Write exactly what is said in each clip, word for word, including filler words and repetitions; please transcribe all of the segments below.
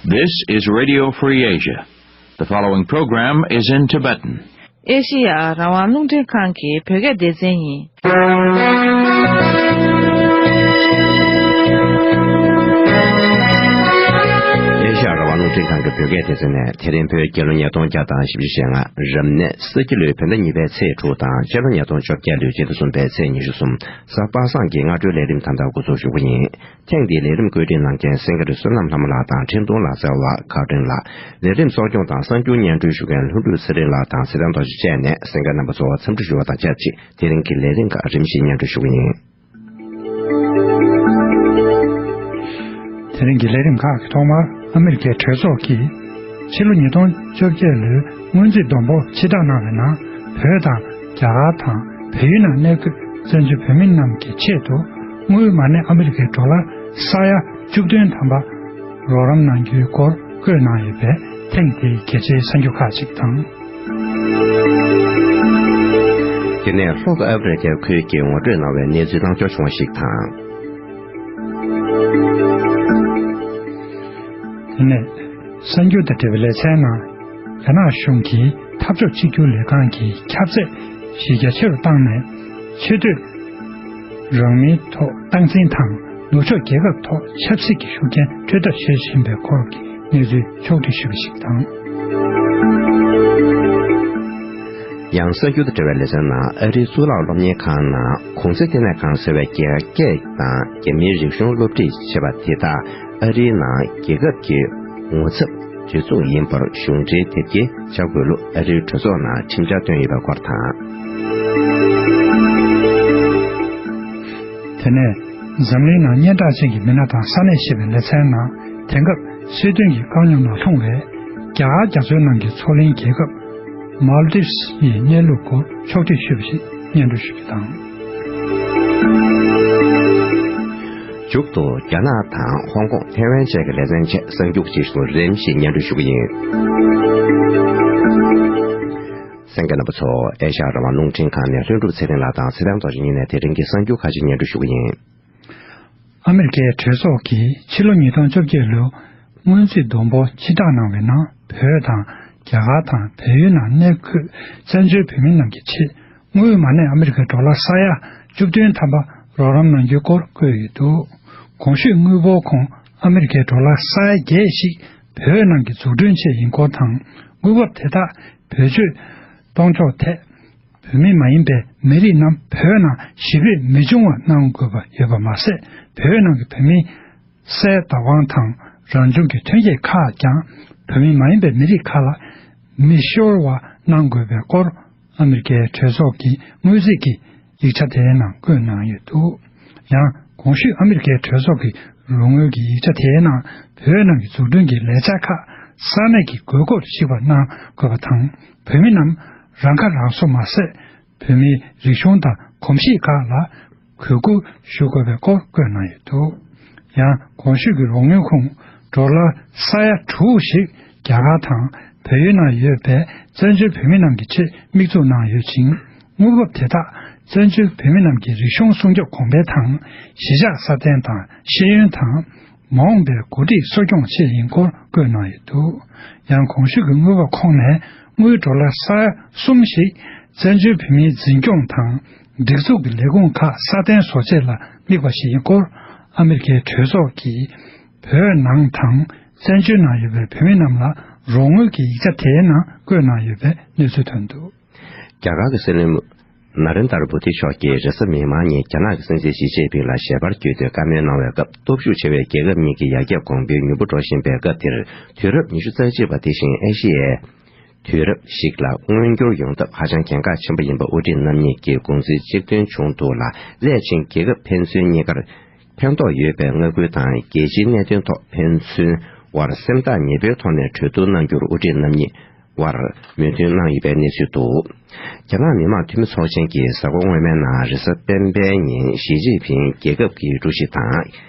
This is Radio Free Asia. The following program is in Tibetan. ཨེ་ཤི་ཡ་རང་དབང་རླུང་འཕྲིན་ཁང་གི་བོད་སྐད་སྡེ་ཚན་ཡིན། ཨེ་ཤི་ཡ་རང་དབང་རླུང་འཕྲིན་ཁང་གི་བོད་སྐད་སྡེ་ཚན་ནས་དེ་རིང་བོད་རྒྱལ་ལོ་ཉིས་སྟོང་བརྒྱ་དང་བཞི་བཅུ་ཞེ་ལྔ་རབ་གནས་ས་ཁྱི་ལོའི་བོད་ཟླ་གཉིས་པའི་ཚེས་དྲུག་དང་སྤྱི་ལོ་ཉིས་སྟོང་བཅོ་བརྒྱད་ལོའི་སྤྱི་ཟླ་གསུམ་པའི་ཚེས་ཉི་ཤུ་གསུམ་གཟའ་པ་སངས་ཀྱི་སྔ་དྲོའི་ལས་རིམ་ད་ལྟ་འགོ་འཛུགས་ཞུ་གི་ཡིན། ཐེངས་འདིའི་ལས་རིམ་བཀོད་སྒྲིག་གནང་མཁན་སེང་གེ་བསོད་ནམས་ལྷ་མོ་ལགས་དང་འཕྲིན་གཏོང་ལག་རྩལ་བ་ཁ་བྲལ་ལགས། ལས་རིམ་གཙོ་སྐྱོང་དང་གསར་འགྱུར་སྙན་སྒྲོན་ཞུ་མཁན་ལྷུན་གྲུབ་ཚེ་རིང་ལགས་དང་ཚེ་བརྟན་རྡོ་རྗེ་བཅས་ནས་གསན་མཁན་རྣམ་པ་ཚོ་འཚམས་འདྲི་ཞུ་བ་དང་ཆབས་ཅིག་དེ་རིང་གི་ལས་རིམ་ཁག་རིམ་བཞིན་སྙན་སྒྲོན་ཞུ་གི་ཡིན། དེ་རིང་གི་ལས་རིམ་ཁག་གི་ཐོག་མར་ཨ་མི་རི་ཀའི་གྲོས་ཚོགས་ཀྱིས་ཕྱི་ལོ་ཉིས་སྟོང་བཅོ་བརྒྱད་ལོའི་སྔོན་རྩིས་བསྡོམས་འབོར་ཕྱིར་བསྒྲགས་གནང་བའི་ནང་བོད་དང་རྒྱ་གར་དང་བལ་ཡུལ་ནང་གནས་འཁོད་བཙན་བྱོལ་བོད་མི་རྣམས་ཀྱི་ཆེད་དུ་དངུལ་མ་གནས་ཨ་མི་རི་ཀའི་ཌོ་ལར་ས་ཡ་བཅུ་བདུན་ཐམ་པ་རོགས་རམ་གནང་རྒྱུའི་སྐོར་བཀོད་གནང་ཡོད་པས་ཐེངས་འདིའི་གལ་ཆེའི་གསར་འགྱུར་ཁག་ཅིག་དང་། དེ་ནས་ལྷོ་ཨ་ཧྥེ་རི་ཁའི་ཁུལ་གྱིས་ངོ་སྤྲོད་གནང་བའི་གནས་ཚུལ་གནང་འབྱོར་བྱུང་བ་ཞིག་དང་། དེ་ནས་གསར་འགྱུར་དང་འབྲེལ་བའི་ལེ་ཚན་ནང་རྒྱ་ནག་གཞུང་གིས་འཐབ་ཕྱོགས་གཅིག་གྱུར་ལས་ཁང་གི་ཁྱབ་ཚད་གཞི་རྒྱ་ཆེ་རུ་བཏང་ནས་ཆེ་བསྟོད་རང་མིའི་ཐོག་སྟངས་འཛིན་དང་ནུབ་ཕྱོགས་རྒྱལ་ཁབ་ཐོག་ཆབ་སྲིད་ཀྱི་ཤུགས་རྐྱེན་སྤྲོད་ཐབས་བྱེད་བཞིན་པའི་སྐོར་གྱི་གནས་ཚུལ་ཕྱོགས་བསྒྲིགས་ཞུས་པ་ཞིག་དང་། ཡང་གསར་འགྱུར་དང་འབྲེལ་བའི་ལེ་ཚན་ནང་ཨ་རིའི་གཙུག་ལག་སློབ་གཉེར་ཁང་ནང་གུང་ཚིགས་ལྟེ་གནས་ཁང་ཟེར་བའི་རྒྱ་སྐད་དང་རྒྱ་མིའི་རིག་གཞུང་སློབ་ཁྲིད་བྱེད་པ་དེ་དག་ཨ་རིའི་ནང་རྒྱལ་ཁབ་ཀྱི་ངོ་ཚབ་གྲོས་མཚུངས་ཡིན་པར་གཞུང་འབྲེལ་དེབ་སྐྱེལ་བྱ་དགོས་ལུགས་ཨ་རིའི་གྲོས་ཚོགས་ནང་ཁྲིམས་འཆར་བཏོན་ཡོད་པའི་སྐོར་དང་། དེ་ནས་འཛམ་གླིང་ནང་སྙན་གྲགས་ཅན་གྱི་མི་སྣ་དང་ས་གནས་ཞེས་པའི་ལེ་ཚན་ནང་དེང་སྐབས་སྲིད་དོན་གྱི་དཀའ་རྙོག་ནང་ལྷུང་བའི་རྒྱ་གར་རྒྱ་མཚོའི་ནང་གི་མཚོ་གླིང་རྒྱལ་ཁབ་མཱལ་ཌིབས་ཡི་གནས་ལུགས་སྐོར་ཕྱོགས་བསྒྲིགས་ཞུས་པ་ཞིག་སྙན་སྒྲོན་ཞུ་རྒྱུ་དང་། མཇུག་ཏུ་རྒྱ་ནག་དང་ཧོང་ཀོང་ཐའེ་ཝན་བཅས་ཀྱི་ལེ་ཚན་བཅས་གསར་འགྱུར་ཅིག་སོགས་རིམ་བཞིན་སྙན་སྒྲོན་ཞུ་གི་ཡིན། གསན་མཁན་རྣམ་པ་ཚོ་ཨེ་ཤ་ཡ་རང་དབང་རླུང་འཕྲིན་ཁང་ནས་ལྷུན་གྲུབ་ཚེ་རིང་ལགས་དང་ཚེ་བརྟན་རྡོ་རྗེ་གཉིས་ནས་དེ་རིང་གི་གསར་འགྱུར་ཁག་ཅིག་སྙན་སྒྲོན་ཞུ་གི་ཡིན། ཨ་མི་རི་ཀའི་གྲོས་ཚོགས་ཀྱིས་ཕྱི་ལོ་ཉིས་སྟོང་བཅོ་བརྒྱད་ལོའི་སྔོན་རྩིས་བསྡོམས་འབོར་ཕྱིར་བསྒྲགས་གནང་བའི་ནང་བོད་དང་རྒྱ་གར་དང་བལ་ཡུལ་ནང་གནས་འཁོད་བཙན་བྱོལ་བོད་མི་རྣམས་ཀྱི་ཆེད་དངུལ་མ་གནས་ཨ་མི་རི་ཀའི་ཌོ་ལར་ས་ཡ་བཅུ་བདུན་ཐམ་པ་རོགས་རམ་གནང་རྒྱུའི་སྐོར་བཀོད་ཡོད་འདུག་གོང་ཞུས་དངུལ་འབོར་ཁོངས་ཨ་མི་རི་ཀའི་ཌོ་ལར་ས་ཡ་བརྒྱད་ཞིག་བོད་ནང་གི་འཛུགས་སྐྲུན་ཆེད་ཡིན་སྐོར་དང་། དངུལ་འབབ་དེ་དག་བེད་སྤྱོད་གཏོང་ཕྱོགས་ཐད་བོད་མི་མ་ཡིན་པའི་མི་རིགས་རྣམས་བོད་ནང་ཞི་བདེ་མི་འབྱུང་བ་གནང་དགོས་པ་ཡོད་པ་མ་ཟད། བོད་ནང་གི་བོད་མི་སའི་བདག་དབང་དང་རང་བྱུང་གི་ཐོན་སྐྱེད་ཁག་ཀྱང་བོད་མི་མ་ཡིན་པའི་མི་རིགས་ཁག་ལ་མི་ཤོར་བ་གནང་དགོས་པའི་སྐོར་ཨ་མི་རི་ཀའི་གྲོས་ཚོགས་ཀྱི་དངུལ་རྩིས་ཀྱི་ཡིག་ཆ་དེའི་ནང་བཀོད་གནང་ཡོད་འདུག་ཡང་གོང་ཞུས་ཨ་མི་རི་ཀའི་གྲོས་ཚོགས་ཀྱི་རོགས་དངུལ་གྱི་ཡིག་ཆ་དེའི་ནང་བོད་ནང་གི་འཛུགས་སྐྲུན་གྱི་ལས་འཆར་ཁག་ས་གནས་ཀྱི་དགོས་མཁོར་གཞིགས་པ་གནང་དགོས་པ་དང་། བོད་མི་རྣམས་རང་ཁ་རང་གསོ་མ་ཟད། བོད་མིའི་རིག་གཞུང་དང་གོམས་གཤིས་ཁག་ལ་གུས་བཀུར་ཞུ་དགོས་པའི་སྐོར་བཀོད་གནང་ཡོད་འདུག་ཡང་གོང་ཞུས་ཀྱི་རོགས་དངུལ་ཁོངས་ཌོ་ལར་ས་ཡ་དྲུག་ཞིག་རྒྱ་གར་དང་བལ་ཡུལ་ནང་ཡོད་པའི་བཙན་བྱོལ་བོད་མི་རྣམས་ཀྱི་ཆེད་དམིགས་འཛུགས་གནང་ཡོད་ཅིང་། དངུལ་འབབ་དེ་དག་བཙན་བྱོལ་བོད་མི་རྣམས་ཀྱི་རིག་གཞུང་སྲུང་སྐྱོབ་གོང་འཕེལ་དང་གཞིས་ཆགས་སྲ་བརྟན་དང་ཤེས་ཡོན་དང་མ་འོངས་པའི་འགོ་ཁྲིད་གསོ་སྐྱོང་ཆེད་ཡིན་སྐོར་བཀོད་གནང་ཡོད་འདུག་ཡང་གོང་ཞུས་ཀྱི་དངུལ་འབབ་ཁོངས་ནས་དངུལ་ཌོ་ལར་ས་ཡ་གསུམ་ཞིག་བཙན་བྱོལ་བོད་མིའི་འཛིན་སྐྱོང་དང་སྒྲིག་འཛུགས་ཀྱི་ལས་ཁུངས་ཁག་སྲ་བརྟན་བཟོ་ཆེད་ལ་དམིགས་པ་ཞིག་ཡིན་སྐོར་ཨ་མི་རི་ཀའི་གྲོས་ཚོགས་ཀྱིས་བོད་ནང་དང་བཙན་བྱོལ་ནང་ཡོད་པའི་བོད་མི་རྣམས་ལ་རོགས་དངུལ་གྱི་ཡིག་ཆ་དེའི་ནང་བཀོད་གནང་ཡོད་པའི་གནས་ཚུལ་ཐོན་འདུག་རྒྱ་གར་གྱི་སྲིད་བློན་ན་རེན་དར་མོ་དི་མཆོག་གིས་རེས་གཟའ་མིག་དམར་ཉིན་རྒྱ་ནག་གི་སྲིད་འཛིན་ཞི་ཅིན་ཕིང་ལ་ཞལ་པར་བརྒྱུད་དེ་བཀའ་མོལ་གནང་བའི་སྐབས། སྟོབས་ཤུགས་ཆེ་བའི་རྒྱལ་ཁབ་གཉིས་ཀྱི་ཡར་རྒྱས་གོང་འཕེལ་མྱུར་པོ་འགྲོ་བཞིན་པའི་སྐབས་འདིར། དུས་རབས་ཉི་ཤུ་རྩ་གཅིག་པ་དེ་བཞིན་ཨེ་ཤི་ཡའི་དུས་རབས་ཤིག་ལ་མངོན་འགྱུར་ཡོང་ཐབས་ཧ་ཅང་གལ་འགངས་ཆེན་པོ་ཡིན་པ་དབུ་ཁྲིད་རྣམ་གཉིས་ཀྱིས་དགོངས་ཚུལ་གཅིག་མཐུན་བྱུང་འདུག་ལ། སླད་ཕྱིན་རྒྱལ་ཁབ་ཕན་ཚུན་གཉིས་ཀར་ཕན་ཐོགས་ཡོད་པའི་མངའ་ཁུལ་དང་རྒྱལ་སྤྱིའི་གནད་དོན་ཐོག་ཕན་ཚུན་དབར་སེམས་ཐག་ཉེ་པོའི་ཐོག་ནས་གྲོས་བསྡུར་གནང་རྒྱུར་དབུ་ཁྲིད་རྣམ་གཉིས་དབར་མོས་མཐུན་གནང་ཡོད་པའི་གནས་ཚུལ་འདུག་རྒྱ་ནག་མི་དམངས་འཐུས་མི་ཚོགས་ཆེན་གྱིས་གཟའ་འཁོར་སྔོན་མའི་ནང་རེས་གཟའ་སྤེན་པའི་ཉིན་ཞི་ཅིན་ཕིང་རྒྱལ་ཁབ་ཀྱི་ཀྲུའུ་ཞི་དང་།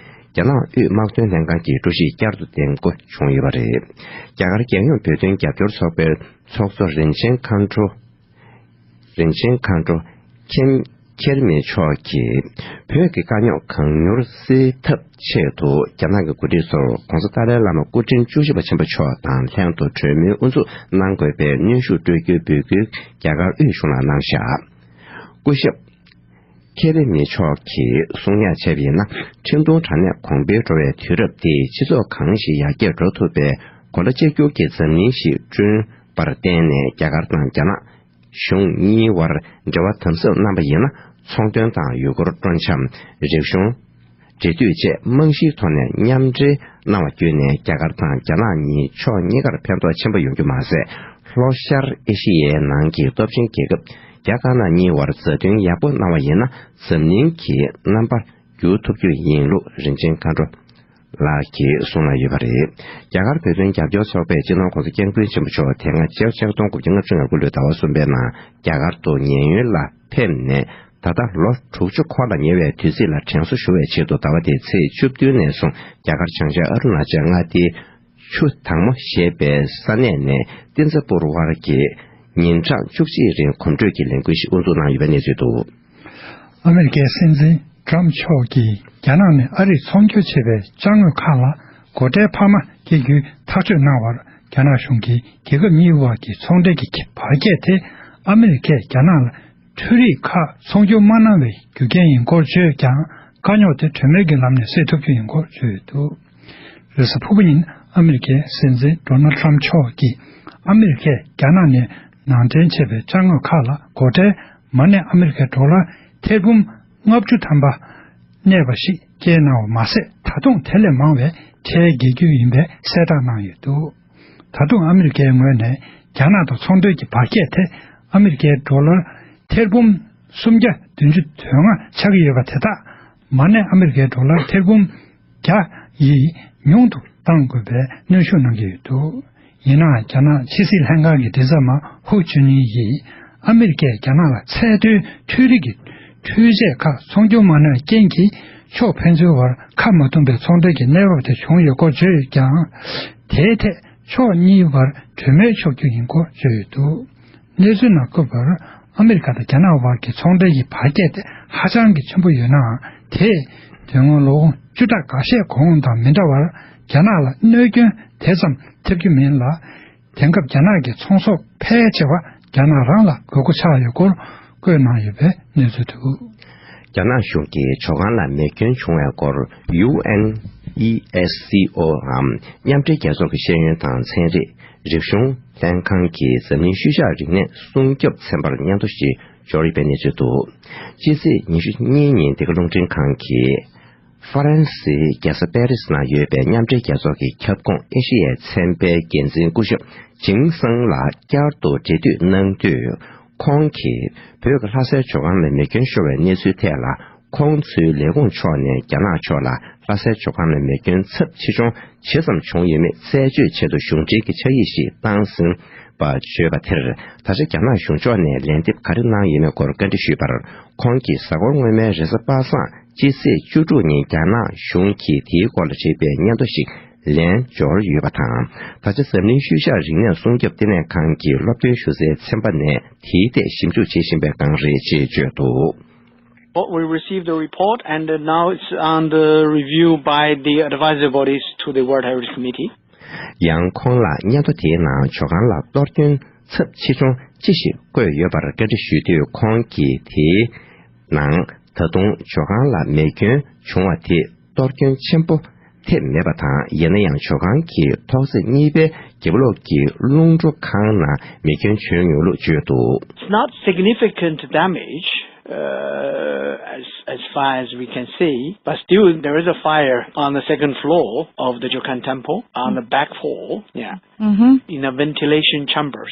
རྒྱ་ནག་དབུས་དམག་དོན་ལྷན་ཁང་གི་ཀྲུའུ་ཞི་བསྐྱར་དུ་འདེམས་བསྐོ་བྱུང་ཡོད་པ་རེད། རྒྱ་གར་རྒྱལ་ཡོངས་བོད་དོན་རྒྱབ་སྐྱོར་ཚོགས་པའི་ཚོགས་གཙོ་རིན་ཆེན་མཁའ་འགྲོ། རིན་ཆེན་མཁའ་འགྲོ། ཁེམ་ ཁེར་མི་མཆོག་གིས་བོད་ཀྱི་དཀའ་རྙོག་གང་མྱུར་སེལ་ཐབས་ཆེད་དུ། རྒྱ་ནག་གི་འགོ་ཁྲིད་ཚོར་༧གོང་ས་ཏཱ་ལའི་བླ་མ་སྐུ་ཕྲེང་བཅུ་བཞི་པ་ཆེན་པོ་མཆོག་དང་ལྷན་དུ་གྲོས་མོལ་དབུ་འཛུགས་གནང་དགོས་པའི་གནོན་ཤུགས་སྤྲོད་རྒྱུའི་འབོད་སྐུལ་རྒྱ་གར་དབུས་གཞུང་ལ་གནང་བཞག་སྐུ་ཞབས་ཁེ་རི་མི་མཆོག་གིས་གསུང་ཡག་བྱས་པ་ཡིན་ན། ཁྲིན་ཏུང་དྲག་གནས་གོང་འཕེལ་འགྲོ་བའི་དུས་རབས་འདིར་སྤྱི་ཚོགས་གང་ཞིག་ཡར་རྒྱས་འགྲོ་ཐུབ་པའི་གོ་ལ་གཅིག་གྱུར་གྱི་འཛམ་གླིང་ཞིག་བསྐྲུན་པར་བརྟེན་ནས། རྒྱ་གར་དང་རྒྱ་ནག་གཞུང་གཉིས་བར་འབྲེལ་བ་དམ་ཟབ་གནང་པ་ཡིན་ན། ཚོང་དོན་དང་ཡུལ་སྐོར་སྤྲོ་འཆམ། རིག་གཞུང་། འབྲེལ་མཐུད་བཅས་རྨང་གཞིའི་ཐོག་ནས་མཉམ་འབྲེལ་གནང་བ་བརྒྱུད་ནས། རྒྱ་གར་དང་རྒྱ་ནག་གཉིས་ཕྱོགས་གཉིས་ཀར་ཕན་ཐོགས་ཆེན་པོ་ཡོང་རྒྱུ་མ་ཟད། ལྷོ་ཤར་ཨེ་ཤི་ཡའི་ནང་གི་སྟོབས་ཆེན་རྒྱལ་ཁབ་རྒྱ་དཀར་ནག་གཉིས་བར་མཛའ་མཐུན་ཡག་པོ་གནང་བ་ཡིན་ན། འཛམ་གླིང་གི་རྣམ་པར་འགྱུར་ཐུབ་རྒྱུ་ཡིན་ལུགས་རིན་ཆེན་མཁའ་འགྲོ་ལགས་ཀྱིས་གསུངས་གནང་ཡོད་པ་རེད། རྒྱ་གར་བོད་དོན་རྒྱབ་སྐྱོར་ཚོགས་པའི་སྤྱི་ནོར་༧གོང་ས་༧སྐྱབས་མགོན་ཆེན་པོ་མཆོག་དེ་སྔ་ཕྱི་ལོ་ཆིག་སྟོང་དགུ་བརྒྱ་ལྔ་བཅུ་ང་དགུ་ལོའི་ཟླ་བ་གསུམ་པའི་ནང་རྒྱ་གར་དུ་ཉེན་གཡོལ་ལ་ཕེབས་ནས། ད་ལྟ་ལོ་དྲུག་ཅུ་འཁོར་ལ་ཉེ་བའི་དུས་ཚིགས་ལ་དྲན་གསོ་ཞུ་བའི་ཆེད་དུ། ཟླ་བ་འདིའི་ཚེས་བཅུ་བདུན་ནས་བཟུང་རྒྱ་གར་བྱང་ཤར་ཨ་རུ་ན་ཅལ་མངའ་སྡེའི་ཆུ་དྭངས་མོ་ཞེས་པའི་ས་གནས་ནས་ཏིན་ཙ་པུར་བར་གྱི་ཉིན་གྲངས་བཅུ་གཅིག་རིང་གོམ་བགྲོད་ཀྱི་ལས་འགུལ་ཞིག་དབུ་འཛུགས་གནང་ཡོད་པའི་གནས་ཚུལ་འདུག་ཨ་མེ་རི་ཀའི་སྲིད་འཛིན་ཊམ་མཆོག་གིས་རྒྱ་ནག་ནས་ཨ་རིར་ཚོང་སྒྱུར་བྱེད་པའི་ཅ་དངོས་ཁག་ལ་སྒོ་ཁྲལ་འཕར་མ་སྐྱེལ་རྒྱུའི་ཐག་གཅོད་གནང་བར། རྒྱ་ནག་གཞུང་གིས་རྒྱལ་ཁབ་གཉིས་བར་གྱི་ཚོང་འབྲེལ་གྱི་བར་བརྒལ་དེ། ཨ་མེ་རི་ཀས་རྒྱ་ནག་ལ་འཕྲུལ་རིག་ཁག་ཚོང་སྒྱུར་མ་གནང་བའི་རྒྱུ་རྐྱེན་ཡིན་སྐོར་བརྗོད་ཀྱང་། དཀའ་རྙོག་དེ་གྲོས་མོལ་གྱི་ལམ་ནས་སེལ་ཐུབ་རྒྱུ་ཡིན་སྐོར་བརྗོད་ཡོད་འདུག་རེས་གཟའ་ཕུར་བུ་ཉིན་ཨ་མེ་རི་ཀའི་སྲིད་འཛིན་ཌོ་ནལ་ཊམ་མཆོག་གིས། ཨ་མེ་རི་ཀས་རྒྱ་ནག་ནས་ནང་འདྲེན་བྱས་པའི་ཅ་དངོས་ཁག་ལ་སྒོ་ཁྲལ་མ་གནས་ཨ་མེ་རི་ཀའི་ཌོ་ལར་ཐེར་འབུམ་ལྔ་བཅུ་ཐམ་པ་གནས་པ་ཞིག་བསྐྱལ་གནང་བ་མ་ཟད། ད་དུང་དེ་ལས་མང་བའི་ཁྲལ་འགེལ་རྒྱུ་ཡིན་པའི་གསལ་བསྒྲགས་གནང་ཡོད་འདུག་ད་དུང་ཨ་མེ་རི་ཀའི་ངོས་ནས་རྒྱ་ནག་དང་ཚོང་དོན་གྱི་བར་བརྒལ་དེ་ཨ་མེ་རི་ཀའི་ཌོ་ལར་ཐེར་འབུམ་སུམ་བརྒྱ་བདུན་ཅུ་དོན་ལྔ་ཆགས་ཀྱི་ཡོད་པ་དེ་དག་མ་གནས་ཨ་མེ་རི་ཀའི་ཌོ་ལར་ཐེར་འབུམ་བརྒྱ་ཡིས་ཉུང་དུ་གཏང་དགོས་པའི་གནོན་ཤུགས་གནང་གི་ཡོད་འདུག་ཡིན་ནའང་། རྒྱ་ནག་ཕྱི་སྲིད་ལྷན་ཁང་གི་མགྲིན་ཚབ་མ་ཧུ་ཅུན་ནི་ཡིས། ཨ་མེ་རི་ཀས་རྒྱ་ནག་ལ་ཚད་མཐོའི་འཕྲུལ་རིག་གི་འཕྲུལ་ཆས་ཁག་ཚོང་སྒྱུར་མ་གནང་བའི་རྐྱེན་གྱིས། ཕྱོགས་ཕན་ཚུན་བར་ཁ་མ་འདུམ་པའི་ཚོང་འབྲེལ་གྱི་གནས་བབ་དེ་བྱུང་ཡོད་སྐོར་བརྗོད་ཡོད་ཀྱང་། དེའི་ཐད་ཕྱོགས་གཉིས་བར་གྲོས་མོལ་ཆོག་རྒྱུ་ཡིན་སྐོར་བརྗོད་ཡོད་འདུག་གནས་ཚུལ་ནང་བཀོད་པར། ཨ་མེ་རི་ཀ་དང་རྒྱ་ནག་དབར་གྱི་ཚོང་འབྲེལ་གྱི་བར་ཁྱད་དེ་ཧ་ཅང་གི་ཆེན་པོ་ཡོད་ནའང་། དེས་དོན་དངོས་ལོ་ངོ་བཅུ་ཕྲག་འགའ་ཤས་གོང་དང་མི་འདྲ་བར་རྒྱ་ནག་ལ་གནོད་སྐྱོན་དེ་ཙམ་ཐེབས་ཀྱི་མིན་ལ། དེང་སྐབས་རྒྱ་ནག་གི་ཚོང་ཟོག་ཕལ་ཆེ་བ་རྒྱ་ནག་རང་ལ་དགོས་མཁོ་ཆགས་ཡོད་སྐོར་བཀོད་གནང་ཡོད་པའི་གནས་ཚུལ་འདུག་རྒྱ་ནག་གཞུང་གིས་ཇོ་ཁང་ལ་མེ་སྐྱོན་བྱུང་བའི་སྐོར། ཡུ་ཨེན་ཨི་ཨེས་སི་ཨོའམ་མཉམ་འབྲེལ་རྒྱལ་ཚོགས་ཀྱི་ཤེས་ཡོན་དང་ཚན་རིག་རིག་གཞུང་ལྷན་ཁང་གིས་འཛམ་གླིང་ཤུལ་བཞག་རིག་གནས་སྲུང་སྐྱོབ་ཚན་པར་སྙན་ཐོ་ཞིག་འབྱོར་ཡོད་པའི་གནས་ཚུལ་འདུག་ཕྱི་ཚེས་ཉི་ཤུ་གཉིས་ཉིན་འདི་ག་རླུང་འཕྲིན་ཁང་གིས། ཧྥ་རན་སིའི་རྒྱལ་ས་པེ་རིས་ནང་ཡོད་པའི་མཉམ་འབྲེལ་རྒྱལ་ཚོགས་ཀྱི་ཁྱབ་ཁོངས་ཨེ་ཤི་ཡའི་ཚན་པའི་འགན་འཛིན་སྐུ་ཞབས་ཇིང་སང་ལགས་བསྐྱར་དུ་འབྲེལ་མཐུད་གནང་དུས། ཁོང་གིས་བོད་ཀྱི་ལྷ་སའི་ཇོ་ཁང་ལ་མེ་སྐྱོན་ཤོར་བའི་གནས་ཚུལ་ཐད་ལ། ཁོང་ཚོའི་ལས་ཁུངས་ཕྱོགས་ནས་རྒྱ་ནག་ཕྱོགས་ལ་ལྷ་སའི་ཇོ་ཁང་ལ་མེ་སྐྱོན་ཚབས་ཆེ་ཆུང་ཇི་ཙམ་བྱུང་ཡོད་མེད་རྩད་གཅོད་ཆེད་དུ་གཞུང་འབྲེལ་གྱི་ཕྱག་ཡིག་ཞིག་བཏང་ཟིན་པ་བརྗོད་པ་དེར། ད་ཆ་རྒྱ་ནག་གཞུང་ཕྱོགས་ནས་ལན་འདེབས་ག་རེ་གནང་ཡོད་མེད་སྐོར་བཀའ་འདྲི་ཞུས་པར། ཁོང་གིས་གཟའ་འཁོར་སྔོན་མའི་རེས་གཟའ་པ་སངས་སྤྱི་ཚེས་བཅུ་དྲུག་ཉིན་རྒྱ་ནག་གཞུང་གིས་དེའི་སྐོར་ལ་བྲིས་པའི་སྙན་ཐོ་ཞིག་ལན་འབྱོར་ཡོད་པ་དང་། ད་ཆ་འཛམ་གླིང་ཤུལ་བཞག་རིག་གནས་སྲུང་སྐྱོབ་ལྟེ་གནས་ཁང་གི་སློབ་སྟོན་ཞུ་སའི་ཚན་པ་ནས་དེའི་ཐད་ཞིབ་འཇུག་བྱེད་བཞིན་པའི་སྒང་རེད་ཅེས་བརྗོད་འདུག Well, we received the report and, uh, now it's under review by the advisory bodies to the World Heritage Committee. ཡང་ཁོང་ལ་སྙན་ཐོ་དེའི་ནང་ཇོ་ཁང་ལ་གཏོར་སྐྱོན་ཚབས་ཆེ་ཆུང་ཅི་ཞིག་བཀོད་ཡོད་པར་བཀའ་འདྲི་ཞུས་དུས། ཁོང་གིས་དེའི་ནང་ད་དུང་ཇོ་ཁང་ལ་མེ་སྐྱོན་བྱུང་བ་དེ་གཏོར་སྐྱོན་ཆེན་པོ་ཐེབས་མེད་པ་དང་། ཡིན་ན་ཡང་ཇོ་ཁང་གི་ཐོག་བརྩེགས་གཉིས་པའི་རྒྱབ་ལོགས་ཀྱི་རླུང་འཕྲུལ་ཁང་ནང་མེ་སྐྱོན་བྱུང་ཡོད་ལུགས་བརྗོད་འདུག It's not significant damage, uh, as, as far as we can see, but still there is a fire on the second floor of the Jokan Temple, on the back hall, yeah, in a ventilation chamber.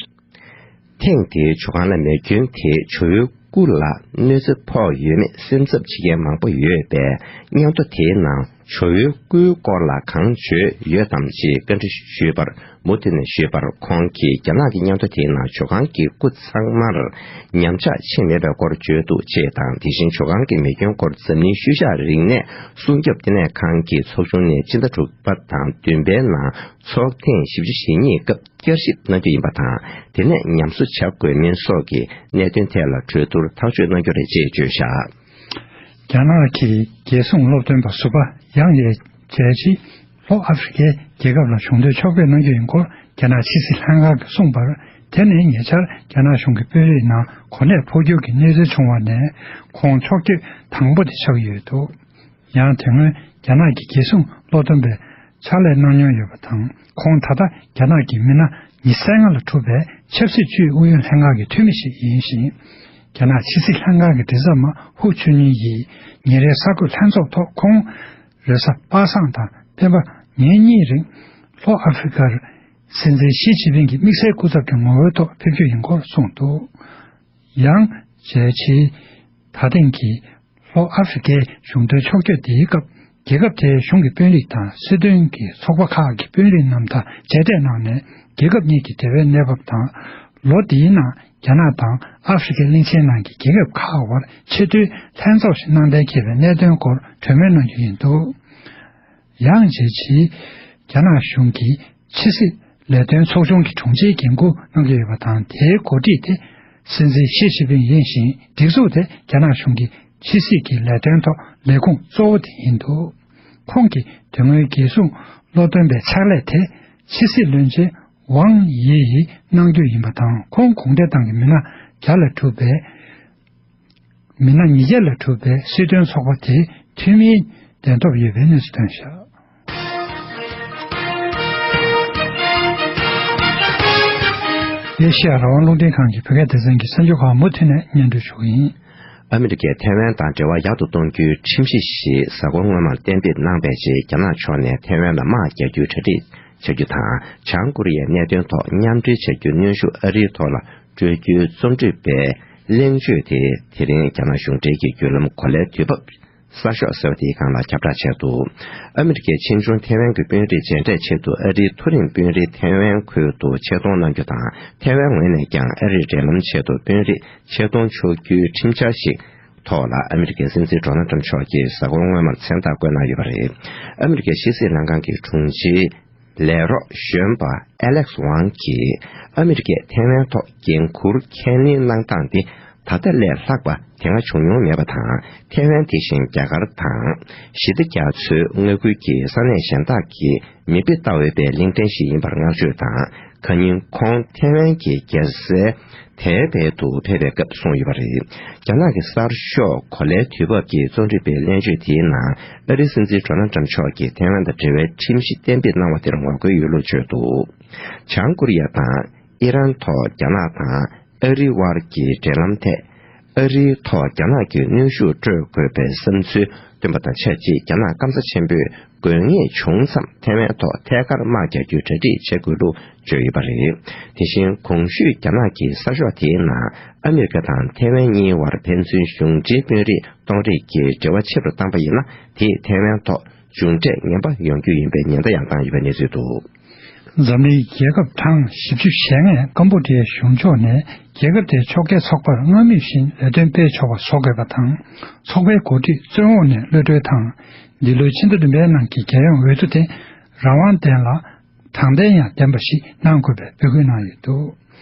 ཐེངས་འདིའི་ཇོ་ཁང་ལ་མེ་སྐྱོན་དེས་ཇོ་བོའི་སྐུ་ལ་གནོད་འཚེ་ཕོག་ཡོད་མེད་སེམས་འཚབ་བྱེད་མཁན་མང་པོ་ཡོད་པས། སྙན་ཐོ་དེའི་ནང་ཇོ་བོའི་སྐུའི་སྐོར་ལ་གང་བརྗོད་ཡོད་དམ་ཅེས་བཀའ་འདྲི་ཞུས་པར། མུ་མཐུད་ནས་ཞུས་པར། ཁོང་གིས་རྒྱ་ནག་གི་སྙན་ཐོ་དེའི་ནང་ཇོ་ཁང་གི་སྐུ་ཚང་མར་ཉམས་ཆག་ཕྱིན་མེད་པའི་སྐོར་བརྗོད་འདུག་ཅེས་དང་། དེ་བཞིན་ཇོ་ཁང་གི་མེ་སྐྱོན་སྐོར་འཛམ་གླིང་ཤུལ་བཞག་རིག་གནས་སྲུང་སྐྱོབ་ལྟེ་གནས་ཁང་གི་ཚོགས་ཆུང་ནས་སྤྱི་ཟླ་དྲུག་པ་དང་བདུན་པའི་ནང་ཚོགས་ཐེངས་བཞི་བཅུ་ཞེ་གཉིས་སྐབས་ བསྐྱར་ཞིབ་གནང་རྒྱུ་ཡིན་པ་དང་། དེ་ནས་ཉམས་གསོ་བྱ་དགོས་མིན་སོགས་ཀྱི་གནད་དོན་ཐད་ལ་གྲོས་བསྡུར་ཐག་གཅོད་གནང་རྒྱུ་རེད་ཅེས་བརྗོད་བཞག་རྒྱ་ནག་གི་རྒྱལ་སྲུང་སློབ་སྟོན་པ་ཟུར་པ་ཡང་ཡེ་ཇེ་ཆི་ལྷོ་ཨ་ཧྥེ་རི་ཁའི་རྒྱལ་ཁབ་ལ་གཞུང་འབྲེལ་ཕྱོགས་ཕེབས་གནང་རྒྱུ་ཡིན་སྐོར་རྒྱ་ནག་ཕྱི་སྲིད་ལྷན་ཁང་གིས་གསུངས་པར། དེ་ནི་ཉེ་ཆར་རྒྱ་ནག་གཞུང་གི་དཔོན་རིགས་ནང་གོ་གནས་འཕོ་འགྱུར་གྱི་གནས་ཚུལ་བྱུང་བ་ནས་ཁོང་ཕྱོགས་བསྐྱོད་དང་པོ་དེ་ཆགས་ཀྱི་ཡོད་འདུག་ཡང་དེ་སྔོན་རྒྱ་ནག་གི་རྒྱལ་སྲུང་སློབ་སྟོན་པའི་ཕྱག་ལས་གནང་མྱོང་ཡོད་པ་དང་། ཁོང་ད་ལྟ་རྒྱ་ནག་གི་མི་སྣ་ཉི་ཤུ་རྩ་ལྔ་ལ་གྲུབ་པའི་ཆབ་སྲིད་ཅུས་ཨུ་ཡོན་ལྷན་ཁང་གི་འཐུས་མི་ཞིག་ཡིན་ཞིང་། རྒྱ་ནག་ཕྱི་སྲིད་ལྷན་ཁང་གི་མགྲིན་ཚབ་པ་ཧུ་ཆུས་ཉིན་ཡིས་ཉིན་རེའི་གསར་འགོད་ལྷན་ཚོགས་ཐོག་ཁོང་རེས་གཟའ་པ་སངས་དང་སྤེན་པ་ཉིན་གཉིས་རིང་ལྷོ་ཨ་ཧྥེ་རི་ཁར་སྲིད་འཛིན་ཞི་ཅིན་ཕིང་གི་དམིགས་བསལ་སྐུ་ཚབ་ཀྱི་ངོ་བོའི་ཐོག་ཕེབས་རྒྱུ་ཡིན་སྐོར་གསུངས་འདུག་ཡང་ཇེ་ཆི་ད་ཐེངས་ཀྱི་ལྷོ་ཨ་ཧྥེ་རི་ཁའི་གཞུང་འབྲེལ་ཕྱོགས་བསྐྱོད་དེའི་སྐབས། རྒྱལ་ཁབ་དེའི་གཞུང་གི་དཔོན་རིགས་དང་སྲིད་དོན་གྱི་ཚོགས་པ་ཁག་གི་དཔོན་རིགས་རྣམས་དང་མཇལ་འཕྲད་གནང་ནས། རྒྱལ་ཁབ་གཉིས་ཀྱི་འབྲེལ་བའི་གནས་བབ་དང་། ལོ་འདིའི་ནང་རྒྱ་ནག་དང་ཨ་ཧྥེ་རི་ཁའི་གླིང་ཆེན་ནང་གི་རྒྱལ་ཁབ་ཁག་དབར་ཆེས་མཐོའི་ལྷན་ཚོགས་ཤིག་གནང་གཏན་འཁེལ་བའི་གནད་དོན་སྐོར་གྲོས་མོལ་གནང་རྒྱུ་ཡིན་འདུག་ཡང་ཇེ་ཆི་རྒྱ་ནག་གཞུང་གི་ཕྱི་སྲིད་ལས་དོན་ཚོགས་ཆུང་གི་དྲུང་ཆེའི་འགན་འཁུར་གནང་གི་ཡོད་པ་དང་། དེའི་འགོ་ཁྲིད་དེ་སྲིད་འཛིན་ཞི་ཅིན་ཕིང་ཡིན་ཞིང་། སྒྲིག་འཛུགས་དེ་རྒྱ་ནག་གཞུང་གི་ཕྱི་སྲིད་ཀྱི་ལས་དོན་ཐོག་ལས་ཁུངས་གཙོ་བོ་དེ་ཡིན་འདུག་ཁོང་གིས་དེ་སྔོན་རྒྱལ་སྲུང་སློབ་སྟོན་པའི་ཕྱག་ལས་དེ་ཕྱི་སྲིད་བློན་ཆེན་ཝང་ཡི་ཡིས་གནང་རྒྱུ་ཡིན་པ་དང་། ཁོང་གུང་ཁྲན་ཏང་གི་མི་སྣ་བརྒྱ་ལ་གྲུབ་པའི་མི་སྣ་ཉིས་བརྒྱ་ལ་གྲུབ་པའི་སྲིད་དོན་ཚོགས་པ་དེའི་འཐུས་མིའི་གདན་ཐོབ་ཡོད་པའི་གནས་ཚུལ་ཐོན་བཞག་ཨེ་ཤེ་ཡ་རང་དབང་རླུང་འཕྲིན་ཁང་གི་བོད་སྐད་སྡེ་ཚན་གྱི་གསར་འགྱུར་ཁག་མུ་མཐུད་ནས་སྙན་སྒྲོན་ཞུ་གི་ཡིན། ཨ་མི་རི་ཀས་ཐའེ་ཝན་དང་འབྲེལ་བ་ཡག་ཏུ་གཏོང་རྒྱུའི་ཁྲིམས་གཞི་ཞིག་གཟའ་འཁོར་སྔོན་མར་གཏན་འབེབས་གནང་བའི་རྗེས། རྒྱ་ནག་ཕྱོགས་ནས་ཐའེ་ཝན་ལ་དམག་རྒྱག་རྒྱུའི་གྲ་སྒྲིག་བྱ་རྒྱུ་དང་། བྱང་ཀོ་རི་ཡའི་གནད་དོན་ཐོག་མཉམ་འབྲེལ་བྱ་རྒྱུའི་གནོན་ཤུགས་ཨ་རིའི་ཐོག་ལ་སྤྲོད་རྒྱུའི་རྩོམ་སྒྲིག་པའི་གླེང་བརྗོད་དེ། དེ་རིང་རྒྱ་ནག་གཞུང་འབྲེལ་གྱི་བརྒྱུད་ལམ་གོ་ལའི་དུས་བབ་གསར་ཤོག་ཟེར་བ་དེའི་སྒང་ལ་ཁྱབ་བསྒྲགས་བྱས་འདུག་ཨ་མི་རི་ཀའི་ཕྱིས་འབྱུང་ཐའེ་ཝན་གྱི་དཔོན་རིགས་མཇལ་འཕྲད་ཆེད་དུ་ཨ་རིའི་མཐོ་རིམ་དཔོན་རིགས་ཐའེ་ཝན་ཁུལ་དུ་ཆེད་གཏོང་གནང་རྒྱུ་དང་། ཐའེ་ཝན་ངོས་ནས་ཀྱང་ཨ་རིར་འབྲེལ་ལམ་ཆེད་དུ་དཔོན་རིགས་ཆེད་གཏོང་ཆོག་རྒྱུའི་ཁྲིམས་འཆར་ཞིག་ཐོག་ལ་ཨ་མི་རི་ཀའི་སྲིད་འཛིན་ཌོ་ནལ་ཏྲམ་མཆོག་གིས་གཟའ་འཁོར་སྔོན་མར་མཚན་རྟགས་བཀོད་གནང་ཡོད་པ་རེད། ཨ་མི་རི་ཀའི་ཕྱི་སྲིད་ལྷན་ཁང་གི་དྲུང་ཆེའི་ལས་རོགས་གཞོན་པ་ཨེ་ལེགས་ཝང་གིས། ཨ་མི་རི་ཀས་ཐའེ་ཝན་ཐོག་འགན་འཁུར་ཁས་ལེན་གནང་སྟངས་དེ་ད་ལྟ་ལས་ལྷག་པ་དེ་སྔ་བྱུང་མྱོང་མེད་པ་དང་། ཐའེ་ཝན་དེ་བཞིན་རྒྱ་གར་དང་། ཞི་བདེ་རྒྱ་མཚོའི་མངའ་ཁུལ་གྱི་ས་གནས་གཞན་དག་གི་མིག་དཔེ་ལྟ་འོས་པའི་གླིང་ཕྲན་ཞིག་ཡིན་པར་བསྔགས་བརྗོད་དང་། ཁ་ཉིན་ཁོང་ཐའེ་ཝན་གྱི་རྒྱལ་སའི་ཐའེ་པེ་དུ་ཕེབས་པའི་སྐབས་གསུངས་ཡོད་པ་རེད། རྒྱ་ནག་གི་གསར་ཤོག་གོ་ལའི་དུས་བབ་ཀྱིས་རྩོམ་སྒྲིག་པའི་གླེང་བརྗོད་དེའི་ནང་། ཨ་རིའི་སྲིད་འཛིན་ཌོ་ནལ་ཏྲམ་མཆོག་གིས་ཐའེ་ཝན་དང་འབྲེལ་བའི་ཁྲིམས་གཞི་གཏན་འབེབས་གནང་བ་དེར་ངོ་རྒོལ་ཡོད་ལུགས་བརྗོད་འདུག་བྱང་ཀོ་རི་ཡ་དང་ཨི་རན་ཐོག་རྒྱ་ནག་དང་ཨ་རིའི་དབར་གྱི་འབྲེལ་ལམ་ཐད། ཨ་རིའི་ཐོག་རྒྱ་ནག་གིས་གནོན་ཤུགས་སྤྲོད་དགོས་པའི་བསམ་ཚུལ་བཏོན་པ་དང་ཆབས་ཅིག་རྒྱ་ནག་སྐམ་ས་ཆེན་པོས་དགོས་ངེས་བྱུང་མཚམས་ཐའེ་ཝན་ཐོག་ཐད་ཀར་དམག་རྒྱག་རྒྱུའི་གྲ་སྒྲིག་བྱེད་དགོས་ལུགས་བརྗོད་ཡོད་པ་རེད། དེ་བཞིན་གོང་ཞུས་རྒྱ་ནག་གི་གསར་ཤོག་དེའི་ནང་། ཨ་མི་རི་ཀ་དང་ཐའེ་ཝན་གཉིས་དབར་ཕན་ཚུན་གཞུང་འབྲེལ་དཔོན་རིགས་གཏོང་རེས་ཀྱི་འབྲེལ་བ་ཆེ་རུ་བཏང་པ་ཡིན་ན། དེས་ཐའེ་ཝན་ཐོག་མཇུག་འབྲས་ངན་པ་ཡོང་རྒྱུ་ཡིན་པའི་ཉེན་བརྡ་ཡང་བཏང་ཡོད་པའི་གནས་ཚུལ་འདུག་འཛམ་གླིང་རྒྱལ་ཁབ་གྲངས་བཞི་བཅུ་ཞེ་ལྔས་ཀམ་བུ་ཌི་ཡའི་གཞུང་ཕྱོགས་ནས་རྒྱལ་ཁབ་དེའི་ཕྱོགས་འགལ་ཚོགས་པར་སྔར་མུས་བཞིན་ལས་དོན་སྤེལ་ཆོག་པ་བཟོ་དགོས་པ་དང་། ཚོགས་པའི་འགོ་ཁྲིད་བཙོན་འོག་ནས་གློད་གྲོལ་དང་། འདི་ལོའི་ཕྱི་ཟླ་བདུན་པའི་ནང་གི་རྒྱལ་ཡོངས་འོས་བསྡུ་དེ་རང་དབང་ལྡན་ལ་དྲང་བདེན་ཡང་ལྡན་པ་ཞིག་གནང་དགོས་པའི་འབོད་སྐུལ་གནང་ཡོད་འདུག་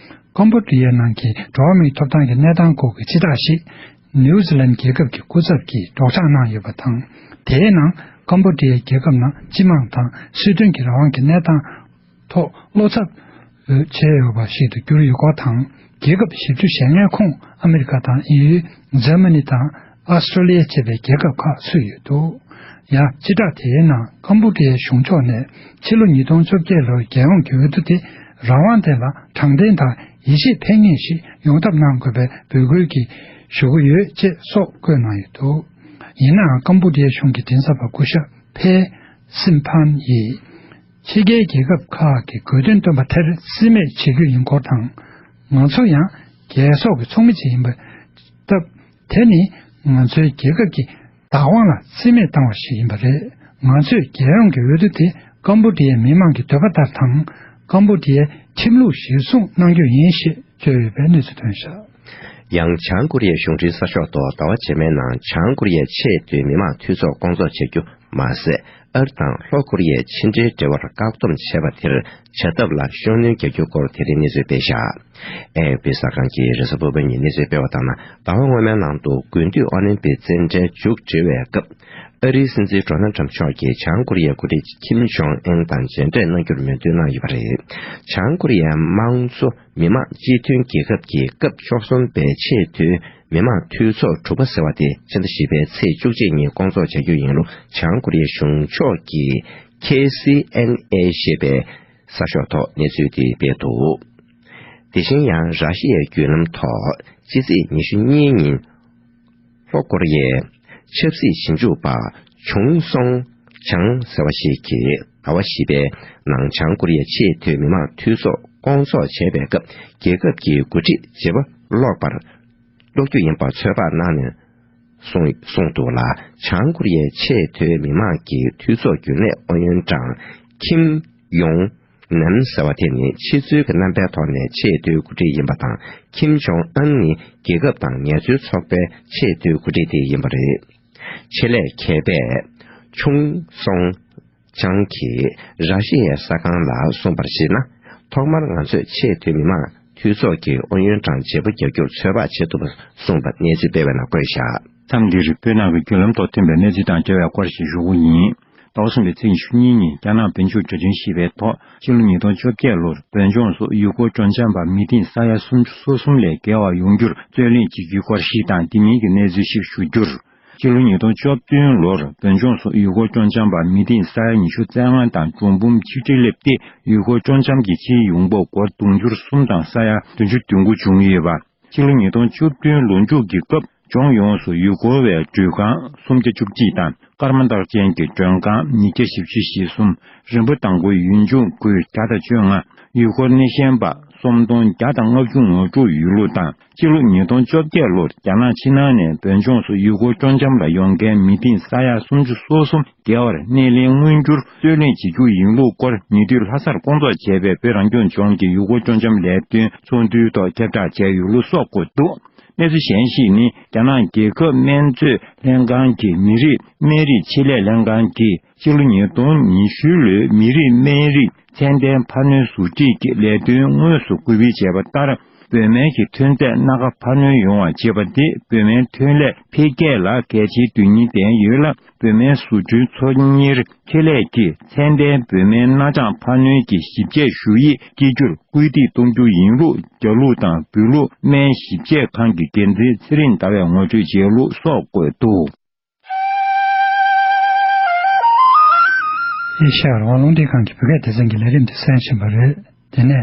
ཀམ་བུ་ཌི་ཡའི་ནང་གི་འགྲོ་བ་མིའི་ཐོབ་ཐང་གི་གནས་སྟངས་སྐོར་གྱི་སྤྱི་བསྒྲགས་ཤིག་ནིའུ་ཛི་ལན་རྒྱལ་ཁབ་ཀྱི་སྐུ་ཚབ་ཀྱིས་སྒྲོག་སྦྱང་གནང་ཡོད་པ་དང་། དེའི་ནང་ཀམ་བུ་ཌི་ཡའི་རྒྱལ་ཁབ་ནང་སྤྱི་དམངས་དང་སྲིད་དོན་གྱི་རང་དབང་གི་གནས་སྟངས་ཐོག་བློ་འཚབ་བྱས་ཡོད་པ་ཞིག་ཏུ་གྱུར་ཡོད་སྐོར་དང་། རྒྱལ་ཁབ་བཞི་བཅུ་ཞེ་ལྔའི་ཁོངས་ཨ་མི་རི་ཀ་དང་ཨིན་ཡུལ། འཛམ་མ་ནི་དང་ཨ་སི་ཀྲོ་ལི་ཡ་བཅས་པའི་རྒྱལ་ཁབ་ཁག་ཚུད་ཡོད་འདུག་ཡང་སྤྱི་བསྒྲགས་དེའི་ནང་། ཀམ་བུ་ཌི་ཡའི་གཞུང་ཕྱོགས་ནས་ཕྱི་ལོ་ཉིས་སྟོང་བཅོ་བརྒྱད་ལོའི་རྒྱལ་ཡོངས་ཀྱི་འོས་བསྡུ་དེ་རང་དབང་ལྡན་ལ་དྲང་བདེན་དང་ཡིད་ཆེས་ཕན་ངེས་ཤིག་ཡོང་ཐབས་གནང་དགོས་པའི་འབོད་སྐུལ་གྱི་ཞུ་གི་ཡོད་ཅེས་སོགས་བཀོད་གནང་ཡོད་འདུག་ཡིན་ནའང་ཀམ་བུ་ཌི་ཡའི་གཞུང་གི་མགྲིན་ཚབ་པ་སྐུ་ཞབས་ཕེ་སིན་ཕན་ཡིས། ཕྱི་རྒྱལ་རྒྱལ་ཁབ་ཁག་གིས་དགོས་འདུན་བཏོན་པ་དེར་རྩིས་མེད་བྱེད་རྒྱུ་ཡིན་སྐོར་དང་། ང་ཚོ་ཡང་རྒྱལ་ཚོགས་ཀྱི་ཚོགས་མི་ཅིག་ཡིན་པ་སྟབས། དེ་ནི་ང་ཚོའི་རྒྱལ་ཁབ་ཀྱི་བདག་དབང་ལ་རྩིས་མེད་བཏང་བ་ཞིག་ཡིན་པ་རེད། ང་ཚོས་རྒྱལ་ཡོངས་ཀྱི་འོས་བསྡུ་དེ་ཀམ་བུ་ཌི་ཡའི་མི་མང་གི་འདོད་པ་ལྟར་དང་། ཀམ་བུ་ཌི་ཡའི་ཁྲིམས་ལུགས་གཞིར་བཟུང་གནང་རྒྱུ་ཡིན་ཞེས་བརྗོད་ཡོད་པའི་གནས་ཚུལ་ཐོན་བཞག་ཡང་བྱང་ཀོ་རི་ཡའི་གཞུང་འབྲེལ་གསར་ཤོག་ཐོག་ཟླ་བ་རྗེས་མའི་ནང་། བྱང་ཀོ་རི་ཡའི་ཆེས་མཐོའི་མི་དམངས་འཐུས་ཚོགས་སྐོང་ཚོགས་བྱ་རྒྱུ་ མ་ཟད། ཨ་རི་དང་ལྷོ་ཀོ་རི་ཡས་ཕྱི་འབྲེལ་འབྲེལ་བར་བཀག་སྡོམ་བྱས་པ་དེར་བྱ་ཐབས་ལ་ཤུགས་སྣོན་རྒྱག་རྒྱུ་སྐོར་དེ་རིང་གནས་ཚུལ་སྤེལ་བཞག་ཨེ་ཨེཕ་པི་གསར་ཁང་གིས་རེས་གཟའ་ཕུར་བུ་ཉིན་གནས་ཚུལ་སྤེལ་བ་ལྟར་ན། ཟླ་བ་སྔོན་མའི་ནང་དུ་དགུན་དུས་ཨོ་ལིམ་པིག་རྩེད་འགྲན་མཇུག་སྒྲིལ་བའི་སྐབས། ཨ་རིའི་སྲིད་འཛིན་ཌོ་ནལ་ཊམ་མཆོག་གིས་བྱང་ཀོ་རི་ཡའི་འགོ་ཁྲིད་ཁིམ་ཇོང་ཨན་དང་མཇལ་འཕྲད་གནང་རྒྱུར་མོས་མཐུན་གནང་ཡོད་པ་རེད། བྱང་ཀོ་རི་ཡའི་དམངས་གཙོ་མི་དམངས་སྤྱི་མཐུན་རྒྱལ་ཁབ་ཀྱི་སྐབས་བཅུ་གསུམ་པའི་ཆེས་མཐོའི་མི་དམངས་འཐུས་ཚོགས་དྲུག་པ་ཟེར་བ་དེ་ཕྱི་ཟླ་བཞི་པའི་ཚེས་བཅུ་གཅིག་ཉིན་སྐོང་ཚོགས་བྱ་རྒྱུ་ཡིན་ལུགས་བྱང་ཀོ་རི་ཡའི་གཞུང་ཕྱོགས་ཀྱི་ཁེ་སི་ཨེན་ཨེ་ཞེས་པའི་གསར་ཤོག་ཐོག་གནས་ཚུལ་དེ་སྤེལ་འདུག་དེ་བཞིན་ཡང་ར་ཤི་ཡའི་བརྒྱུད་ལམ་ཐོག་ཕྱི་ཚེས་ཉི་ཤུ་གཉིས་ཉིན། ལྷོ་ཀོ་རི་ཡའི་ཆབ་སྲིད་ཞིབ་འཇུག་པ་ཆུང་སོང་ཆང་ཟེར་བ་ཞིག་གིས་ཟླ་བ་བཞི་པའི་ནང་བྱང་ཀོ་རི་ཡའི་ཆེས་མཐོའི་མི་དམངས་འཐུས་ཚོགས་སྐོང་ཚོགས་བྱས་པའི་སྐབས། རྒྱལ་ཁབ་ཀྱི་འགོ་ཁྲིད་བརྗེ་པོ་སློག་པར་སློག་རྒྱུ་ཡིན་པ་ཚོད་དཔག་གནང་ནས་གསུངས་གསུངས་འདུག་ལ། བྱང་ཀོ་རི་ཡའི་ཆེས་མཐོའི་མི་དམངས་ཀྱི་འཐུས་ཚོགས་རྒྱུན་ལས་ཨུ་ཡོན་ཀྲང་ཁིམ་ཡོང་ནན་ཟེར་བ་དེ་ནི་ཕྱི་ཚུལ་གྱི་རྣམ་པའི་ཐོག་ནས་ཆེས་མཐོའི་འགོ་ཁྲིད་ཡིན་པ་དང་། ཁིམ་ཇོང་ཨན་ནི་རྒྱལ་ཁབ་དང་ངལ་རྩོལ་ཚོགས་པའི་ཆེས་མཐོའི་འགོ་ཁྲིད་དེ་ཡིན་པ་རེད། ཆེད་ལས་མཁས་པས་ཆུང་སོང་ཆང་གིས་ར་ཤི་ཡའི་གསར་ཁང་ལ་གསུངས་པར་གཞིགས་ན། ཐོག་མར་ང་ཚོས་ཆེས་མཐོའི་མི་དམངས་འཐུས་ཚོགས་ཀྱི་ཨུ་ཡོན་ཀྲང་བརྗེ་པོ་རྒྱག་རྒྱུར་ཚོད་དཔག་བྱེད་ཐུབ་པ་གསུངས་པ་གནས་ཚུལ་སྤེལ་བའི་ནང་བཀོད་བཞག་མཚམས་འདིར་བོད་ནང་གི་བརྒྱུད་ལམ་ཐོག་ཐོན་པའི་གནས་ཚུལ་དང་འབྲེལ་བའི་སྐོར་ཞིག་ཞུ་རྒྱུ་ཡིན། ཟླ་བ་གསུམ་པའི་ཚེས་ཉི་ཤུ་གཉིས་ཉིན་རྒྱ་ནག་དཔལ་འབྱོར་གྲོས་མཐུན་ཞེས་པའི་ཐོག་ཕྱི་ལོ་ཉིས་སྟོང་བཅོ་བརྒྱད་ལོར་བོད་ལྗོངས་སུ་ཡུལ་སྐོར་སྤྲོ་འཆམ་པ་མི་ཐེངས་ས་ཡ་སུམ་ཅུ་སོ་གསུམ་ལས་བརྒལ་བ་ཡོང་རྒྱུར་རྩོད་ལེན་བྱེད་རྒྱུའི་སྐོར་ཞིག་དང་། དེ་མིན་གྱི་གནས་ཚུལ་ཞིག་ཞུ་རྒྱུར། ཕྱི་ལོ་ཉིས་སྟོང་བཅུ་བདུན་ལོར་བོད་ལྗོངས་སུ་ཡུལ་སྐོར་སྤྲོ་འཆམ་པ་མི་ཐེངས་ས་ཡ་ཉི་ཤུ་རྩ་ལྔ་དང་གྲུམ་བུ་ཆིག་ཁྲི་སླེབས་ཏེ། ཡུལ་སྐོར་སྤྲོ་འཆམ་གྱི་ཕྱིའི་ཡོང་འབབ་སྒོར་དུང་ཕྱུར་གསུམ་དང་ས་ཡ་བདུན་ཅུ་དོན་དགུ་བྱུང་ཡོད་པ། ཕྱི་ལོ་ཉིས་སྟོང་བཅུ་བདུན་ལོ་མཇུག་གི་སྐབས་ལྗོངས་ཡོངས་སུ་ཡུལ་སྐོར་བའི་འགྲུལ་ཁང་སུམ་བརྒྱ་བཅུ་གཅིག་དང་། སྐར་མ་རྟགས་ཅན་གྱི་མགྲོན་ཁང་ཉིས་བརྒྱ་བཞི་བཅུ་ཞེ་གསུམ། རིམ་པ་དང་པོའི་ཡུལ་ལྗོངས་ཁུལ་བརྒྱ་དང་བཅོ་ལྔ། ཡུལ་སྐོར་སྣེ་ཤན་པ་སུམ་སྟོང་བརྒྱ་དང་ལྔ་བཅུ་ངོ་སྤྲོད་ཡོད་ལུགས་དང་། སྤྱི་ལོ་ཉིས་སྟོང་བཅོ་བརྒྱད་ལོར་རྒྱ་ནག་ཕྱི་ནང་ནས་བོད་ལྗོངས་སུ་ཡུལ་སྐོར་སྤྲོ་འཆམ་ལ་ཡོང་མཁན་མི་ཐེངས་ས་ཡ་སུམ་ཅུ་སོ་གསུམ་བརྒལ་བར་སྣེ་ལེན་མངོན་འགྱུར་རྩོད་ལེན་བྱེད་རྒྱུ་ཡིན་ལུགས་སྐོར་ཉེ་དུས་ལྷ་སར་སྐོང་ཚོགས་བྱས་པའི་བོད་རང་སྐྱོང་ལྗོངས་ཀྱི་ཡུལ་སྐོར་སྤྲོ་འཆམ་ལས་དོན་ཚོགས་འདུའི་ཐོག་ཁྱབ་བསྒྲགས་བྱས་ཡོད་ལུགས་སོགས་བཀོད་འདུག་གནས་ཚུལ་གཞན་ཞིག་ནི། རྒྱ་ནག་རྒྱལ་ཁབ་སྨན་རྩིས་ལྷན་ཁང་གི་མི་རིགས་སྨན་རིགས་ཆེད་ལས་ལྷན་ཁང་གིས་ཕྱི་ལོ་ཉིས་སྟོང་ཉི་ཤུ་ལོའི་མི་རིགས་སྨན་རིགས་ཚད་ལྡན་འཕར་སྣོན་བཟོ་སྒྲིག་གི་ལས་དོན་དངོས་སུ་སྐུལ་སྤེལ་བྱས་པ་ལྟར། བོད་སྨན་གྱི་ཐོན་རྫས་སྣ་ཁ་འཕར་སྣོན་ཡོང་བ་བྱེད་པ་དེ་བོད་སྨན་ཐོན་ལས་འཕེལ་རྒྱས་ལ་གལ་ཆེའི་དོན་སྙིང་ལྡན་ཡོད་ལ། བོད་སྨན་བཟོ་སྐྲུན་ཚོང་གཉེར་ཁེ་ལས་ཀྱིས་ཚད་ལྡན་བོད་སྨན་སྣ་ཆགས་འཕར་སྣོན་གྱི་ཞིབ་དཔྱད་ཞུ་ཡིག་བསྐྱིལ་རྒྱུར་སྐུལ་འདེད་གཏོང་རྒྱུ་ཡིན་ལུགས། རྒྱ་ལུགས་དང་བོད་ལུགས་སྨན་ཞིབ་དཔྱད་ཁང་གི་འགན་འཛིན་ཚེ་རིང་ཟླ་བས་ངོ་སྤྲོད་བྱས་ལུགས་སོགས་བཀོད་འདུག་ཨེ་ཤ་ཡ་རང་དབང་རླུང་འཕྲིན་ཁང་གི་བོད་སྐད་སྡེ་ཚན་གྱི་ལས་རིམ་དེ་གསན་བཞིན་པ་རེད། དེ་ནས་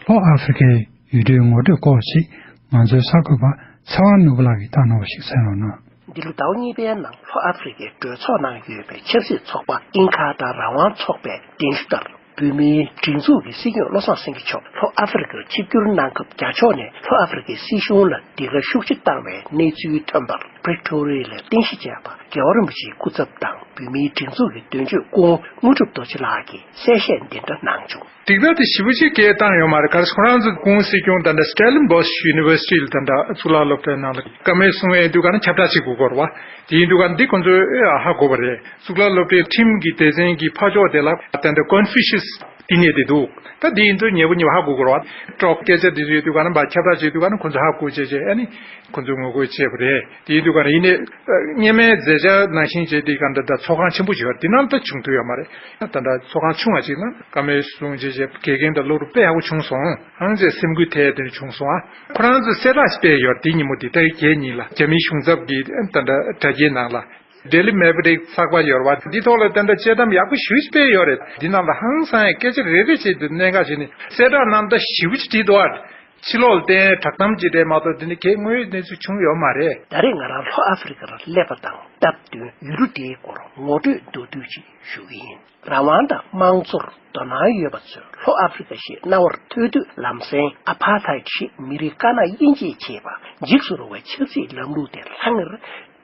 ལྷོ་ཨ་ཧྥེ་རི་ཁའི་ཡུལ་གྲུའི་ངོ་སྤྲོད་སྐོར་ཞིག་ང་ཚོའི་གསར་འགོད་པ་ཚེ་དབང་ནོར་བུ་ལགས་ཀྱིས་བཏང་གནང་བ་ཞིག་གསན་རོགས་གནང་། འདི་ལོ་ཟླ་བ་གཉིས་པའི་ནང་ལྷོ་ཨ་ཧྥེ་རི་ཁའི་གྲོས་ཚོགས་ནང་ཡོད་པའི་ཆབ་སྲིད་ཚོགས་པ་ཨིན་ཁ་དང་རང་དབང་ཚོགས་པའི་གདན་ཞུ་ལྟར། བོད་མིའི་སྒྲིག་འཛུགས་ཀྱི་སྲིད་སྐྱོང་བློ་བཟང་སེང་གེ་མཆོག་ལྷོ་ཨ་ཧྥེ་རི་ཁར་ཆིབས་བསྒྱུར་གནང་སྐབས། རྒྱ་ཕྱོགས་ནས་ལྷོ་ཨ་ཧྥེ་རི་ཁའི་སྲིད་གཞུང་ལ་འདི་ག་ཤུགས་ཆེ་བཏང་བའི་གནས་ཚུལ་ཐོན་པར། པྲེ་ཊོ་རི་ཡ་ལ་རྟེན་གཞི་བྱས་པ་རྒྱལ་བ་རིན་པོ་ཆེའི་སྐུ་ཚབ་དང་བོད་མིའི་སྒྲིག་འཛུགས་ཀྱི་དོན་གཅོད་སྐུ་ངོ་དངོས་གྲུབ་རྡོ་རྗེ་ལགས་ཀྱིས་གསལ་བཤད་འདི་འདྲ་གནང་བྱུང་། སྡིག་པ་དེ་ཞེ་པོ་ཅིག་སྐད་བཏང་ཡོད་མ་རེད། ག་རེ་ཁོ་རང་ཚོ་སྐུ་ངོ་སྲིད་སྐྱོང་དང་འདྲ། Stellenbosch University ལ་དང་འདྲ་གཙུག་ལག་སློབ་གྲྭའི་ནང་ལ་བཀའ་མོལ་གསུང་ཡས་ཡིན་དུས་ག་ན་ཁྱབ་བསྒྲགས་བྱེད་དགོས་སྐོར་བ། དེ་ཡིན་དུས་ག་ན་འདི་ཁོ་ཚོས་ཧ་གོ་བ་རེད། གཙུག་ལག་སློབ་གྲྭའི་ཁྲིམས་ཀྱི་སྡེ་ཚན་གྱི་ཕར་ཕྱོགས་དེ་ལ་ད་ལྟ་Confucius བསྟི་གནས་དེ་འདུག་ད་འདི་ཡིན་དུས་ཉེ་པོ་ཉེ་པོ་ཧ་གོ་དགོས་རེད་བ། ཀྲོག་སྐད་ཆ་འདི་ཚོ་ཡོད་དུས་ག་ན་ཕར་ཁྱབ་བསྒྲགས་བྱེད་དུས་ག་ན་ཁོ་ཚོ་ཧ་གོ་བྱས་བྱས་ཨ་ནི་ཁོ་ཚོས་ངོ་རྒོལ་བྱས་པ་རེད། དེ་ཡིན་དུས་ག་ན་ཡིན་ནའི་སྔོན་མའི་མཛད་འཆར་ནང་བཞིན་བྱས་དུས་ག་ན་ད་ཚོགས་ཁང་ཆེན་པོ་ཞིག་ཡོད་རེད། འདི་ནང་ད་བྱུང་ཐུབ་ཡོད་མ་རེད། ད་ལྟ་ཚོགས་ཁང་ཆུང་བ་ཅིག་ནང་བཀའ་མོལ་གསུང་བྱས་བྱས་དགེ་རྒན་དང་སློབ་ཕྲུག་དཔེ་ཡག་པོ་བྱུང་སོང་། ཧང་ཅེ་སེམས་འགུལ་ཐེབས་དེ་འདྲ་བྱུང་སོང་ཨ། ཁོ་རང་ཚོས་གསལ་བསྒྲགས་ཤིག་སྤེལ་ཡོད་རེད། དེ་ཉིན་མོ་དེ་ད་གའི་ཉིན་ལ་རྒྱ་མིའི་གཞུང་ཚབ་ཀྱི་ད་ལྟ་དྲ་རྒྱའི་ནང་ལ། Daily Maverick ཚགས་པར་ཡོད་རེད་བ། འདི་ཐོག་ལ་ད་ལྟ་དཔྱད་གཏམ་ཡག་པོ་ཞེ་པོ་ཅིག་སྤེལ་ཡོད་རེད། འདི་ནང་ལ་ཧང་སང་ཡ་སྐད་ཆ་རེ་རེ་བྱས་ཏེ་གནད་འགག་བྱས་ནས་གསལ་བསྒྲགས་གནང་ད་ཞེ་པོ་ཅིག་བྲིས་འདུག་ཨ། ཕྱི་ལོགས་ལ་བསྟན་བསྒྲགས་གཏམ་ཅིག་རེད་མ་གཏོགས་འདི་ནི་གའི་དངོས་ཡོད་གནས་ཚུལ་བྱུང་ཡོད་མ་རེད། ད་རེས་ང་རང་ལྷོ་ཨ་ཧྥེ་རི་ཁར་སླེབས་པ་དང་སྟབས་བསྟུན་ཡུལ་གྲུ་དེའི་སྐོར་ངོ་སྤྲོད་མདོར་བསྡུས་ཅིག་ཞུ་གི་ཡིན། རང་དབང་དང་དམངས་གཙོར་དོ་སྣང་ཡོད་པ་ཚོས་ལྷོ་ཨ་ཧྥེ་རི་ཁ་ཞེས་རྣ་བར་ཐོས་དུས་ལམ་སེང་ཨ་ཕར་ཐའེད་ཞེས་མི་རིགས་དཀར་ནག་དབྱེ་འབྱེད་བྱེད་པ་འཇིགས་སུ་རུང་བའི་ཆབ་སྲིད་ལམ་ལུགས་དེ་ལྷང་ངེར་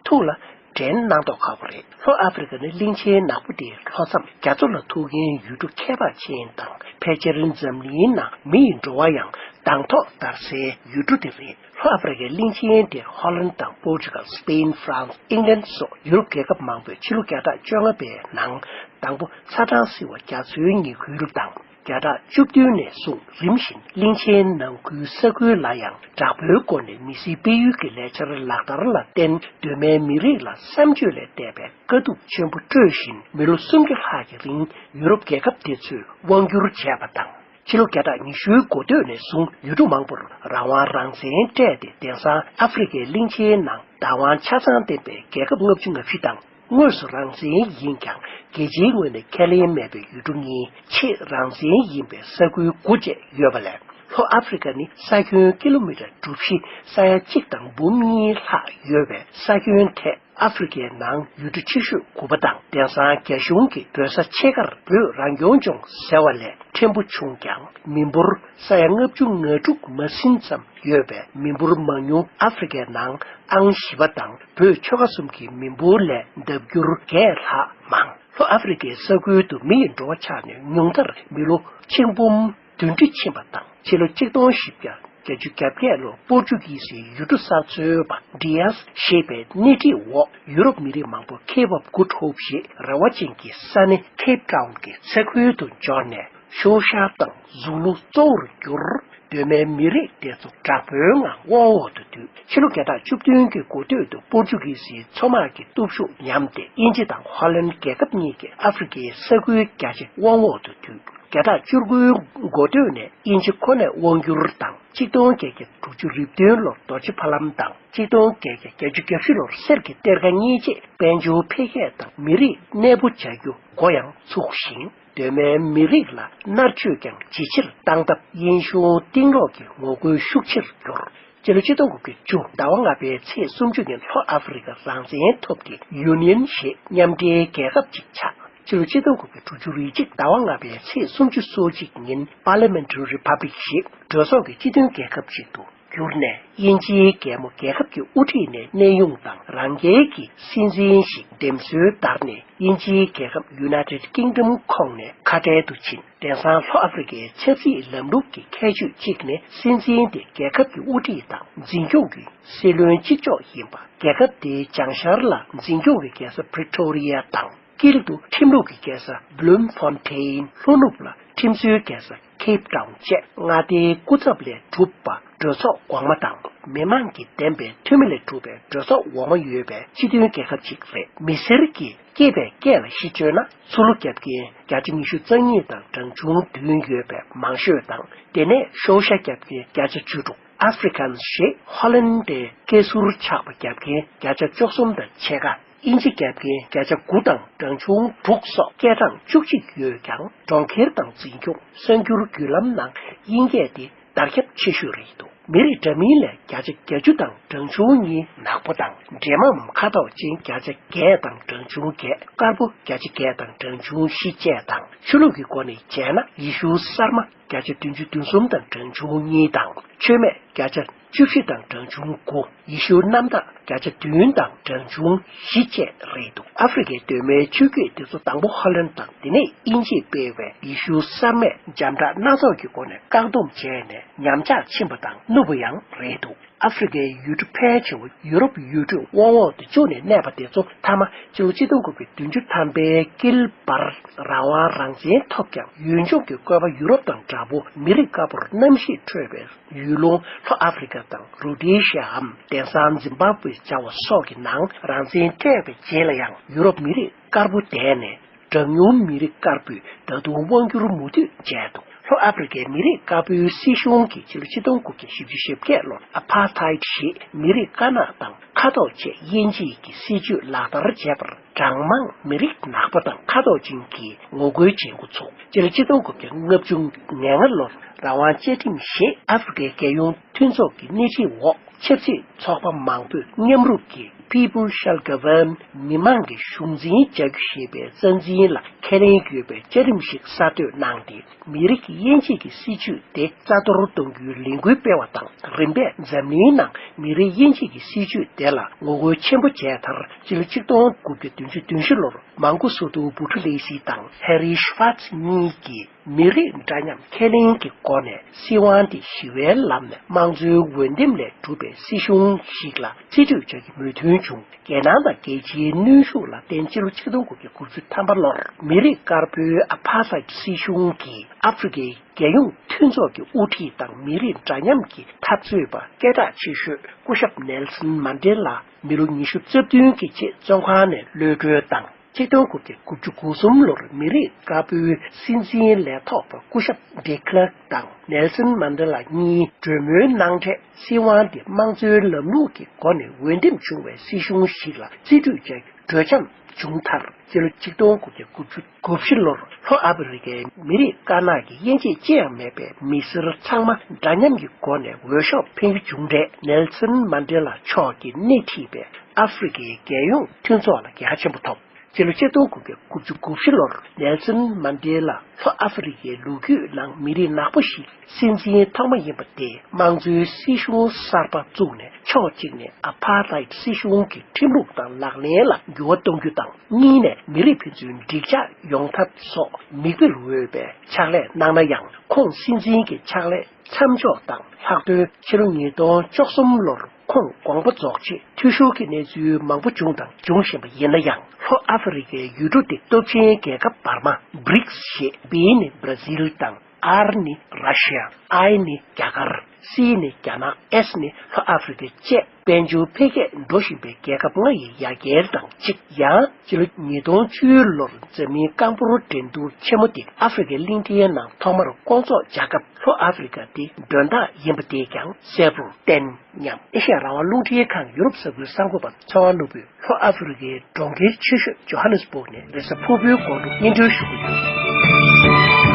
ཐུགས་ལ་དྲན་གནང་མདོག་ཁ་པོ་རེད། ལྷོ་ཨ་ཧྥེ་རི་ཁ་ནི་གླིང་ཆེན་ནག་པོ་དེའི་ལྷོ་མཚམས་རྒྱ་མཚོ་ལ་ཐུག་མཁན་ཡུལ་གྲུ་ཁྱད་འཕགས་ཅན་དང་། ཕལ་ཆེར་འཛམ་གླིང་ནང་མི་ཡི་འགྲོ་བ་ཡང་ལྟ་ གདངས་ཐོག་དར་སའི་ཡུལ་གྲུ་དེ་རེད། ལྷོ་ཨ་ཧྥེ་རི་ཁའི་གླིང་ཆེན་དེར་ཧོ་ལན་དང་པོར་ཅུ་གལ། སི་པེན། ཧྥ་རན་སི། ཨིང་ལན་སོགས་ཡུ་རོབ་རྒྱལ་ཁབ་མང་པོས་ཕྱི་ལོ་བརྒྱ་ཕྲག་བཅོ་ལྔ་པའི་ནང་དང་པོ་ཚ་གྲང་བསིལ་བ་རྒྱ་མཚོའི་ཉེ་ཁུལ་དང་། བརྒྱ་ཕྲག་བཅུ་བདུན་ནས་བཟུང་རིམ་བཞིན་གླིང་ཆེན་ནང་ཁུལ་ས་ཁུལ་ལ་ཡང་དྲག་པོའི་སྒོ་ནས་མི་སེར་སྤེལ་ཡུལ་གྱི་ལས་འཆར་ལག་བསྟར་ལ་བརྟེན། གདོད་མའི་མི་རིགས་ལ་བསམ་སྤྱོད་ལས་འདས་པའི་དཀའ་སྡུག་ཆེན་པོ་སྤྲོད་བཞིན། མི་ལོ་སུམ་བརྒྱ་ལྷག་གི་རིང་ཡུ་རོབ་རྒྱལ་ཁབ་དེ་ཚོས་དབང་བསྒྱུར་བྱས་པ་དང་། ཕྱི་ལོ་བརྒྱ་ཕྲག་ཉི་ཤུའི་འགོ་སྟོད་ནས་བཟུང་ཡུལ་གྲུ་མང་པོར་རང་དབང་རང་བཙན་སྤྲད་དེ། དེང་སང་ཨ་ཧྥེ་རི་ཁའི་གླིང་ཆེན་ནང་བདག་དབང་ཆ་ཚང་ལྡན་པའི་རྒྱལ་ཁབ་ལྔ་བཅུ་ང་བཞི་དང་། དངོས་སུ་རང་བཙན་ཡིན་ཀྱང་རྒྱལ་སྤྱིའི་ངོས་ནས་ཁས་ལེན་མེད་པའི་ཡུལ་གྲུ་གཉིས། ཕྱེད་རང་བཙན་ཡིན་པའི་ས་ཁུལ་དགུ་བཅས་ཡོད་པ་ལས། ལྷོ་ཨ་ཧྥེ་རི་ཁ་ནི་ས་ཁྱོན་ཀི་ལོ་མི་ཊར་གྲུ་བཞི་ས་ཡ་གཅིག་དང་འབུམ་གཉིས་ལྷག་ཡོད་པའི་ས་ཁྱོན་ཐད། ཨ་ཧྥེ་རི་ཁའི་ནང་ཡུལ་གྲུ་ཆེ་ཤོས་དགུ་པ་དང་། དེང་སང་རྒྱ་གཞུང་གིས་བོད་ས་ཕྱེད་ཀར་བོད་རང་སྐྱོང་ལྗོངས་ཟེར་བ་ལས་ཕྲན་བུ་ཆུང་ཀྱང་། མི་འབོར་ས་ཡ་ལྔ་བཅུ་ང་དྲུག་མ་ཟིན་ཙམ་ཡོད་པའི་མི་འབོར་མང་ཉུང་ཨ་ཧྥེ་རི་ཁའི་ནང་ཨང་བཞི་པ་དང་། བོད་ཆོལ་ཁ་གསུམ་གྱི་མི་འབོར་ལས་ལྡབ་འགྱུར་བརྒྱད་ལྷག་མང་། ལྷོ་ཨ་ཧྥེ་རི་ཁའི་ས་ཁུལ་དུ་མི་ཡི་འགྲོ་བ་ཆགས་ནས་ཉུང་མཐར་མི་ལོ་ཆིག་འབུམ་བདུན་ཁྲི་ཕྱིན་པ་དང་། ཕྱི་ལོ་ཆིག་སྟོང་བཞི་བརྒྱ་བརྒྱད་ཅུ་གྱ་བརྒྱད་ལོར་པོར་ཅུ་གི་སིའི་ཡུལ་གྲུ་གསར་འཚོལ་བ་ཌི་ཡཱས་ཞེས་པའི་སྣེ་ཁྲིད་འོག་ཡུ་རོབ་མི་རིགས་མང་པོ་ཁེ་བབ་དགུ་ཁྲོབ་ཞེས་རེ་བ་ཅན་གྱི་ས་གནས་ཁེབ་ཊའུན་གྱི་ས་ཁུལ་དུ་འབྱོར་ནས། ཤོག་ཤར་དང་གཟུགས་ལུ་གཙོ་བོར་གྱུར། གདོད་མའི་མི་རིགས་དེ་ཚོ་དྲག་པོའི་ངང་དབང་འོག་ཏུ་བསྡུས། ཕྱི་ལོ་བརྒྱ་ཕྲག་བཅུ་བདུན་གྱི་འགོ་སྟོད་དུ་པོར་ཅུ་གི་སིའི་མཚོ་དམག་གི་སྟོབས་ཤུགས་ཉམས་ཏེ། དབྱིན་ཇི་དང་ཧོ་ལན་རྒྱལ་ཁབ་གཉིས་ཀྱིས་ཨ་ཧྥེ་རི་ཁའི་ས་ཁུལ་རྒྱ་ཆེ་དབང་འོག་ཏུ་བསྡུས། བརྒྱ་ཕྲག་བཅུ་དགུའི་འགོ་སྟོད་ནས་དབྱིན་ཇི་ཁོ་ནས་དབང་བསྒྱུར་དང་། ཆིག་སྟོང་བརྒྱད་བརྒྱ་དྲུག་ཅུ་རེ་བདུན་ལོར་རྡོ་རྗེ་ཕ་ལམ་དང་། ཆིག་སྟོང་བརྒྱད་བརྒྱ་བརྒྱད་ཅུ་གྱ་བཞི་ལོར་གསེར་གྱི་གཏེར་ཁ་གཉིས་རྗེས་དཔལ་འབྱོར་འཕེལ་རྒྱས་དང་མི་རིགས་གནས་སྤོ་བྱ་རྒྱུ་འགོ་ཡང་ཚུགས་ཤིང་། གདོད་མའི་མི་རིགས་ལ་མནར་གཅོད་ཀྱང་ཇེ་ཆེར་བཏང་སྟབས། དབྱིན་གཞུང་གཏིང་ལོག་གི་ངོ་རྒོལ་ཤུགས་ཆེར་གྱུར། སྤྱི་ལོ་ཆིག་སྟོང་དགུ་བརྒྱ་བཅུ་ཟླ་བ་ལྔ་པའི་ཚེས་སུམ་ཅུ་ཉིན་ལྷོ་ཨ་ཧྥེ་རི་ཁ་རང་བཙན་ཐོབ་སྟེ། ཡུ་ནི་ཡན་ཞེས་མཉམ་འབྲེལ་རྒྱལ་ཁབ་ཅིག་ཆགས། སྤྱི་ལོ་ཆིག་སྟོང་དགུ་བརྒྱ་དྲུག་ཅུ་རེ་གཅིག་ཟླ་བ་ལྔ་པའི་ཚེས་སུམ་ཅུ་སོ་གཅིག་ཉིན་Parliamentary Republic ཞེས་གྲོས་ཚོགས་ཀྱི་སྤྱི་མཐུན་རྒྱལ་ཁབ་ཅིག་ཏུ་གྱུར་ནས། དབྱིན་ཇིའི་རྒྱལ་མོ་རྒྱལ་ཁབ་ཀྱི་དབུ་ཁྲིད་ནས་གནས་དབྱུང་དང་། རང་རྒྱལ་གྱི་སྲིད་འཛིན་ཞིག་འདེམས་གསོལ་བསྟར་ནས། དབྱིན་ཇིའི་རྒྱལ་ཁབ་United Kingdom ཁོངས་ནས་ཁ་བྲལ་དུ་ཕྱིན། དེང་སང་ལྷོ་ཨ་ཧྥེ་རི་ཁའི་ཆབ་སྲིད་ལམ་ལུགས་ཀྱི་ཁྱད་ཆོས་གཅིག་ནི། སྲིད་འཛིན་དེ་རྒྱལ་ཁབ་ཀྱི་དབུ་ཁྲིད་དང་འཛིན་སྐྱོང་གི་སྲིད་བློན་གཅིག་ལྕོགས་ཡིན་པ། རྒྱལ་ཁབ་དེའི་བྱང་ཤར་ལ་འཛིན་སྐྱོང་གི་རྒྱལ་ས་Pretoria དང་། དཀྱིལ་དུ་ཁྲིམས་ལུགས་ཀྱི་རྒྱལ་ས་Bloemfontein། ལྷོ་ནུབ་ལ་ཁྲིམས་བཟོའི་རྒྱལ་ས་Cape Town བཅས་མངའ་སྡེའི་སྐུ་ཚབ་ལས་གྲུབ་པ་གྲོས་ཚོགས་གོང་མ་དང་། མི་མང་གི་འདེམས་པའི་འཐུས་མི་ལས་གྲུབ་པའི་གྲོས་ཚོགས་འོག་མ་ཡོད་པའི་སྤྱི་མཐུན་རྒྱལ་ཁབ་ཅིག་རེད། མི་སེར་གྱི་སྐྱེས་པའི་སྐད་ལ་གཞི་བཅོལ་ན། ཚུར་ལོག་རྒྱབ་མཁན་བརྒྱ་ཆ་ཉི་ཤུ་རྩ་གཉིས་དང་གྲངས་ཆུང་བདུན་ཡོད་པའི་མང་ཤོས་དང་། དེ་ནས་ཤོག་ཤ་རྒྱབ་མཁན་བརྒྱ་ཆ་བཅུ་དྲུག། Afrikaans ཞེས་ཧོ་ལན་ཌའི་སྐད་ཟུར་ཆགས་པ་རྒྱབ་མཁན་བརྒྱ་ཆ་བཅུ་གསུམ་དང་ཕྱེད་ཀ། དབྱིན་ཇི་རྒྱབ་མཁན་བརྒྱ་ཆ་དགུ་དང་གྲངས་ཆུང་དྲུག་སོགས་སྐད་གྲངས་བཅུ་གཅིག་ཡོད་ཀྱང་། གྲོང་ཁྱེར་དང་འཛིན་སྐྱོང་། གསར་འགྱུར་བརྒྱུད་ལམ་ནང་དབྱིན་སྐད་དེ་དར་ཁྱབ་ཆེ་ཤོས་རེད་འདུག། མི་རིགས་འདྲ་མིན་ལས་བརྒྱ་ཆ་བརྒྱད་ཅུ་དང་གྲངས་ཆུང་གཉིས་ནག་པོ་དང་། འདྲེས་མའམ་ཁ་དོག་ཅན་བརྒྱ་ཆ་བརྒྱད་དང་གྲངས་ཆུང་བརྒྱད། དཀར་པོ་བརྒྱ་ཆ་བརྒྱད་དང་གྲངས་ཆུང་བཞི་བཅས་དང་། ཆོས་ལུགས་ཀྱི་སྒོ་ནས་བྱས་ན། ཡེ་ཤུ་གསར་མ་བརྒྱ་ཆ་བདུན་ཅུ་དོན་གསུམ་དང་གྲངས་ཆུང་གཉིས་དང་། ཆོས་མེད་བརྒྱ་ཆ་བཅུ་བཞི་དང་གྲངས་ཆུང་དགུ། ཡེ་ཤུ་རྣམ་དག་བརྒྱ་ཆ་བདུན་དང་གྲངས་ཆུང་བཞི་བཅས་རེད་འདུག། ཨ་ཧྥེ་རི་ཁའི་གདོད་མའི་ཆོས་བརྒྱུད་དེ་ཚོ་དང་པོ་ཧོ་ལན་དང་། དེ་ནས་དབྱིན་ཇིས་སྤེལ་བའི་ཡེ་ཤུ་གསར་མས་འཇམ་དྲག་སྣ་ཚོགས་ཀྱི་སྒོ་ནས་བཀག་སྡོམ་བྱས་ནས་ཉམས་ཆག་ཕྱིན་པ་དང་། ནུབ་པ་ཡང་རེད་འདུག། ཨ་ཧྥེ་རི་ཁའི་ཡུལ་གྲུ་ཕལ་ཆེ་བ་ཡུ་རོབ་ཡུལ་གྲུས་དབང་འོག་ཏུ་བཅུག་ནས་གནས་པ་དེ་ཚོ་མཐའ་མ་སྤྱི་ལོ་ཆིག་སྟོང་དགུ་བརྒྱ་བདུན་ཅུ་ཐམ་པའི་དཀྱིལ་བར་རང་དབང་རང་བཙན་ཐོབ་ཀྱང་། ཡུལ་ལྗོངས་ཀྱི་བཀོད་པ་ཡུ་རོབ་དང་འདྲ་པོ། མི་རིགས་དཀར་པོར་རྣམ་ཤེས་འཕྲོད་པའི་ཡུལ་ལུང་ལྷོ་ཨ་ཧྥེ་རི་ཁ་དང་རོ་ཌི་ཤི་ཡའམ་དེང་སང་ཛིམ་བྷབ་ཝེ་བྱ་བ་སོགས་ཀྱི་ནང་རང་བཙན་སྤྲད་པའི་རྗེས་ལ་ཡང་། ཡུ་རོབ་མི་རིགས་དཀར་པོ་དེ་ནས་གྲངས་ཉུང་མི་རིགས་དཀར་པོས་ད་དུང་དབང་བསྒྱུར་མུ་མཐུད་བྱས་འདུག། ལྷོ་ཨ་ཧྥེ་རི་ཁའི་མི་རིགས་དཀར་པོའི་སྲིད་གཞུང་གིས་ཕྱི་ལོ་ཆིག་སྟོང་དགུ་བརྒྱ་བཞི་བཅུ་ཞེ་བརྒྱད་ལོར་ཨ་ཕར་ཐའེ་ཌི་ཞེས་མི་རིགས་དཀར་ནག་དང་ཁ་དོག་ཆེད་དབྱེ་འབྱེད་ཀྱི་སྲིད་བྱུས་ལག་བསྟར་བྱས་པར། གྲངས་མང་མི་རིགས་ནག་པོ་དང་ཁ་དོག་ཅན་གྱིས་ངོ་རྒོལ་བྱེད་འགོ་ཚུགས། སྤྱི་ལོ་ཆིག་སྟོང་དགུ་བརྒྱ་ལྔ་བཅུ་ང་ལྔ་ལོར་རང་དབང་བཅའ་ཁྲིམས་ཞེས་ཨ་ཧྥེ་རི་ཁའི་རྒྱལ་ཡོངས་མཐུན་ཚོགས་ཀྱི་སྣེ་ཁྲིད་འོག་ཆབ་སྲིད་ཚོགས་པ་མང་པོས་མཉམ་རུབ་ཀྱིས་People Shall Govern། མི་མང་གིས་གཞུང་འཛིན་བྱ་རྒྱུ་ཞེས་པའི་རྩ་འཛིན་ལ་ཁས་ལེན་ཡོད་པའི་བཅའ་ཁྲིམས་ཤིག་གསར་གཏོད་གནང་སྟེ། མི་རིགས་དབྱེ་འབྱེད་ཀྱི་སྲིད་བྱུས་དེ་རྩ་གཏོར་གཏོང་རྒྱུའི་ལས་འགུལ་སྤེལ་བ་དང་། རིམ་པས་འཛམ་གླིང་ནང་མི་རིགས་དབྱེ་འབྱེད་ཀྱི་སྲིད་བྱུས་དེ་ལ་ངོ་རྒོལ་ཆེན་པོ་བྱས་མཐར། སྤྱི་ལོ་ཆིག་སྟོང་དགུ་བརྒྱ་བདུན་ཅུ་དོན་བཞི་ལོར་མང་གོ་སོ་ཏུ་བུ་ཁྲུ་ལེ་སི་དང་ཧེ་རི་ཤི་ཝཱ་ཚི་གཉིས་ཀྱིས་ མི་རིགས་འདྲ་མཉམ་ཁས་ལེན་གྱི་སྒོ་ནས་སྲིད་དབང་དེ་ཞི་བའི་ལམ་ནས་དམངས་གཙོའི་འོས་འདེམས་ལས་གྲུབ་པའི་སྲིད་གཞུང་ཞིག་ལ་རྩིས་སྤྲོད་བྱ་རྒྱུའི་མོས་མཐུན་བྱུང་། རྒྱལ་ནང་དང་རྒྱལ་སྤྱིའི་གནོན་ཤུགས་ལ་བརྟེན། སྤྱི་ལོ་ཆིག་སྟོང་དགུ་བརྒྱ་དགུ་བཅུ་ཐམ་པ་ལོར་མི་རིགས་དཀར་པོའི་ཨ་ཕ་སའིད་སྲིད་གཞུང་གིས་ཨ་ཧྥེ་རི་ཁའི་རྒྱལ་ཡོངས་མཐུན་ཚོགས་ཀྱི་དབུ་ཁྲིད་དང་མི་རིགས་འདྲ་མཉམ་གྱི་འཐབ་རྩོད་པ་སྐད་གྲགས་ཆེ་ཤོས་སྐུ་ཞབས་ནེལ་སོན་མན་ཌེ་ལ་མི་ལོ་ཉི་ཤུ་རྩ་བདུན་གྱི་རྗེས་བཙོན་ཁང་ནས་གློད་གྲོལ་དང་། ཆིག་སྟོང་དགུ་བརྒྱ་དགུ་བཅུ་གོ་གསུམ་ལོར་མི་རིགས་དཀར་པོའི་སྲིད་འཛིན་ལས་ཐོག་པ་སྐུ་ཞབས་ཌེ་ཀླར་དང་ནེལ་སོན་མན་ཌེ་ལ་གཉིས་གྲོས་མོལ་གནང་འཕྲལ། སྲིད་དབང་དེ་དམངས་གཙོའི་ལམ་ལུགས་ཀྱི་སྒོ་ནས་འོས་འདེམས་བྱུང་བའི་སྲིད་གཞུང་ཞིག་ལ་རྩིས་སྤྲོད་བྱ་རྒྱུའི་གྲོས་འཆམ་བྱུང་མཐར། སྤྱི་ལོ་ཆིག་སྟོང་དགུ་བརྒྱ་དགུ་བཅུ་གོ་བཞི་ལོར་ལྷོ་ཨ་ཧྥེ་རི་ཁའི་མི་རིགས་དཀར་ནག་གི་དབྱེ་འབྱེད་ཅི་ཡང་མེད་པའི་མི་སེར་ཚང་མ་འདྲ་མཉམ་གྱི་སྒོ་ནས་འོས་ཤོག་འཕེན་རྒྱུ་བྱུང་འཕྲལ། ནེལ་སོན་མན་ཌེ་ལ་མཆོག་གིས་སྣེ་ཁྲིད་པའི་ཨ་ཧྥེ་རི་ཁའི་རྒྱལ་ཡོངས་མཐུན་ཚོགས་ལ་རྒྱལ་ཁ་ཆེན་པོ་ཐོབ། སྤྱི་ལོ་ཆིག་སྟོང་དགུ་བརྒྱ་དགུ་བཅུ་གོ་བཞི་ལོར་ནེལ་སོན་མན་ཌེ་ལ་ལྷོ་ཨ་ཧྥེ་རི་ཁའི་ལོ་རྒྱུས་ནང་མི་རིགས་ནག་པོ་ཞིག་སྲིད་འཛིན་ཐོག་མ་ཡིན་པ་དེས་དམངས་གཙོའི་སྲིད་གཞུང་གསར་པ་བཙུགས་ནས། ཕྱོགས་གཅིག་ནས་ཨ་ཕ་རྟའིད་སྲིད་གཞུང་གི་ཁྲིམས་ལུགས་དང་ལག་ལེན་ལ་འགྱུར་བ་གཏོང་རྒྱུ་དང་། གཉིས་ནས་མི་རིགས་ཕན་ཚུན་འགྲིག་འཇགས་ཡོང་ཐབས་སོགས་མིག་དཔེར་འོས་པའི་ཕྱག་ལས་གནང་ན་ཡང་། ཁོང་སྲིད་འཛིན་གྱི་ཕྱག་ལས་མཚམས་འཇོག་དང་ལྷག་དོན་ཕྱི་ལོ་ཉིས་སྟོང་བཅུ་གསུམ་ལོར་ཁོང་དགོངས་པ་རྫོགས་རྗེས་འཐུས་ཤོར་གྱི་གནས་ཚུལ་མང་པོ་བྱུང་དང་འབྱུང་བཞིན་པ་ཡིན་ན་ཡང་། ལྷོ་ཨ་ཧྥེ་རི་ཁའི་ཡུལ་གྲུ་དེ་སྟོབས་ཆེན་རྒྱལ་ཁབ་བར་མ་བྷི་རིགས་ཞེས། བྷི་ནི་བྷ་ར་ཟིལ་དང་། ཨར་ནི་ར་ཤི་ཡ། ཨའི་ནི་རྒྱ་གར། སི་ནི་རྒྱ་ནག། ཨེས་ནི་ལྷོ་ཨ་ཧྥེ་རི་ཁ་བཅས་དཔལ་འབྱོར་འཕེལ་རྒྱས་འགྲོ་བཞིན་པའི་རྒྱལ་ཁབ་ལྔ་ཡི་ཡ་གྱལ་དང་གཅིག། ཡང་སྤྱི་ལོ་ཉིས་སྟོང་བཅུ་ལོར་འཛམ་གླིང་རྐང་འབོར་འགྲན་བསྡུར་ཆེན་མོ་དེ་ཨ་ཧྥེ་རི་ཁའི་གླིང་ཕྲན་ནང་ཐོག་མར་སྐོང་ཚོགས་བྱ་སྐབས། ལྷོ་ཨ་ཧྥེ་རི་ཁ་དེ་མགྲོན་བདག་ཡིན་པ་དེས་ཀྱང་གསལ་པོར་བསྟན་སྙམ། ཨེ་ཤ་ཡ་རང་དབང་རླུང་འཕྲིན་ཁང་ཡུ་རོབ་ས་ཁུལ་གསར་འགོད་པ་ཚེ་དབང་ནོར་བུས་ལྷོ་ཨ་ཧྥེ་རི་ཁའི་གྲོང་ཁྱེར་ཆེ་ཤོས་ཇོ་ཧ་ནེ་སི་སྦུག་ནས་རེས་གཟའ་ཕུར་བུའི་དགོང་དྲོ་སྙན་སྒྲོན་ཞུ་གི་ཡོད།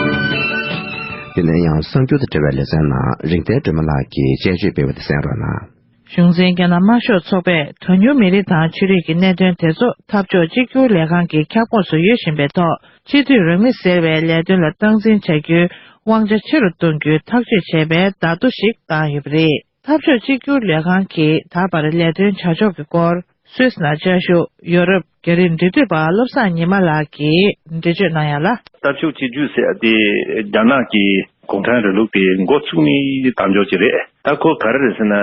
དེ་ནས་ཡང་གསར་འགྱུར་དང་འབྲེལ་བའི་ལེ་ཚན་ནང་རིག་ལྡན་སྒྲོལ་མ་ལགས་ཀྱིས་དཔྱད་བརྗོད་སྤེལ་བ་དེ་གསན་རོགས་གནང་། གཞུང་འཛིན་རྒྱ་ནག་དམར་ཤོག་ཚོགས་པས་གྲངས་ཉུང་མི་རིགས་དང་ཆོས་རིག་གི་གནད་དོན་དེ་ཚོ་འཐབ་ཕྱོགས་གཅིག་གྱུར་ལས་ཁང་གི་ཁྱབ་ཁོངས་སུ་ཡོད་བཞིན་པའི་ཐོག་སྤྱི་འཐུས་རང་མི་ཟེར་བའི་ལས་དོན་ལ་སྟངས་འཛིན་བྱ་རྒྱུའི་དབང་ཆ་ཆེ་རུ་གཏོང་རྒྱུའི་ཐག་གཅོད་བྱས་པའི་བརྡ་ཐོ་ཞིག་བཏང་ཡོད་པ་རེད། འཐབ་ཕྱོགས་གཅིག་གྱུར་ལས་ཁང་གིས་ད་བར་ལས་དོན་བྱ་ཕྱོགས་ཀྱི་སྐོར། སུད་སི་ནང་བཅའ་བཞུགས་ཡོ་རོབ་རྒྱ་རིགས་འབྲེལ་མཐུད་པ་བློ་བཟང་ཉི་མ་ལགས་ཀྱིས་འགྲེལ་བརྗོད་གནང་ཡ་ལ། འཐབ་ཕྱོགས་གཅིག་གྱུར་ཟེར་ཡ་དེ་རྒྱ་ནག་གི་གུང་ཁྲན་རིང་ལུགས་དེ་འགོ་བཙུགས་ནས་དམ་འཇོག་ཅིག་རེད། ད་ཁོ་ག་རེ་རེད་ཟེར་ན།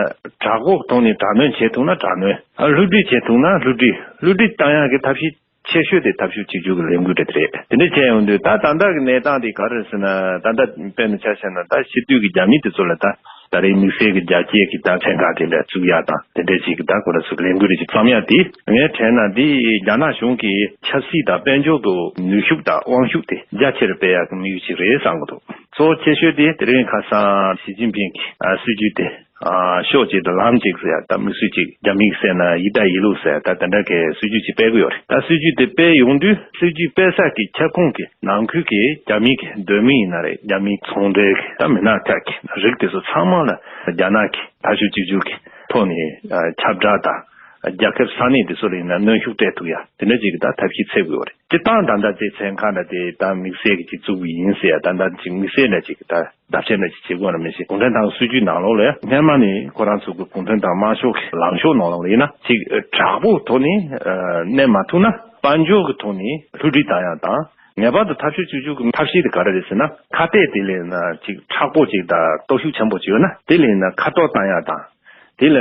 དྲག་པོའི་ཐོག་ནས་དྲག་གནོན་བྱེད་ཐུབ་ན་དྲག་གནོན། ཨ། བསླུ་བྲིད་བྱེད་ཐུབ་ན་བསླུ་བྲིད། བསླུ་བྲིད་བཏང་ཡག་གི་ཐབས་ཤེས་ཆེ་ཤོས་དེ་འཐབ་ཕྱོགས་གཅིག་གྱུར་གྱི་ལས་འགུལ་དེ་རེད། དེ་འདྲ་བྱས་ཡོང་དུས་ད་ད་ལྟ་གི་གནས་སྟངས་དེ་ག་རེ་རེད་ཟེར་ན། ད་ལྟ་དཔེར་ན་ཆ་བཞག་ན་ད་ཕྱི་སྡོད་ཀྱི་རྒྱ་མི་དེ་ཚོ་ལ་ད། ད་རེས་དམིགས་བསལ་གྱི་རྒྱ་སྐྱེད་ཀྱི་ད་ཚན་ཁག་དེ་འདྲ་བཙུགས་ཡག་དང་དེ་འདྲ་ཅིག་གི་ད་ཁོ་རང་ཚོ་ལས་འགུལ་རེ་ཅིག་བརྩམས་ཡག་དེ་ངས་དྲན་ན་འདི་རྒྱ་ནག་གཞུང་གི་ཆབ་སྲིད་དང་དཔལ་འབྱོར་གྱི་ནུས་ཤུགས་དང་དབང་ཤུགས་དེ་རྒྱ་ཆེར་སྤེལ་ཡག་གི་དམིགས་ཡུལ་ཅིག་རེད་བསམ་གྱི་འདུག་གཙོ་བོ་ཆེ་ཤོས་དེ་དེ་རིང་ཁ་སང་ཞི་ཅིན་ཕིང་གི་ཨ་སྲིད་ཇུས་དེ་ཨ་ཕྱོགས་གཅིག་ཏུ་ལམ་གཅིག་ཟེར་ཡག་ད་དམིགས་བསལ་གཅིག་རྒྱ་མིས་ཟེར་ན་ཡི་ད་ཡི་ལུགས་ཟེར་ད་དེ་འདྲ་གི་སྲིད་ཇུས་ཅིག་སྤེལ་གྱི་ཡོད་རེད། ད་སྲིད་ཇུས་དེ་སྤེལ་ཡོང་དུས་སྲིད་ཇུས་སྤེལ་ས་གི་ཁྱབ་ཁོངས་ཀྱི་ནང་ཁུལ་གྱི་རྒྱ་མི་གི་སྡོད་མི་ཡིན་ན་རེད། རྒྱ་མིའི་ཚོང་འབྲེལ་གྱི་ད་མི་སྣ་ཁག་གི་རིགས་དེ་ཚོ་ཚང་མ་ལ་རྒྱ་ནག་གི་འཐབ་ཕྱོགས་གཅིག་གྱུར་གྱི་ཐོག་ནས་ཨ་ཁྱབ་བསྒྲགས་དང་། རྒྱལ་ཁབ་ས་གནས་དེ་ཚོ་ལ་ཡིན་ན་གནོན་ཤུགས་སྤྲད་ཐུབ་ཡ་དེ་འདྲ་ཅིག་གི་ད་ཐབས་ཤེས་འཚོལ་དགོས་པ་རེད། སྤྱིར་བཏང་ད་ལྟ་དེ་ཚན་ཁག་འདྲ་དེ་ད་དམིགས་བསལ་གྱི་ཅིག་བཙུགས་པ་ཡིན་ཟེར་ཡ་ད་ལྟ་ཅིག་དམིགས་བསལ་འདྲ་ཅིག་གི་ད་བརྡ་ཆད་འདྲ་ཅིག་བྱེད་དགོས་ན་མི་ཤེས། གུང་ཁྲན་ཏང་གི་སྲིད་ཇུས་ནང་ལོགས་ལ་ཡ་སྔན་མ་ནས་ཁོ་རང་ཚོ་གི་གུང་ཁྲན་ཏང་དམར་ཤོག་གི་ལངས་ཕྱོགས་ནང་ལོགས་ལ་ཡིན་ན་ཅིག་དྲག་པོའི་ཐོག་ནས་གནོན་མ་ཐུབ་ན་དཔལ་འབྱོར་གྱི་ཐོག་ནས་བསླུ་བྲིད་བཏང་ཡ་དང་། ངེས་པར་དུ་འཐབ་ཕྱོགས་གཅིག་གྱུར་གྱི་ཐབས་ཤེས་དེ་ག་རེ་རེད་ཟེར་ན། ཁ་གཏད་དེ་ལས་ན་ཅིག་མཁྲེགས་པོ་ཅིག་དང་སྟོབས་ཤུགས་ཆེན་པོ་ཅིག་ཡོད་ན་དེ་ལས་ན་ཁ་གཏོར་བཏང་ཡ་དང་། དེ་ལ་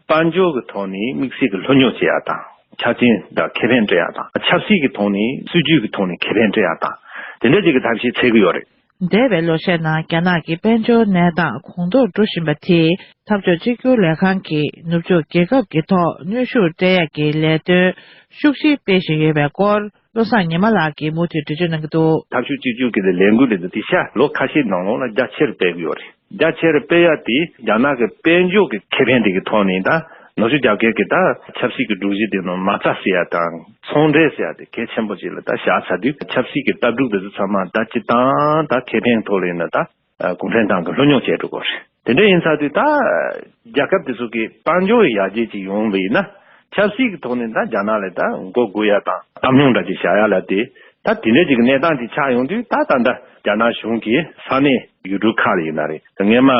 དཔལ་འབྱོར་གྱི་ཐོག་ནས་དམིགས་བསལ་གྱི་ལྷོད་ཉོ་བྱེད་ཡ་དང་། ཆ་རྐྱེན་དང་ཁེ་ཕན་སྤྲད་ཡ་དང་། ཆབ་སྲིད་ཀྱི་ཐོག་ནས་སྲིད་ཇུས་ཀྱི་ཐོག་ནས་ཁེ་ཕན་སྤྲད་ཡ་དང་། དེ་འདྲ་ཅིག་གི་ཐབས་ཤེས་འཚོལ་གྱི་ཡོད་རེད། འདས་པའི་ལོ་ཤས་ནང་རྒྱ་ནག་གི་དཔལ་འབྱོར་གནས་སྟངས་གོང་མཐོར་འགྲོ་བཞིན་པ་དེས་འཐབ་ཕྱོགས་གཅིག་གྱུར་ལས་ཁང་གིས་ནུབ་ཕྱོགས་རྒྱལ་ཁབ་ཀྱི་ཐོག་གནོན་ཤུགས་སྤྲད་ཡག་གི་ལས་དོན་ཤུགས་ཆེ་སྤེལ་བཞིན་ཡོད་པའི་སྐོར། བློ་བཟང་ཉི་མ་ལགས་ཀྱིས་མུ་མཐུད་འགྲེལ་བརྗོད་གནང་གི་འདུག་འཐབ་ཕྱོགས་གཅིག་གྱུར་གྱི་ལས་འགུལ་དེ་ཚོ་དེ་ཤ་ལོ་ཁ་ཤས་ནང་ལོགས་ལ་རྒྱ་ཆེར་སྤེལ་གྱི་ཡོད་རེད། རྒྱ་ཆེར་སྤེལ་ཡ་དེ་རྒྱ་ནག་གི་དཔལ་འབྱོར་གྱི་ཁེ་ཕན་དེ་གི་ཐོག་ནས་ད་ནུབ་ཕྱོགས་རྒྱ་སྐད་ཀྱི་ད་ཆབ་སྲིད་ཀྱི་སྒྲོམ་གཞི་དེ་ནང་མ་རྩ་ཟེར་ཡ་དང་ཚོང་འབྲེལ་ཟེར་ཡ་དེ་གལ་ཆེན་པོ་ཅིག་ལ་ད་བཞག་ཚར་དུས་ཆབ་སྲིད་ཀྱི་ལྟ་གྲུབ་དེ་ཚོ་ཚང་མ་ད་སྤྱི་བཏང་ད་ཁེ་ཕན་ཐོག་ལ་ཡིན་ན་ད་གུང་ཁྲན་ཏང་གི་ལྷོད་ཉོ་བྱས་འགྲོ་དགོས་རེད། དེ་འདྲ་ཡིན་ཚར་དུས་ད་རྒྱལ་ཁབ་དེ་ཚོ་གི་དཔལ་འབྱོར་ཡར་རྒྱས་ཅིག་ཡོང་བ་ཡིན་ན་ཆབ་སྲིད་ཀྱི་ཐོག་ནས་ད་རྒྱ་ནག་ལ་ད་མགོ་སྒུར་ཡ་དང་གཏམ་སྙུང་འདྲ་ཅིག་བྱ་ཡ་ལ་དེ་ད་དེ་འདྲ་ཅིག་གི་གནས་སྟངས་ཅིག་ཆགས་ཡོང་དུས་ད་ད་ལྟ་རྒྱ་ནག་གཞུང་གིས་ས་གནས་ཡུལ་གྲུ་ཁག་ལ་ཡིན་ན་རེད། སྔོན་མ་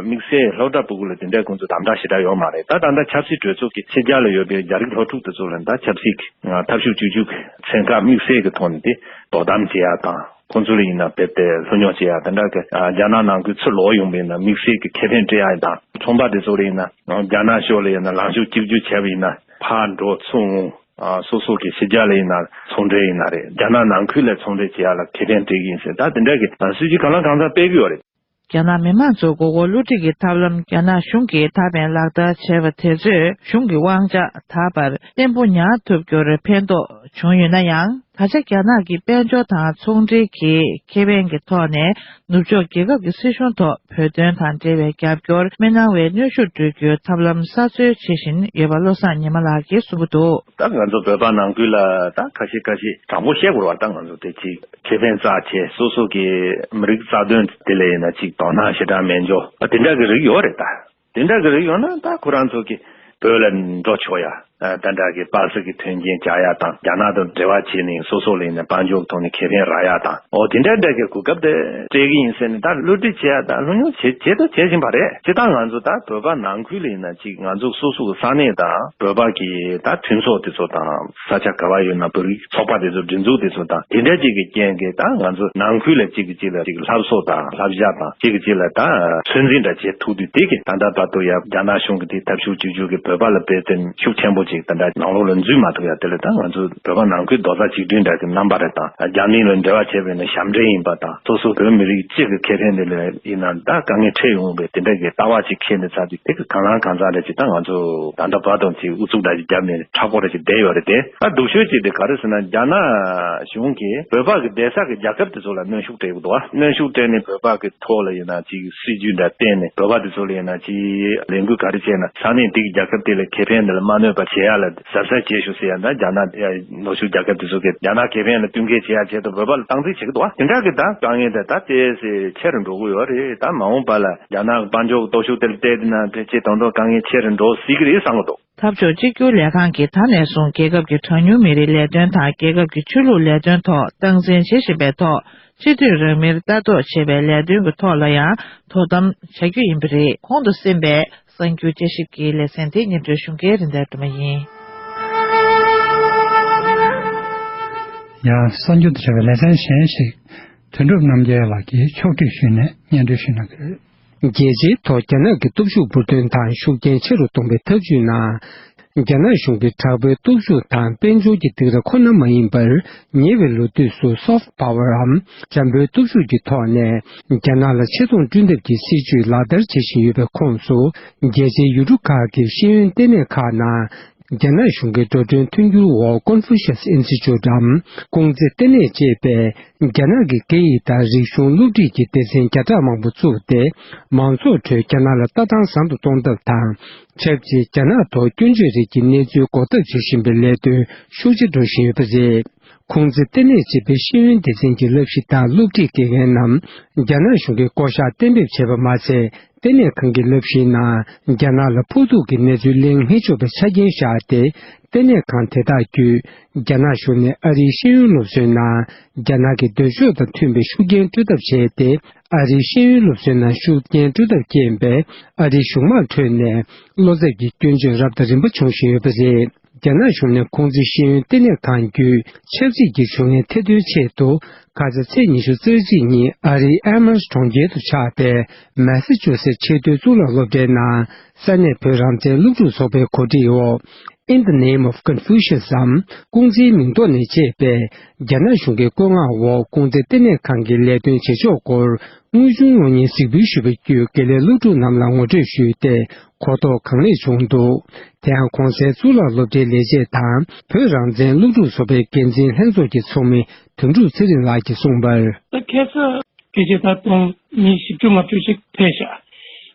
དམིགས་བསལ་སློབ་གྲྭ་ཕྲུ་གུ་ལ་དེ་འདྲའི་ཁོང་ཚོ་དམ་དྲག་ཞེ་དྲག་ཡོད་མ་རེད། ད་ད་ལྟ་ཆབ་སྲིད་གྲོས་ཚོགས་ཀྱི་ཕྱི་རྒྱལ་ལ་ཡོད་པའི་རྒྱ་རིགས་སློབ་ཕྲུག་དེ་ཚོ་ལ་ད་ཆབ་སྲིད་ཀྱི་འཐབ་ཕྱོགས་གཅིག་གྱུར་གྱི་ཚན་ཁག་དམིགས་བསལ་གྱི་ཐོག་ནས་དེ་དོ་དམ་བྱེད་ཡ་དང་ ཁོང་ཚོ་ལ་ཡིན་ན་དཔེ་དེ་ལྷོད་ཉོག་བྱེད་ཡ་དེ་འདྲ་གི་རྒྱ་ནག་ནང་ཁུལ་ཚུར་ལོག་ཡོང་བ་ཡིན་ན་དམིགས་བསལ་གྱི་ཁེ་ཕན་སྤྲད་ཡ་དང་ཚོང་པ་དེ་ཚོ་ལ་ཡིན་ན་རྒྱ་ནག་ཕྱོགས་ལ་ཡིན་ན་ལངས་ཕྱོགས་གཅིག་གྱུར་བྱས་པ་ཡིན་ན་ཕར་འགྲོ་ཚུར་འོང་། ཨ་སོ་སོ་གི་ཕྱི་རྒྱལ་ལ་ཡིན་ན་ཚོང་འབྲེལ་ཡིན་ན་རེད། རྒྱ་ནག་ནང་ཁུལ་ལ་ཚོང་འབྲེལ་བྱེད་ཡ་ལ་ཁེ་ཕན་སྤྲད་ཀྱི་ཡིན་ཟེར་ད་དེ་འདྲ་གི་སྲིད་ཇུས་གང་ལ་གང་འཚམ་སྤེལ་གི་ཡོད་རེད། རྒྱ་ནག་མི་དམངས་ཚོའི་མགོ་སྐོར་བསླུ་བྲིད་ཀྱི་ཐབས་ལམ་རྒྱ་ནག་གཞུང་གིས་ད་ཕན་ལག་བསྟར་བྱས་པ་དེ་ཚོས་གཞུང་གི་དབང་ཆ་ད་བར་བརྟན་པོ་ཉར་ཐུབ་རྒྱུར་ཕན་ཐོགས་བྱུང་ཡོད་ན་ཡང་། ད་ཆ་རྒྱ་ནག་གི་དཔལ་འབྱོར་དང་ཚོང་འབྲེལ་གྱི་ཁེ་ཕན་གྱི་ཐོག་ནས་ནུབ་ཕྱོགས་རྒྱལ་ཁབ་ཀྱི་སྲིད་གཞུང་ཐོག་བོད་དོན་དང་འབྲེལ་བའི་རྒྱབ་སྐྱོར་མི་གནང་བའི་གནོན་ཤུགས་སྤྲོད་རྒྱུའི་ཐབས་ལམ་གསར་འཚོལ་བྱེད་བཞིན་ཡོད་པ་བློ་བཟང་ཉི་མ་ལགས་ཀྱིས་གསུང་གི་འདུག་ད་ང་ཚོ་བོད་པ་ནང་ཁུལ་ལ་ད་ཁ་ཤས་ཁ་ཤས་དྲང་པོ་བཤད་དགོས་པ་ད་ང་ཚོ་དེ་ཅིག་ཁེ་ཕན་བཙལ་བྱས་སོ་སོ་གི་མི་རིགས་རྩ་དོན་དེ་ལ་ཡིན་ན་ཅིག་དོ་སྣང་ཞེ་དྲག་མེད་འཇོག་དེ་འདྲ་གི་རིགས་ཡོད་རེད་ད། དེ་འདྲ་གི་རིགས་ཡོད་ན་ད་ཁོ་རང་ཚོ་གི་བོད་ལ་འགྲོ་ཆོག་ཡ། ད་འདྲ་གི་པ་སི་གི་དོན་རྐྱེན་བྱ་ཡ་དང་རྒྱ་ནག་དང་འབྲེལ་བ་བྱས་ནས་སོ་སོ་ལ་ཡིན་ན་དཔལ་འབྱོར་ཐོག་ནས་ཁེ་ཕན་རག་ཡ་དང་འོ་དེ་འདྲ་འདྲ་གི་གོ་སྐབས་དེ་སྤྲད་གི་ཡིན་ཟེར་ནས་ད་བསླུ་བྲིད་བྱེད་ཡ་དང་བསླུ་ཉོ་བྱེད་བྱེད་དང་བྱེད་བཞིན་པ་རེད། སྤྱིར་བཏང་ང་ཚོ་ད་བོད་པ་ནང་ཁུལ་ལ་ཡིན་ན་ཅིག་ང་ཚོ་སོ་སོ་གི་ས་གནས་དང་བོད་པ་གི་ད་མཐུན་ཚོགས་དེ་ཚོ་དང་། ས་ཆ་ག་བ་ཡོད་ན་བོད་རིགས་ཚོགས་པ་དེ་ཚོ་སྒྲིག་འཛུགས་དེ་ཚོ་དང་དེ་འདྲ་ཅིག་གི་རྐྱེན་གྱིས་ད་ང་ཚོ་ནང་ཁུལ་ལ་གཅིག་གིས་གཅིག་ལ་ཅིག་ལྷ་གསོལ་དང་ལྷ་བཞག་དང་གཅིག་གིས་གཅིག་ལ་ད་ཚོད་འཛིན་འདྲ་བྱེད་ཐུབ་དུས་དེ་གི་ད་ལྟ་བར་དུ་ཡ་རྒྱ་ནག་གཞུང་གི་དེ་ཐབས་ཤུགས་གཅིག་གྱུར་གྱིས་བོད་པ་ལ་དཔེ་དེ་ཤུགས་ཆེན་པོ་ཅིག་ད་ལྟ་ནང་ལོགས་ལ་འཛུལ་མ་ཐུབ་ཡ་དེ་ལ་ད་ང་ཚོ་བོད་པ་ནང་ཁུལ་རྡོག་རྩ་གཅིག་སྒྲིལ་འདྲ་གི་རྣམ་པ་རེ་དང་རྒྱ་མི་ལ་འབྲེལ་བ་བྱས་པ་ཡིན་ན་ཞབས་འདྲེན་ཡིན་པ་དང་སོ་སོ་བོད་མི་རིགས་གཅིག་གི་ཁེ་ཕན་དེ་ལ་ཡིན་ན་ད་དཀའ་ངལ་འཕྲད་ཡོང་བའི་དེ་འདྲ་གི་ལྟ་བ་ཅིག་འཁྱེར་ནས་ཚར་དུས་དེ་གི་གང་ལང་གང་ཚང་རེ་ཅིག་ད་ང་ཚོ་ད་ལྟ་བར་དུ་ཅིག་ཨུ་ཚུགས་འདྲ་ཅིག་བརྒྱབ་ནས། མཁྲེགས་པོ་རེ་ཞིག་བསྡད་ཡོད་རེད་དེ། ད་སྡུག་ཤོས་ཅིག་དེ་ག་རེ་ཟེར་ན་རྒྱ་ནག་གཞུང་གིས་བོད་པ་གི་བསྡད་ས་གི་རྒྱལ་ཁབ་དེ་ཚོ་ལ་གནོན་ཤུགས་སྤྲད་ཀྱི་འདུག་བ། གནོན་ཤུགས་སྤྲད་ནས་བོད་པ་གི་ཐོག་ལ་ཡིན་ན་ཅིག་སྲིད་ཇུས་འདྲ་བཏིང་ནས་བོད་པ་དེ་ཚོ་ལ་ཡིན་ན་ཅིག་ལས་འགུལ་ག་རེ་བྱས་ན་ས་གནས་དེ་གི་རྒྱལ་ཁབ་དེ་ལ་ཁེ་ཕན་དེ་ལ་མ་གནོད་པ་བྱེད་ཡ་ལ་གཟབ་གཟབ་བྱེད་ཤོག་ཟེར་ཡ་ད་རྒྱ་ནག་ནུབ་ཕྱོགས་རྒྱལ་ཁབ་དེ་ཚོ་གིས་རྒྱ་ནག་ཁེ་ཕན་ལ་བསྟུན་མཁས་བྱེད་ཡ་ཆེད་དུ་བོད་པ་ལ་སྟངས་འཛིན་བྱེད་ཀྱི་འདུག་བ། དེ་འདྲ་གི་ད་དཀའ་ངལ་དེ་ད་ཏོག་ཙམ་ཆེ་རུ་འགྲོ་གི་ཡོད་རེད། ད་མ་འོངས་པ་ལ་རྒྱ་ནག་གི་དཔལ་འབྱོར་གྱི་སྟོབས་ཤུགས་དེ་ལ་བལྟས་དུས་ན་ཕལ་ཆེར་དོན་དུ་དཀའ་ངལ་ཆེ་རུ་འགྲོ་སྲིད་ཀྱི་རེད་བསམ་གྱི་འདུག་འཐབ་ཕྱོགས་གཅིག་གྱུར་ལས་ཁང་གིས་ད་ནས་བཟུང་རྒྱལ་ཁབ་ཀྱི་གྲངས་ཉུང་མི་རིགས་ལས་དོན་དང་རྒྱལ་ཁབ་ཀྱི་ཆོས་ལུགས་ལས་དོན་ཐོག་སྟངས་འཛིན་བྱེད་བཞིན་པའི་ཐོག་སྤྱི་འཐུས་རང་མིར་ལྟ་རྟོག་བྱེད་པའི་ལས་དོན་གྱི་ཐོག་ལ་ཡང་དོ་དམ་བྱ་རྒྱུ་ཡིན་པ་རེད། གོང་དུ་གསན་པའི་གསར་འགྱུར་དཔྱད་ཞིབ་ཀྱི་ལེ་ཚན་དེ་སྙན་སྒྲོན་ཞུ་མཁན་རིན་ལྡན་སྒྲོལ་མ་ཡིན། ཡང་གསར་འགྱུར་དང་འབྲེལ་བའི་ལེ་ཚན་གཞན་ཞིག་དོན་གྲུབ་རྣམ་རྒྱལ་ལགས་ཀྱིས་ཕྱོགས་སྒྲིག་ཞུས་ནས་སྙན་སྒྲོན་ཞུ་གནང་གི་རེད། རྒྱལ་སྤྱིའི་ཐོག་རྒྱ་ནག་གི་སྟོབས་ཤུགས་འབུར་ཐོན་དང་ཤུགས་རྐྱེན་ཆེ་རུ་གཏོང་བའི་ཐབས་ཇུས་ནང་། རྒྱ་ནག་གཞུང་གིས་དྲག་པོའི་སྟོབས་ཤུགས་དང་དཔལ་འབྱོར་གྱི་སྡིགས་ར་ཁོ་ན་མ་ཡིན་པར། ཉེ་བའི་ལོ་དུས་སུ་soft powerའམ་འཇམ་པོའི་སྟོབས་ཤུགས་ཀྱི་ཐོག་ནས་རྒྱ་ནག་ལ་ཆེ་མཐོང་བསྐྲུན་ཐབས་ཀྱི་སྲིད་ཇུས་ལག་བསྟར་བྱེད་བཞིན་ཡོད་པའི་ཁོངས་སུ། རྒྱལ་སྤྱིའི་ཡུལ་གྲུ་ཁག་གི་ཤེས་ཡོན་ལྟེ་གནས་ཁག་ནང་། རྒྱ་ནག་གཞུང་གི་འགྲོ་གྲོན་མཐུན་འགྱུར་འོག་Confucius Instituteའམ་ཀུང་ཙི་ལྟེ་གནས་ཅེས་པས་རྒྱ་ནག་གི་སྐད་ཡིག་དང་རིག་གཞུང་སློབ་ཁྲིད་ཀྱི་སྡེ་ཚན་བརྒྱ་ཕྲག་མང་པོ་བཙུགས་ཏེ། མང་ཚོགས་ཁྲོད་རྒྱ་ནག་ལ་ལྟ་སྟངས་བཟང་དུ་གཏོང་ཐབས་དང་། ཆབས་ཅིག་རྒྱ་ནག་ཐོག་སྐྱོན་བརྗོད་རིགས་ཀྱི་གནས་ཚུལ་འགོག་ཐབས་བྱེད་བཞིན་པའི་ལས་དོན་ཤུགས་ཆེ་འགྲོ་བཞིན་ཡོད་པ་རེད། ཁུང་ཙི་ལྟེ་གནས་ཅེས་པའི་ཤེས་ཡོན་སྡེ་ཚན་གྱི་བསླབ་གཞི་དང་སློབ་ཁྲིད་དགེ་རྒན་རྣམས་རྒྱ་ནག་གཞུང་གིས་བསྐོ་གཞག་གཏན་འབེབས་བྱས་པ་མ་ཟད། ལྟེ་གནས་ཁང་གི་བསླབ་གཞིའི་ནང་རྒྱ་ནག་ལ་ཕོག་ཐུག་གི་གནས་ཚུལ་གླེང་ཧེ་ཆོག་པའི་ཆ་རྐྱེན་བཞག་སྟེ། ལྟེ་གནས་ཁང་དེ་དག་བརྒྱུད་རྒྱ་ནག་གཞུང་ནས་ཨ་རིའི་ཤེས་ཡོན་སློབ་གསོའི་ནང་རྒྱ་ནག་གི་འདོད་ཕྱོགས་དང་མཐུན་པའི་ཤུགས་རྐྱེན་སྤྲོད་ཐབས་བྱས་ཏེ། ཨ་རིའི་ཤེས་ཡོན་སློབ་གསོའི་ནང་ཤུགས་རྐྱེན་སྤྲོད་ཐབས་རྐྱེན་པས་ཨ་རིའི་གཞུང་མང་ཁྲོད་ནས་བློ་འཚབ་ཀྱི་སྐྱོན་བརྗོད་རབ་དང་རིམ་པ་བྱུང་བཞིན་ཡོད་པ་རེད། རྒྱ་ནག་གཞུང་ནས་ཁུང་ཙི་ཤེས་ཡོན་ལྟེ་གནས་ཁང་བརྒྱུད་ཆབ་སྲིད་ཀྱི་བྱུས་ངན་ཐེར་འདོན་ཆེད་དུ། ཁ་ས་ཚེས་ཉི་ཤུ་རྩ་གཅིག་ཉིན་ཨ་རིའི་ཨེ་མར་གྲོང་ཁྱེར་དུ་ཆགས་པའི་མེ་ས་ཅུ་སེ་ཆེས་མཐོའི་གཙུག་ལག་སློབ་གྲྭའི་ནང་ས་གནས་བོད་རང་བཙན་སློབ་ཕྲུག་ཚོགས་པའི་གོ་སྒྲིག་འོག In the Name of Confuciusའམ་ཀུང་ཙིའི་མིང་ཐོག་ནས་ཅེས་པའི་རྒྱ་ནག་གཞུང་གི་བཀོད་མངགས་འོག་ཀུང་ཙི་ལྟེ་གནས་ཁང་གི་ལས་དོན་བྱེད་ཕྱོགས་སྐོར་དངོས་བྱུང་གློག་བརྙན་གཟིགས་འབུལ་ཞུས་པ་བརྒྱུད་དགེ་ལས་སློབ་ཕྲུག་རྣམས་ལ་ངོ་སྤྲོད་ཞུས་ཏེ། གོ་རྟོགས་གང་ལེགས་བྱུང་འདུག་དེ་ཡང་གོང་གསལ་གཙུག་ལག་སློབ་གྲྭའི་ལས་བྱེད་དང་བོད་རང་བཙན་སློབ་ཕྲུག་ཚོགས་པའི་འགན་འཛིན་ལྷན་ཚོགས་ཀྱི་ཚོགས་མི་དོན་གྲུབ་ཚེ་རིང་ལགས་ཀྱིས་གསུངས་པར། ད་ཁ་སང་ཕལ་ཆེར་ད་སྟོང་ཉིས་བཞི་བཅུ་ལྔ་བཅུ་ཞིག་ཕེབས་ཤག་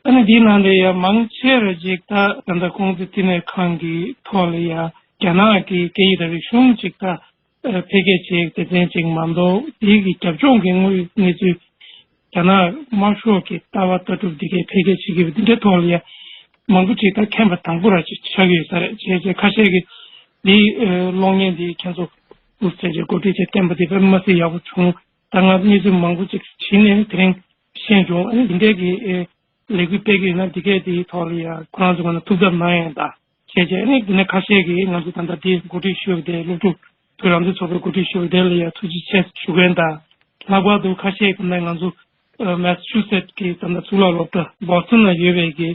ཨ་ནི་འདིའི་ནང་ལ་ཡང་མང་ཆེ་བ་ཅིག་ད་ད་ལྟ་ཀུང་ཙི་ལྟེ་གནས་ཁང་གི་ཐོག་ལ་ཡང་རྒྱ་ནག་གི་སྐད་ཡིག་དང་རིག་གཞུང་ཅིག་ད་འཕེལ་རྒྱས་བྱེད་སྡེ་ཚན་ཅིག་མ་གཏོགས་དེའི་གི་རྒྱབ་ལྗོངས་ཀྱི་དངོས་གནས་ཚུལ། རྒྱ་ནག་དམར་ཤོག་གི་ལྟ་བ་ལྟ་གྲུབ་འདི་གའི་འཕེལ་རྒྱས་བྱེད་ཀྱི་ཡོད་པ་འདི་འདྲའི་ཐོག་ལ་ཡ་མང་པོ་ཅིག་ད་མཁྱེན་པ་དང་པོ་ར་ཅིག་ཆགས་ཀྱི་ཡོད་ས་རེད། བྱས་བྱས་ཁ་ཤས་ཀྱིས་འདི་གློག་བརྙན་འདི་ཁྱེད་ཚོ་ཨུ་ཟེར་བྱས་འགོ་ཁྲིད་བྱས་བསྟན་པ་འདི་དཔེ་མ་སྲིད་ཡག་པོ་བྱུང་། ད་ང་གནས་ཚུལ་མང་པོ་ཅིག་བྱིན་ནས་དེ་རིང་ཤེས་བྱུང་། ཨ་ནི་འདི་འདྲའི་གི་ལས་འགུལ་སྤེལ་གྱི་ཡོད་ན་འདི་གའི་འདིའི་ཐོག་ལ་ཡ་ཁོ་རང་ཚོ་ག་ན་ཐུགས་འཚབ་གནང་ཡ་ཡིན་ད། བྱས་བྱས་ཨ་ནི་འདི་ནས་ཁ་ཤས་ཀྱིས་ང་ཚོ་ད་ལྟ་འདི་འགོ་ཁྲིད་ཞུ་བ་དེ་སློབ་ཕྲུག་བོད་རང་བཙན་ཚོགས་པའི་འགོ་ཁྲིད་ཞུ་བ་དེ་ལ་ཡ་ཐུགས་རྗེ་ཆེ་ཞུ་མཁན་དང་། ལྷག་པར་དུ་ཁ་ཤས་ཀྱིས་ང་ཚོ་ཨ་མེ་སི་ཆུ་སེད་ཀྱི་ད་ལྟ་གཙུག་ལག་སློབ་གྲྭ་བོ་སི་ཊོན་ན་ཡོད་པའི་གི་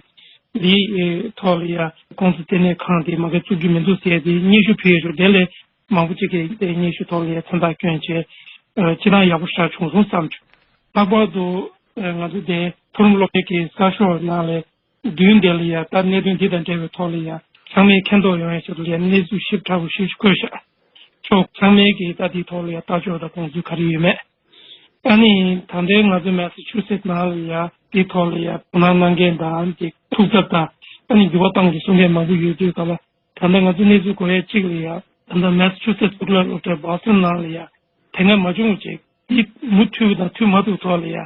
འདིའི་ཐོག་ལ་ཡ་རྐང་རྩེད་ལྟེ་གནས་ཁང་དེ་མ་གི་བཙུགས་རྒྱུ་མི་འདུག་ཟེར་ཏེ་སྙན་ཞུ་ཕུལ་ཡོད། དེ་ལས་མང་པོ་ཅིག་གིས་དེ་སྙན་ཞུ་ཐོག་ལ་ཡ་མཚན་རྟགས་བསྐྱོན་བྱས་ཨ་སྤྱིར་བཏང་ཡག་པོ་ཞེ་དྲག་བྱུང་སོང་བསམ་བྱུང་། ལྷག་པར་དུ་ཨ་ང་ཚོ་དེ་མཐོ་རིམ་སློབ་གཉེར་གྱི་གསར་ཤོག་ནང་ལ་བདུན་དེ་ལ་ཡ་ད་གནད་དོན་འདི་དང་འབྲེལ་བའི་ཐོག་ལ་ཡ་ཚང་མས་མཁྱེན་རྟོགས་ཡོང་ཡ་ཆེད་དུ་ལ་ཡ་གནས་ཚུལ་ཞིབ་ཕྲ་པོ་ཞིབ་བཀོད་བཞག་ཕྱོགས་ཚང་མས་ཀྱིས་ད་འདིའི་ཐོག་ལ་ཡ་ལྟ་ཕྱོགས་དང་དགོངས་ཚུལ་ག་རེ་ཡོད་མེད། ཨ་ནི་ད་ལྟའི་ང་ཚོ་མེ་སི་ཆུ་སེད་ནང་ལ་ཡ་འདིའི་ཐོག་ལ་ཡ་དོ་སྣང་གནང་མཁན་དང་འདི་ཐུགས་འཚབ་དང་ཨ་ནི་འགྱུར་བ་གཏོང་དགོས་གསུང་མཁན་མང་པོ་ཡོད་དུས་ག་ལ། ད་ལྟ་ང་ཚོ་གནས་ཚུལ་གོ་ཡ་གཅིག་ལ་ཡ་ད་ལྟ་མེ་སི་ཆུ་སེད་གཙུག་ལག་སློབ་གྲྭ་བོ་སི་ཊོན་ནང་ལ་ཡ་དེ་སྔ་མ་བྱུང་བ་ཅིག་འདི་མུ་མཐུད་དང་མཐུད་མ་ཐུབ་ཐོག་ལ་ཡ་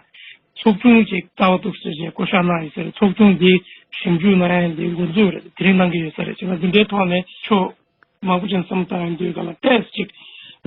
ཚོགས་ཆུང་ཅིག་རྩ་བ་འདུག་ཟེར་བྱས་བསྐོ་བཞག་གནང་ཡོད་ཟེར། ཚོགས་ཆུང་འདི་ཞིབ་འཇུག་གནང་ཡ་འདི་འགོ་འཛུགས་རེད། དེ་རིང་གནང་གི་ཡོད་ས་རེད། བྱས་ན་འདི་འདྲའི་ཐོག་ནས་ཕྱོགས་མང་པོ་ཅན་བསམ་བཏང་ཡོང་དུས་ག་ལ་ཏོག་ཙམ་ཅིག་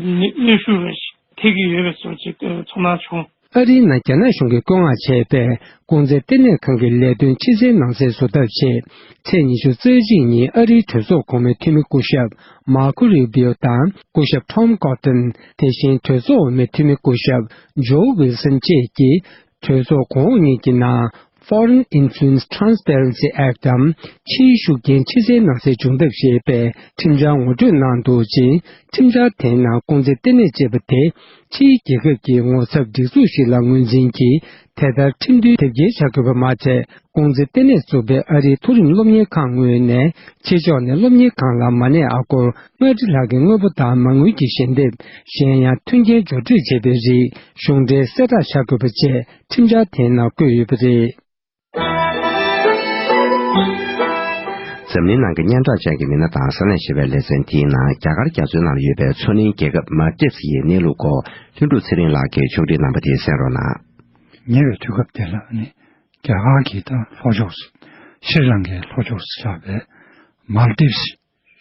གནོན་ཤུགས་རེ་ཞིག་ཐེབས་ཀྱི་ཡོད་པའི་བཟོ་ཅིག་ཚོར་སྣང་བྱུང་། ཨ་རིའི་ནང་རྒྱ་ནག་གཞུང་གིས་བཀོད་མངགས་བྱས་པའི་རྐང་རྩེད་ལྟེ་གནས་ཁང་གི་ལས་དོན་ཕྱི་གསལ་ནང་གསལ་བཟོ་ཐབས་ཆེད་ཚེས་ཉི་ཤུ་རྩ་གཅིག་ཉིན་ཨ་རིའི་གྲོས་ཚོགས་གོང་མའི་འཐུས་མི་སྐུ་ཞབས་མར་ཁོ་རུ་བྷིའོ་དང་སྐུ་ཞབས་ཊོམ་ཀོར་ཏན། དེ་བཞིན་གྲོས་ཚོགས་འོག་མའི་འཐུས་མི་སྐུ་ཞབས་ཇོ་ཝིལ་སན་བཅས་ཀྱིས་གྲོས་ཚོགས་གོང་འོག་གཉིས་ཀྱི་ནང་Foreign Influence Transparency Act འམ་ཕྱིའི་ཤུགས་རྐྱེན་ཕྱི་གསལ་ནང་གསལ་སྦྱོང་ཐབས་ཞེས་པའི་ཁྲིམས་འཆར་ངོ་སྤྲོད་གནང་འདུག་ཅིང་། ཁྲིམས་འཆར་དེའི་ནང་རྐང་རྩེད་ལྟེ་གནས་ཅེས་པ་དེ་ཕྱིའི་རྒྱལ་ཁབ་ཀྱི་ངོ་ཚབ་སྒྲིག་འཛུགས་ཤིག་ལ་ངོས་འཛིན་གྱིས་དེ་ལྟར་ཁྲིམས་མཐུན་དེབ་སྐྱེལ་བྱ་དགོས་པ་མ་ཚད། རྐང་རྩེད་ལྟེ་གནས་བཙུགས་པའི་ཨ་རིའི་མཐོ་རིམ་སློབ་གཉེར་ཁང་ངོས་ནས་ཕྱི་ཕྱོགས་ནས་སློབ་གཉེར་ཁང་ལ་མ་གནས་ཨ་སྒོར་ལྔ་ཁྲི་ལྷག་གི་དངོས་པོ་དང་མ་དངུལ་གྱི་ཞལ་འདེབས། གཞན་ཡང་མཐུན་རྐྱེན་སྦྱོར་སྤྲོད་བྱས་པའི་རིགས་གཞུང་འབྲེལ་གསལ་བསྒྲགས་བྱ་དགོས་པ་བཅས་ཁྲིམས་འཆར་དེའི་ནང་བཀོད་ཡོད་པ་རེད། འཛམ་གླིང་ནང་གི་སྙན་གྲགས་ཅན་གྱི་མི་སྣ་དང་ས་གནས་ཞེས་པའི་ལེ་ཚན་དེའི་ནང་རྒྱ་གར་རྒྱ་མཚོའི་ནང་ལ་ཡོད་པའི་མཚོ་གླིང་རྒྱལ་ཁབ་མཱལ་ཏིབ་སི་ཡི་གནས་ལུགས་སྐོར་ལྷུན་གྲུབ་ཚེ་རིང་ལགས་ཀྱིས་ཕྱོགས་སྒྲིག་གནང་པ་དེ་གསན་རོགས་གནང་། ཉེ་བའི་དུས་སྐབས་དེ་ལ་ནི་རྒྱ་གར་གྱི་ད་ལྷོ་ཕྱོགས་སུ་ཤྲི་ལང་ཀའི་ལྷོ་ཕྱོགས་སུ་ཆགས་པའི་མཱལ་ཏིབ་སི་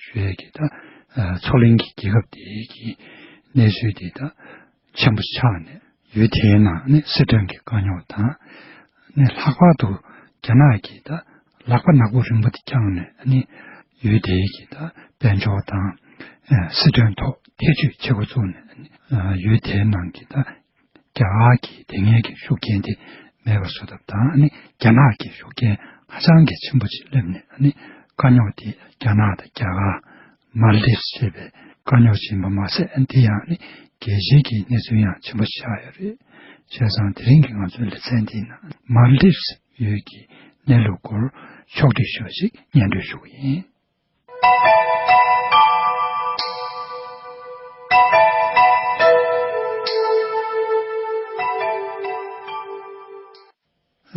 ཞུ་ཡས་ཀྱི་ད་མཚོ་གླིང་གི་རྒྱལ་ཁབ་དེའི་གི་གནས་ཚུལ་དེ་ད་ཆེན་པོ་ཆགས་ནས་ཡུལ་དེའི་ནང་ནི་སྲིད་དོན་གྱི་དཀའ་རྙོག་དང་ནི་ལྷག་པར་དུ་རྒྱ་ནག་གིས་ད་ལག་པ་ནག་པོ་རིང་པོ་དེ་བརྐྱངས་ནས་ནི་ཡུལ་དེའི་གི་ད་དཔལ་འབྱོར་དང་སྲིད་དོན་ཐོག་ཐེ་བྱུས་བྱེད་འགོ་བཙུགས་ནས་ནི་ཡུལ་དེའི་ནང་གི་ད་རྒྱ་གར་གྱི་དེ་སྔའི་གི་ཤུགས་རྐྱེན་དེ་མེད་པ་བཟོ་ཐབས་དང་ནི་རྒྱ་ནག་གི་ཤུགས་རྐྱེན་ཧ་ཅང་གི་ཆེན་པོ་ཅིག་སླེབས་ནས་ནི་དཀའ་རྙོག་དེ་རྒྱ་ནག་དང་རྒྱ་གར་མཱལ་ཏིབ་སི་ཞེས་པའི་དཀའ་རྙོག་ཅིག་ཡིན་པ་མ་ཟད་འདི་ཡང་ནི་རྒྱལ་སྤྱིའི་གི་གནས་ཚུལ་ཡང་ཆེན་པོ་ཆགས་ཡོད་རེད། བྱས་ཙང་དེ་རིང་གི་ང་ཚོའི་ལེ་ཚན་འདིའི་ནང་མཱལ་ཏིབ་སི་ཡུལ་གྱི་གནས་ལུགས་སྐོར་ཕྱོགས་བསྡུས་ཞུ་བ་ཞིག་སྙན་སྒྲོན་ཞུ་གི་ཡིན།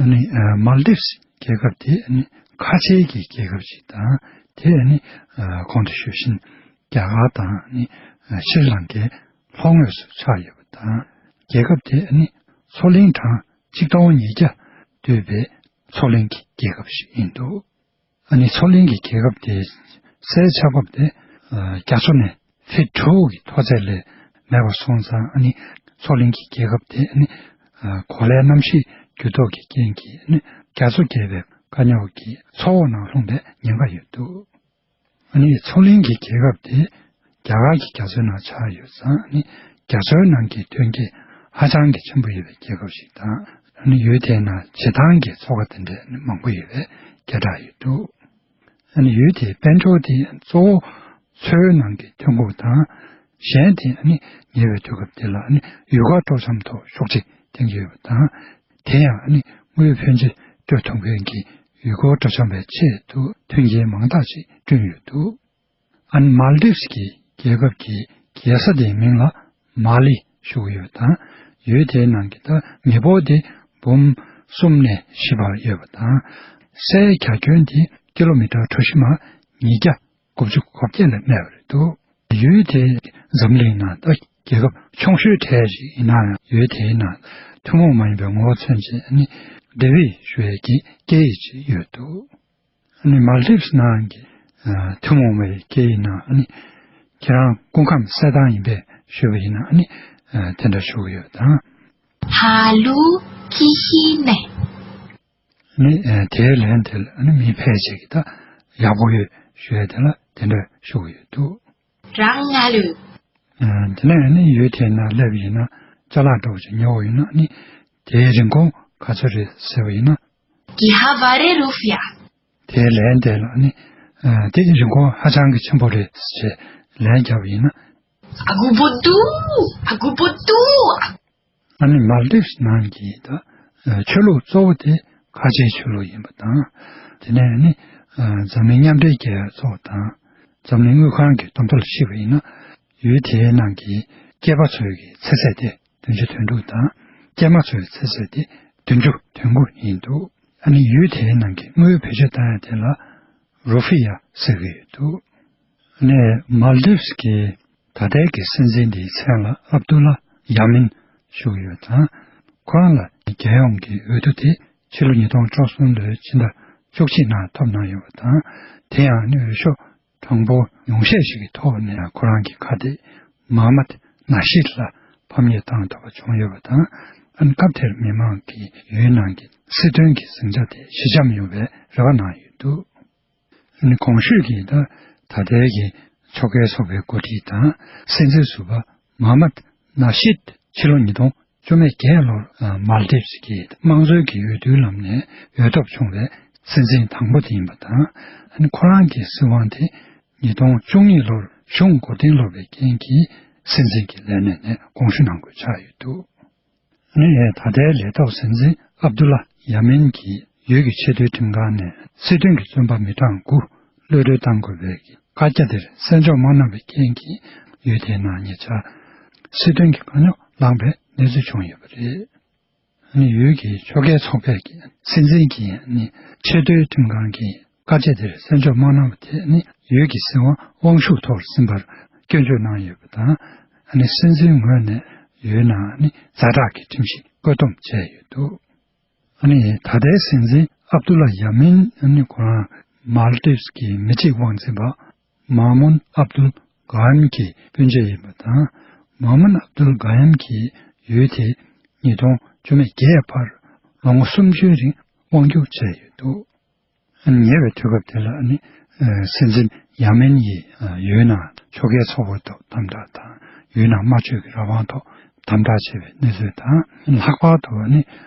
ཨ་ནི་ཨ་མཱལ་ཏིབ་སི་རྒྱལ་ཁབ་དེ་ཨ་ནི་ཁ་ཆེའི་གི་རྒྱལ་ཁབ་ཅིག་དང་དེ་ཨ་ནི་ཨ་གོང་དུ་ཞུས་བཞིན་རྒྱ་གར་དང་ཨ་ནི་ཨ་ཤྲི་ལང་ཀའི་ལྷོ་ངོས་སུ་ཆགས་ཡོད་པ་དང་རྒྱལ་ཁབ་དེ་ཨ་ནི་མཚོ་གླིང་གྲངས་གཅིག་སྟོང་ཉིས་བརྒྱ་འདུས་པའི་མཚོ་གླིང་གི་རྒྱལ་ཁབ་ཞིག་ཡིན་འདུག་ཨ་ནི་མཚོ་གླིང་གི་རྒྱལ་ཁབ་དེ་སའི་ཆགས་བབ་དེ་ཨ་རྒྱ་མཚོ་ནས་ཕིཊ་དྲུག་གི་མཐོ་ཚད་ལས་མེད་པ་སོང་ཙང་ཨ་ནི་མཚོ་གླིང་གི་རྒྱལ་ཁབ་དེ་ཨ་ནི་ཨ་གོ་ལའི་གནམ་གཤིས་འགྱུར་ལྡོག་གི་རྐྱེན་གྱིས་ཨ་ནི་རྒྱ་མཚོ་རྒྱས་པའི་དཀའ་རྙོག་གིས་མཚོ་འོག་ནང་ལྷུང་བའི་ཉེན་ཁ་ཡོད་འདུག་ཨ་ནི་མཚོ་གླིང་གི་རྒྱལ་ཁབ་དེ་རྒྱ་གར་གྱི་རྒྱ་མཚོའི་ནང་ཆགས་ཡོད་ཙང་ཨ་ནི་རྒྱ་མཚོའི་ནང་གི་ཐོན་སྐྱེད་ཧ་ཅང་གི་ཆེན་པོ་ཡོད་པའི་རྒྱལ་ཁབ་ཞིག་དང་ཨ་ནི་ཡུལ་དེའི་ནང་བྱེ་ཐང་གི་མཚོ་ཁ་དེ་འདྲའི་ཨ་ནི་མང་པོ་ཡོད་པའི་སྐད་གྲགས་ཡོད་འདུག་ཨ་ནི་ཡུལ་དེའི་དཔལ་འབྱོར་དེ་གཙོ་བོ་མཚོའི་ནང་གི་ཐོན་ཁུངས་དང་། གཞན་དེ་ཨ་ནི་ཉེ་བའི་དུས་སྐབས་དེ་ལ་ཨ་ནི་ཡུལ་སྐོར་སྤྲོ་འཆམ་ཐོག་ཤུགས་ཆེ་བཏང་གི་ཡོད་པ་དང་། དེ་ཡང་ཨ་ནི་དངུལ་ཕོན་ཆེ་སྤྲོད་ཐུབ་མཁན་གྱི་ཡུལ་སྐོར་སྤྲོ་འཆམ་པའི་ཆེད་དུ་མཐུན་རྐྱེན་མང་དག་ཅིག་བསྐྲུན་ཡོད་འདུག་ཨ་ནི་མཱལ་ཏིབ་སི་གི་རྒྱལ་ཁབ་ཀྱི་རྒྱལ་ས་དེའི་མིང་ལ་མཱ་ལི་ཞུ་གི་ཡོད་པ་དང་། ཡུལ་དེའི་ནང་གི་ད་མི་འབོར་དེ་འབུམ་གསུམ་ནས་བཞི་བར་ཡོད་པ་དང་། སའི་རྒྱ་ཁྱོན་དེ་ཀི་ལོ་མི་ཊར་གྲུ་བཞི་མ་ཉིས་བརྒྱ་དགུ་བཅུ་གོ་བརྒྱད་ལས་མེད་པ་རེད་འདུག་ཡུལ་དེ་འཛམ་གླིང་ནང་ད་རྒྱལ་ཁབ་ཆུང་ཤོས་གྲས་ཤིག་ཡིན་ནའང་ཡུལ་དེའི་ནང་ཐུན་མོང་མ་ཡིན་པའི་ངོ་བོ་མཚོན་བྱེད་ནི་ཌི་བི་ཞུ་ཡས་ཀྱི་སྐད་ཡིག་ཅིག་ཡོད་འདུག་ཨ་ནི་མཱལ་ཏིབ་སི་ནང་གི་ཨ་ཐུན་མོང་བའི་སྐད་ཡིག་ནང་ཨ་ནི་ཁྱེད་རང་སྐུ་ཁམས་གསལ་ཐང་ཡིན་པས་ཞུས་པ་ཡིན་ན་ཨ་ནི་ཨ་དེ་འདྲ་ཞུ་གི་ཡོད་དང་། ཧ་ལུ་ཀི་ཤི་ནེ། ཨ་ནི་ཨ་དེའི་ལན་དེ་ལ་ཨ་ནི་མི་ཕལ་ཆེར་གྱིས་ད་ཡག་པོ་ཡོད་ཞུ་ཡས་དེ་ལ་དེ་འདྲ་ཞུ་གི་ཡོད་འདུག་རང་ང་ལུ། ཨ་དེ་ནས་ཨ་ནི་ཡུལ་དེའི་ནང་སླེབས་ཡིན་ན་ ཅ་ལག་འདྲ་བོ་ཅིག་ཉོ་བ་ཡིན་ན་ནི་དེའི་རིན་གོང་ག་ཚོད་རེད་ཟེར་བ་ཡིན་ན། Kiha vare rufia. དེའི་ལན་དེ་ལ་ནི་ཨ་དེ་རིན་གོང་ཧ་ཅང་གི་ཆེན་པོ་རེད་ཅེས་ལན་བརྒྱབ་པ་ཡིན་ན། Agubotu, agubotu. ཨ་ནི་མཱལ་ཌིབ་སི་ནང་གི་ད་ཨ་ཆོས་ལུགས་གཙོ་བོ་དེ་ཁ་ཆེའི་ཆོས་ལུགས་ཡིན་པ་དང་། དེ་ནས་ནི་ཨ་འཛམ་གླིང་མཉམ་འབྲེལ་རྒྱལ་ཚོགས་དང་འཛམ་གླིང་དངུལ་ཁང་གི་དོན་དག་ལ་གཞིགས་པ་ཡིན་ན། ཡུལ་དེའི་ནང་གི་སྐྱེས་པ་ཚོའི་གི་ཚེ་ཚད་དེ་བདུན་ཅུ་དོན་དྲུག་དང་། སྐྱེས་མ་ཚོའི་ཚེ་ཚད་དེ་བདུན་ཅུ་དོན་དགུ་ཡིན་འདུག་ཨ་ནི་ཡུལ་དེའི་ནང་གི་དངུལ་བེད་སྤྱོད་བཏང་ཡ་དེ་ལ་རུ་ཧྥི་ཡ་ཟེར་གི་ཡོད་འདུག་ཨ་ནི་མཱལ་ཌིབ་སི་གི་ད་ལྟའི་གི་སྲིད་འཛིན་འདིའི་མཚན་ལ་ཨབ་དུ་ལ་ཡ་མིན་ཞུ་གི་ཡོད་ཙང་། ཁོ་རང་ལ་རྒྱལ་ཡོངས་ཀྱི་འོས་བསྡུ་དེ་ཕྱི་ལོ་ཉིས་སྟོང་བཅུ་གསུམ་ལོའི་ཕྱི་ཟླ་བཅུ་གཅིག་ནང་ཐོབ་གནང་ཡོད་པ་དང་། དེ་ཡང་ནི་འོས་ཤོག་གྲངས་འབོར་ཉུང་ཤས་ཤིག་གི་ཐོག་ནས་ཁོ་རང་གི་ཁ་གཏད་མ་ཧ་མད་ན་ཤིད་ལ་ཕམ་ཉེས་བཏང་ཐུབ་པ་བྱུང་ཡོད་པ་དང་། ཨ་ནི་སྐབས་དེར་མི་མང་གིས་ཡུལ་ནང་གི་སྲིད་དོན་གྱི་ཟིང་ཆ་དེ་ཞི་འཇམ་ཡོང་བའི་རེ་བ་གནང་ཡོད་འདུག་ཨ་ནི་གོང་ཞུས་ཀྱི་ད་ད་ལྟའི་གི་ཕྱོགས་འགལ་ཚོགས་པའི་འགོ་ཁྲིད་དང་སྲིད་འཛིན་ཟུར་པ་མ་ཧ་མད་ན་ཤིད་ཕྱི་ལོ་ཉིས་སྟོང་བཅོ་ལྔ་ལོར་མཱལ་ཌིབ་སི་གི་དམངས་གཙོའི་གི་འོས་བསྡུའི་ལམ་ནས་འོས་ཐོབ་བྱུང་བའི་སྲིད་འཛིན་དང་པོ་དེ་ཡིན་པ་དང་། ཨ་ནི་ཁོ་རང་གི་སྲིད་དབང་དེ་ཉིས་སྟོང་བཅུ་གཉིས་ལོར་གཞུང་མགོ་རྟིང་སློག་པའི་རྐྱེན་གྱིས་སྲིད་འཛིན་གྱི་ལས་གནས་ནས་དགོངས་ཞུ་གནང་དགོས་ཆགས་ཡོད་འདུག་ཨ་ནི་ད་ལྟའི་ལས་ཐོག་སྲིད་འཛིན་ཨབ་དུ་ལ་ཡ་མིན་གྱིས་ཡུལ་གྱི་ཆེས་མཐོའི་ཁྲིམས་ཁང་ནས་སྲིད་དོན་གྱི་བཙོན་པ་མི་གྲངས་དགུ་གློད་གྲོལ་གཏང་དགོས་པའི་བཀའ་རྒྱ་དེར་གསན་འཇོག་མ་གནང་བའི་རྐྱེན་གྱིས་ཡུལ་དེའི་ནང་ཉེ་ཆར་སྲིད་དོན་གྱི་དཀའ་རྙོག་ལངས་པའི་གནས་ཚུལ་བྱུང་ཡོད་པ་རེད། ཨ་ནི་ཡུལ་གྱི་ཕྱོགས་འགལ་ཚོགས་པའི་གི་སྲིད་འཛིན་གྱིས་ཨ་ནི་ཆེས་མཐོའི་ཁྲིམས་ཁང་གི་བཀའ་རྒྱ་དེར་གསན་འཇོག་མ་གནང་བ་དེ་ནི་ཡུལ་གྱི་སྲིད་དབང་དབང་ཤུགས་ཐོག་ཟིན་པར་སྐྱོན་བརྗོད་གནང་ཡོད་པ་དང་། ཨ་ནི་སྲིད་འཛིན་ངོས་ནས་ཡུལ་ནང་ཨ་ནི་ཛ་དྲག་གི་ཁྲིམས་གཞི་བཀོད་འདོམས་བྱས་ཡོད་འདུག་ཨ་ནི་ད་ལྟའི་སྲིད་འཛིན་ཨབ་དུ་ལ་ཡ་མིན་ཨ་ནི་ཁོ་རང་མཱལ་ཌིབ་སི་གི་མི་གཅིག་དབང་འཛིན་པ་མཱ་མུན་ཨབ་དུལ་གྷ་ཡམ་གྱི་སྤུན་མཆེད་ཡིན་པ་དང་། མཱ་མུན་ཨབ་དུལ་གྷ་ཡམ་གྱིས་ཡུལ་དེ་ཉིས་སྟོང་བཅོ་ལྔ་བར་ལོ་ངོ་སུམ་ཅུའི་རིང་དབང་སྒྱུར་བྱས་ཡོད་འདུག་ཉེ་བའི་དུས་སྐབས་དེ་ལ་ནི་སྲིད་འཛིན་ཡ་མིན་ཡིས་ཡུལ་ནང་ཕྱོགས་འགལ་ཚོགས་པ་ཐོག་དམ་དྲག་དང་། ཡུལ་ནང་སྨྲ་བརྗོད་ཀྱི་རང་དབང་ཐོག་དམ་དྲག་བྱས་པའི་གནས་ཚུལ་དང་། ལྷག་པར་དུ་ནི་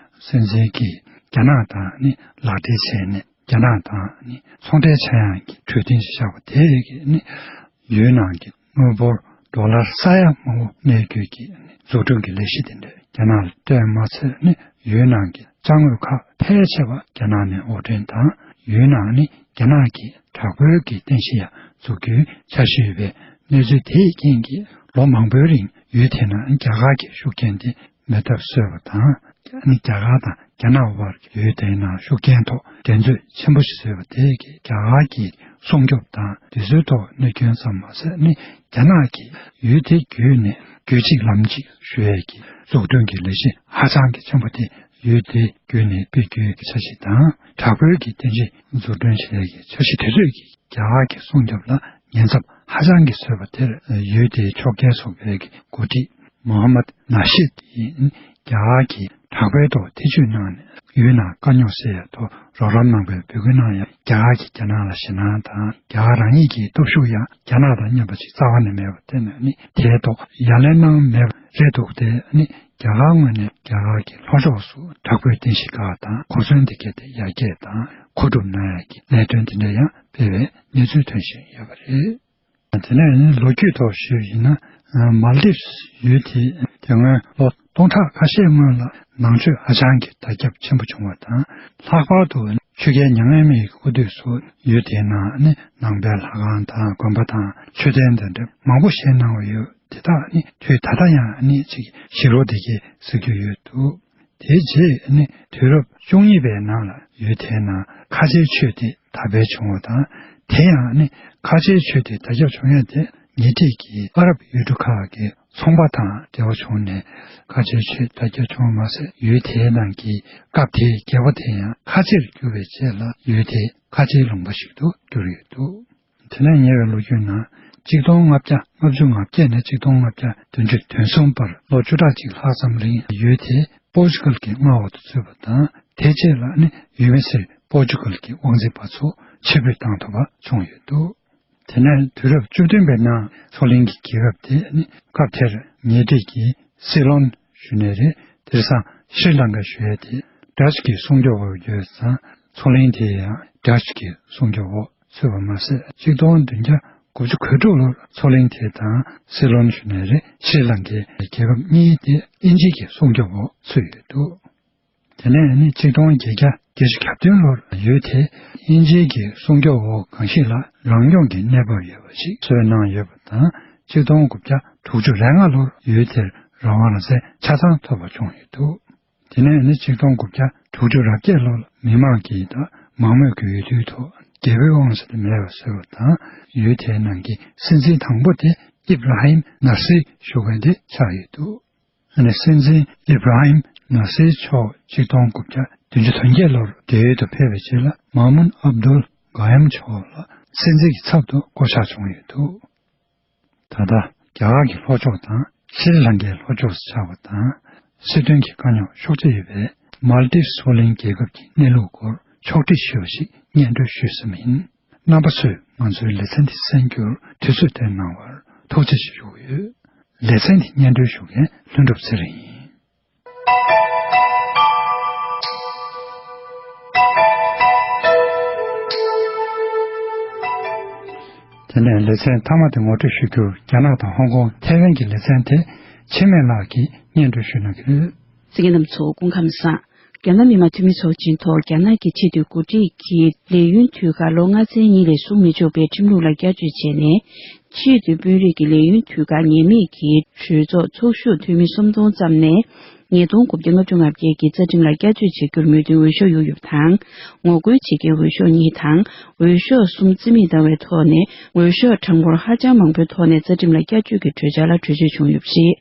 སྲིད་འཛིན་གྱིས་རྒྱ་ནག་དང་ནི་ལག་འབྲེལ་བྱས་ནས། རྒྱ་ནག་དང་ནི་ཚོང་འབྲེལ་ཆག་ཡང་གི་གྲོས་མཐུན་ཞིག་བཞག་པ་དེ་གིས་ནི་ཡུལ་ནང་གི་དངུལ་འབོར་ཌོ་ལར་ས་ཡ་མང་པོ་གནས་རྒྱུ་གི་ནི་འཛུགས་སྐྲུན་གྱི་ལས་གཞི་དེ་འདྲ་རྒྱ་ནག་ལ་སྟོན་མ་ཚད། ནི་ཡུལ་ནང་གི་ཅ་དངོས་ཁག་ཕལ་ཆེ་བ་རྒྱ་ནག་ནས་དབོར་འདྲེན་དང་། ཡུལ་ནང་ནི་རྒྱ་ནག་གི་དྲག་པོའི་གི་རྟེན་གཞི་ཡང་འཛུགས་རྒྱུའི་འཆར་གཞི་ཡོད་པའི་གནས་ཚུལ་དེའི་རྐྱེན་གྱིས་ལོ་མང་པོའི་རིང་ཡུལ་དེ་ནང་རྒྱ་གར་གྱི་ཤུགས་རྐྱེན་དེ་མེད་ཐབས་བཟོས་པ་དང་། ནི་རྒྱ་གར་དང་རྒྱ་ནག་དབར་གྱི་ཡུལ་དེའི་ནང་ཤུགས་རྐྱེན་ཐོག་འགྲན་རྩོད་ཆེན་པོ་ཞིག་བཟོས་པ་དེ་གིས་རྒྱ་གར་གྱི་སྲུང་སྐྱོབ་དང་དེ་ཚོའི་ཐོག་གནོད་སྐྱོན་ཙམ་མ་ཟད། ནི་རྒྱ་ནག་གིས་ཡུལ་དེ་བརྒྱུད་ནས་རྒྱུད་གཅིག་ལམ་གཅིག་ཞུ་ཡས་ཀྱི་འཛུགས་སྐྲུན་གྱི་ལས་གཞི་ཧ་ཅང་གི་ཆེན་པོ་དེ་ཡུལ་དེ་བརྒྱུད་ནས་སྤེལ་རྒྱུའི་འཆར་གཞི་དང་། དྲག་པོའི་གི་རྟེན་གཞི་འཛུགས་སྐྲུན་བྱེད་ཡས་ཀྱི་འཆར་གཞི་དེ་ཚོས་ཀྱི་རྒྱ་གར་གྱི་སྲུང་སྐྱོབ་ལ་ཉེན་ཚབས་ཧ་ཅང་གི་བཟོས་པ་དེར། ཡུལ་དེའི་ཕྱོགས་འགལ་ཚོགས་པའི་གི་འགོ་ཁྲིད་མོ་ཧམ་མད་ནཱ་ཤིད་ཡིས་རྒྱ་གར་གྱི་དྲག་པོའི་ཐོག་ཐེ་བྱུས་གནང་ནས་ཡུལ་ནང་དཀའ་རྙོག་སེལ་ཡ་ཐོག་རོགས་རམ་གནང་པའི་འབོད་སྐུལ་གནང་ཡ། རྒྱ་གར་གྱིས་རྒྱ་ནག་ལ་ཞེད་སྣང་དང་། རྒྱ་གར་རང་ཉིད་ཀྱི་སྟོབས་ཤུགས་ཡང་རྒྱ་ནག་དང་མཉམ་པ་ཞིག་རྩ་བ་ནས་མེད་པ་དེ་ནི་རྒྱ་གར་ངོས་ནས་རྒྱ་གར་གྱི་ལྷོ་ཕྱོགས་སུ་དྲག་པོའི་རྟེན་གཞི་འགག་དང་གོ་མཚོན་དེ་གལ་ཏེ་ཡར་རྒྱས་དང་མཁོ་སྒྲུབ་གནང་ཡ་གི་ལས་དོན་དེ་འདྲ་ཡང་སྤེལ་བའི་གནས་ཚུལ་ཐོན་བཞིན་ཡོད་པ་རེད། དེ་ནས་ནི་ལོ་རྒྱུས་ཐོག་ཞུས་ཡིན་ན། མཱལ་ཌིབ་སི་ཡུལ་དེ་དེ་སྔོན་ལོ་སྟོང་ཕྲག་ཁ་ཤས་སྔོན་ལ་ནང་ཆོས་ཧ་ཅང་གི་དར་ཁྱབ་ཆེན་པོ་བྱུང་བ་དང་། ལྷག་པར་དུ་ཆོས་རྒྱལ་མྱ་ངན་མེད་ཀྱི་སྐུ་དུས་སུ་ཡུལ་དེའི་ནང་ནི་ནང་པའི་ལྷ་ཁང་དང་དགོན་པ་དང་མཆོད་རྟེན་དེ་འདྲ་མང་པོ་བཞེངས་གནང་བ་ཡོད། དེ་དག་ནི་དུས་ད་ལྟ་ཡང་ནི་ཅིག་ཞི་ལྷོད་དེ་གས་ཟེར་རྒྱུ་ཡོད་འདུག་དེའི་རྗེས་ནི་དུས་རབས་བཅུ་གཉིས་པའི་ནང་ལ་ཡུལ་དེའི་ནང་ཁ་ཆེའི་ཆོས་དེ་དར་འཕེལ་བྱུང་བ་དང་། དེ་ཡང་ནི་ཁ་ཆེའི་ཆོས་དེ་དར་ཁྱབ་བྱུང་ཡ་དེ་ཉེ་འཁྲིས་ཀྱི་ཨ་རབ་ཡུལ་གྲུ་ཁག་གི་ཚོང་པ་དང་འབྲེལ་བ་བྱུང་ནས། ཁ་ཆེའི་ཆོས་དར་ཁྱབ་བྱུང་བ་མ་ཟད། ཡུལ་དེའི་ནང་གི་སྐབས་དེའི་རྒྱལ་པོ་དེ་ཡང་ཁ་ཆེར་གྱུར་བའི་རྗེས་ལ་ཡུལ་དེ་ཁ་ཆེའི་ལུང་པ་ཞིག་ཏུ་གྱུར་ཡོད་འདུག་དེ་ནས་ཉེ་བའི་ལོ་རྒྱུས་ནང་། གཅིག་སྟོང་ལྔ་བརྒྱ་ལྔ་བཅུ་ང་བརྒྱད་ནས་གཅིག་སྟོང་ལྔ་བརྒྱ་བདུན་ཅུ་དོན་གསུམ་བར་ལོ་བཅུ་ཕྲག་གཅིག་ལྷག་ཙམ་རིང་ཡུལ་དེ་པོར་ཅུ་གལ་གྱི་མངའ་འོག་ཏུ་ཚུད་པ་དང་། དེ་རྗེས་ལ་ནི་ཡུལ་མི་སེར་པོར་ཅུ་གལ་གྱི་དབང་འཛིན་པ་ཚོ་ཕྱིར་འབུད་བཏང་ཐུབ་པ་བྱུང་ཡོད་འདུག་དེ་ནས་དུས་རབས་བཅུ་བདུན་པའི་ནང་མཚོ་གླིང་གི་རྒྱལ་ཁབ་དེ་ནི་སྐབས་དེར་ཉེ་འཁྲིས་ཀྱི་སི་ལོན་ ཞུ་ནི་རེད། དེང་སང་ཤྲི་ལང་ཀ་ཞུ་ཡ་དེ་ཌ་ཅི་གི་སྲུང་སྐྱོབ་འོག་ཡོད་ཙང་། མཚོ་གླིང་དེ་ཡང་ཌ་ཅི་གི་སྲུང་སྐྱོབ་འོག་ཚུད་པ་མ་ཟད། ཆིག་སྟོང་བདུན་བརྒྱ་དགུ་བཅུ་གོ་དྲུག་ལོར་མཚོ་གླིང་དེ་དང་སི་ལོན་ཞུ་ནི་རེད། ཤྲི་ལང་ཀའི་རྒྱལ་ཁབ་གཉིས་དེ་དབྱིན་ཇི་གི་སྲུང་སྐྱོབ་འོག་ཚུད་ཡོད་འདུག་དེ་ནས་ནི་ཆིག་སྟོང་བརྒྱད་བརྒྱ་བརྒྱད་ཅུ་གྱ་བདུན་ལོར་ཡུལ་དེ་དབྱིན་ཇི་གི་སྲུང་སྐྱོབ་འོག་གང་ཞིག་ལ་རང་སྐྱོང་གི་གནས་བབ་ཡོད་པ་ཞིག་བཟོས་གནང་ཡོད་པ་དང་། ཆིག་སྟོང་དགུ་བརྒྱ་དྲུག་ཅུ་རེ་ལྔ་ལོར་ཡུལ་དེར་རང་དབང་ཟེར་ཆ་ཚང་ཐོབ་པ་བྱུང་ཡོད་འདུག་དེ་ནས་ནི་ཆིག་སྟོང་དགུ་བརྒྱ་དྲུག་ཅུ་རེ་བརྒྱད་ལོར་མི་མང་གིས་དང་མང་མོས་ཀྱི་འོས་བསྡུའི་ཐོག་རྒྱལ་པོའི་དབང་ཟེར་དེ་མེད་པ་བཟོས་པ་དང་། ཡུལ་དེའི་ནང་གི་སྲིད་འཛིན་དང་པོ་དེ་ཨིབ་ར་ཧིམ་ནར་སི་ཞུ་མཁན་དེ་ཆགས་ཡོད་འདུག་ཨ་ནི་སྲིད་འཛིན་ཨིབ་ར་ཧིམ་ནར་སི་མཆོག་ཆིག་སྟོང་དགུ་བརྒྱ་བདུན་ཅུ་དོན་བརྒྱད་ལོར་བལ་ཡུལ་དུ་ཕེབས་པའི་རྗེས་ལ། མཱ་མུན་ཨབ་དུལ་གོ་ཡམ་མཆོག་ལ་སྲིད་འཛིན་གྱི་ཚབ་ཏུ་བསྐོ་གཞག་བྱུང་ཡོད་འདུག་ད་ལྟ་རྒྱ་གར་གྱི་ལྷོ་ཕྱོགས་དང་ཤྲི་ལང་ཀའི་ལྷོ་ཕྱོགས་སུ་ཆགས་པ་དང་། སྲིད་དོན་གྱི་དཀའ་རྙོག་ཤུགས་ཆེ་ཡོད་པའི་མཱལ་ཏིབ་མཚོ་གླིང་རྒྱལ་ཁབ་ཀྱི་གནས་ལུགས་སྐོར་ཕྱོགས་བསྒྲིགས་ཞུས་པ་ཞིག་སྙན་སྒྲོན་ཞུས་ཟིན་པ་ཡིན། རྣམ་པ་ཚོས་ང་ཚོའི་ལེ་ཚན་འདི་གསན་རྒྱུར་དུས་ཚོད་བཏོན་གནང་བར་ཐུགས་རྗེ་ཆེ་ཞུ་གི་ཡོད། ལེ་ཚན་འདི་སྙན་སྒྲོན་ཞུ་མཁན་ལྷུན་གྲུབ་ཚེ་རིང་ཡིན། དེ་ནས་ལེ་ཚན་མཐའ་མ་དེ་ངོ་སྤྲོད་ཞུ་རྒྱུར། རྒྱ་ནག་དང་ཧོང་ཀོང་ཐའེ་ཝན་གྱི་ལེ་ཚན་དེ་འཆི་མེད་ལགས་ཀྱིས་སྙན་སྒྲོན་ཞུ་གནང་གི་རེད། གསན་མཁན་རྣམ་ཚོ་སྐུ་ཁམས་བཟང་། རྒྱ་ནག་མི་དམངས་འཐུས་མི་ཚོགས་ཆེན་ཐོག་རྒྱ་ནག་གི་ཆེས་མཐོའི་འགོ་ཁྲིད་ཀྱིས་ལས་ཡུན་དུས་བཀག་ལོ་ལྔ་ཚན་གཉིས་ལས་ཟུར་མི་ཆོག་པའི་ཁྲིམས་ལུགས་ལ་བསྐྱར་བཅོས་བྱས་ནས། ཆེས་མཐོའི་དཔོན་རིགས་ཀྱི་ལས་ཡུན་དུས་བཀག་ངེས་མེད་ཀྱི་གྲོས་ཚོགས་ཚོགས་ཞུགས་འཐུས་མི་སུམ་སྟོང་ཙམ་ནས། ཉིས་སྟོང་དགུ་བརྒྱ་ལྔ་བཅུ་ང་བརྒྱད་ཀྱི་རྩ་ཁྲིམས་ལ་བསྐྱར་བཅོས་བྱ་རྒྱུར་མོས་མཐུན་འོས་ཤོག་གཡུགས་ཡོད་པ་དང་། ངོ་རྒོལ་བྱེད་མཁན་འོས་ཤོག་གཉིས་དང་། འོས་ཤོག་གསུམ་རྩིས་མེད་བཏང་བའི་ཐོག་ནས། འོས་ཤོག་གྲངས་འབོར་ཧ་ཅང་མང་པོའི་ཐོག་ནས་རྩ་ཁྲིམས་ལ་བསྐྱར་བཅོས་ཀྱི་གྲོས་འཆར་ལ་གྲོས་ཆོད་བྱུང་ཡོད་པ་རེད།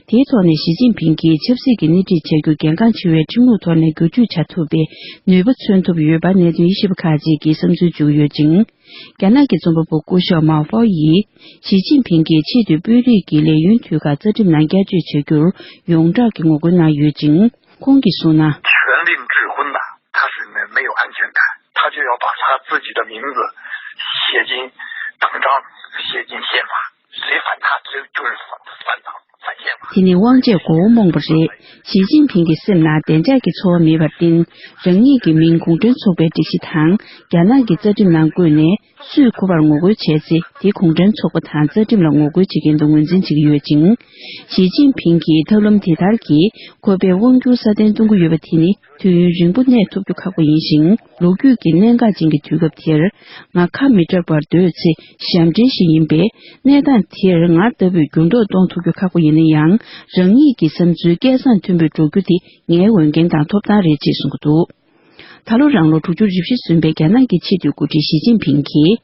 དེའི་ཐོག་ནས་ཞི་ཅིན་ཕིང་གིས་ཆབ་སྲིད་ཀྱི་སྣེ་ཁྲིད་བྱ་རྒྱུར་གལ་འགངས་ཆེ་བའི་ཁྲིམས་ལུགས་ཐོག་ནས་བསྒྱུར་བཅོས་བྱ་ཐུབ་པའི་ནུས་པ་མཚོན་ཐུབ་ཡོད་པ་གནད་དོན་དབྱེ་ཞིབ་པ་ཁག་ཅིག་གིས་བསམ་ཚུལ་བརྗོད་ཡོད་ཅིང་། རྒྱ་ནག་གི་རྩོམ་པ་པོ་སྐུ་ཞབས་མའོ་ཧྥའོ་ཡིས། ཞི་ཅིན་ཕིང་གིས་ཆེས་མཐོའི་དཔོན་རིགས་ཀྱི་ལས་ཡུན་དུས་བཀག་རྩ་ཁྲིམས་ནང་བསྐྱར་བཅོས་བྱ་རྒྱུར་ཡོངས་གྲགས་ཀྱི་ངོ་རྒོལ་གནང་ཡོད་ཅིང་། ཁོང་གིས་གསུངས་ན། 权力指挥呢，它是没没有安全感，他就要把他自己的名字写进党章，写进宪法，谁反他，谁就是反反党反宪法。 དེ་ནི་དབང་ཆས་མགོ་བོ་རྨོངས་པ་རེད། ཞི་ཅིན་ཕིང་གི་སེམས་ནང་བདེ་འཇགས་ཀྱི་ཚོར་བ་མེད་པར་བརྟེན། རང་ཉིད་ཀྱི་མིང་གུང་ཁྲན་ཚོགས་པའི་སྒྲིག་གཞི་དང་རྒྱ་ནག་གི་རྩ་ཁྲིམས་ནང་བཀོད་ནས། སུས་ཁོ་པར་ངོ་རྒོལ་བྱས་ཚེ་དེ་གུང་ཁྲན་ཚོགས་པ་དང་རྩ་ཁྲིམས་ལ་ངོ་རྒོལ་བྱེད་མཁན་དུ་ངོས་འཛིན་བྱེད་ཀྱི་ཡོད་ཅིང་། ཞི་ཅིན་ཕིང་གིས་ཐབས་ལམ་དེ་ལྟར་གྱིས་ཁོ་པའི་དབང་སྒྱུར་སྲ་བརྟན་གཏོང་གི་ཡོད་པ་དེ་ནི་དུས་ཡུན་རིང་པོ་གནས་ཐུབ་རྒྱུ་ཁག་པོ་ཡིན་ཞིང་། ལོ་རྒྱུས་ཀྱི་གནད་འགག་ཅན་གྱི་དུས་སྐབས་དེར། ང་ཁ་མི་གྲག་པར་སྡོད་ཚེ་ཞབས་འདྲེན་ཞིག་ཡིན་པས། གནས་སྟངས་དེར་ང་ལྟ་བུས་འགྱུར་ལྡོག་གཏོང་ཐུབ་རྒྱུ་ཁག་པོ་ཡིན་ན་ཡང་། རང་ཉིད་ཀྱི་བསམ་ཚུལ་སྐལ་བཟང་མཐོན་པོས་སྒྲོག་རྒྱུ་དེ་ངའི་འོས་འགན་དང་ཐོབ་ཐང་རེད་ཅེས་གསུངས་ཀྱི་འདུག་ད་ལོ་རང་ལོ་དྲུག་ཅུ་རེ་བཞི་སོན་པའི་རྒྱ་ནག་གི་ཆེས་མཐོའི་འགོ་ཁྲིད་ཞི་ཅིན་ཕིང་གིས།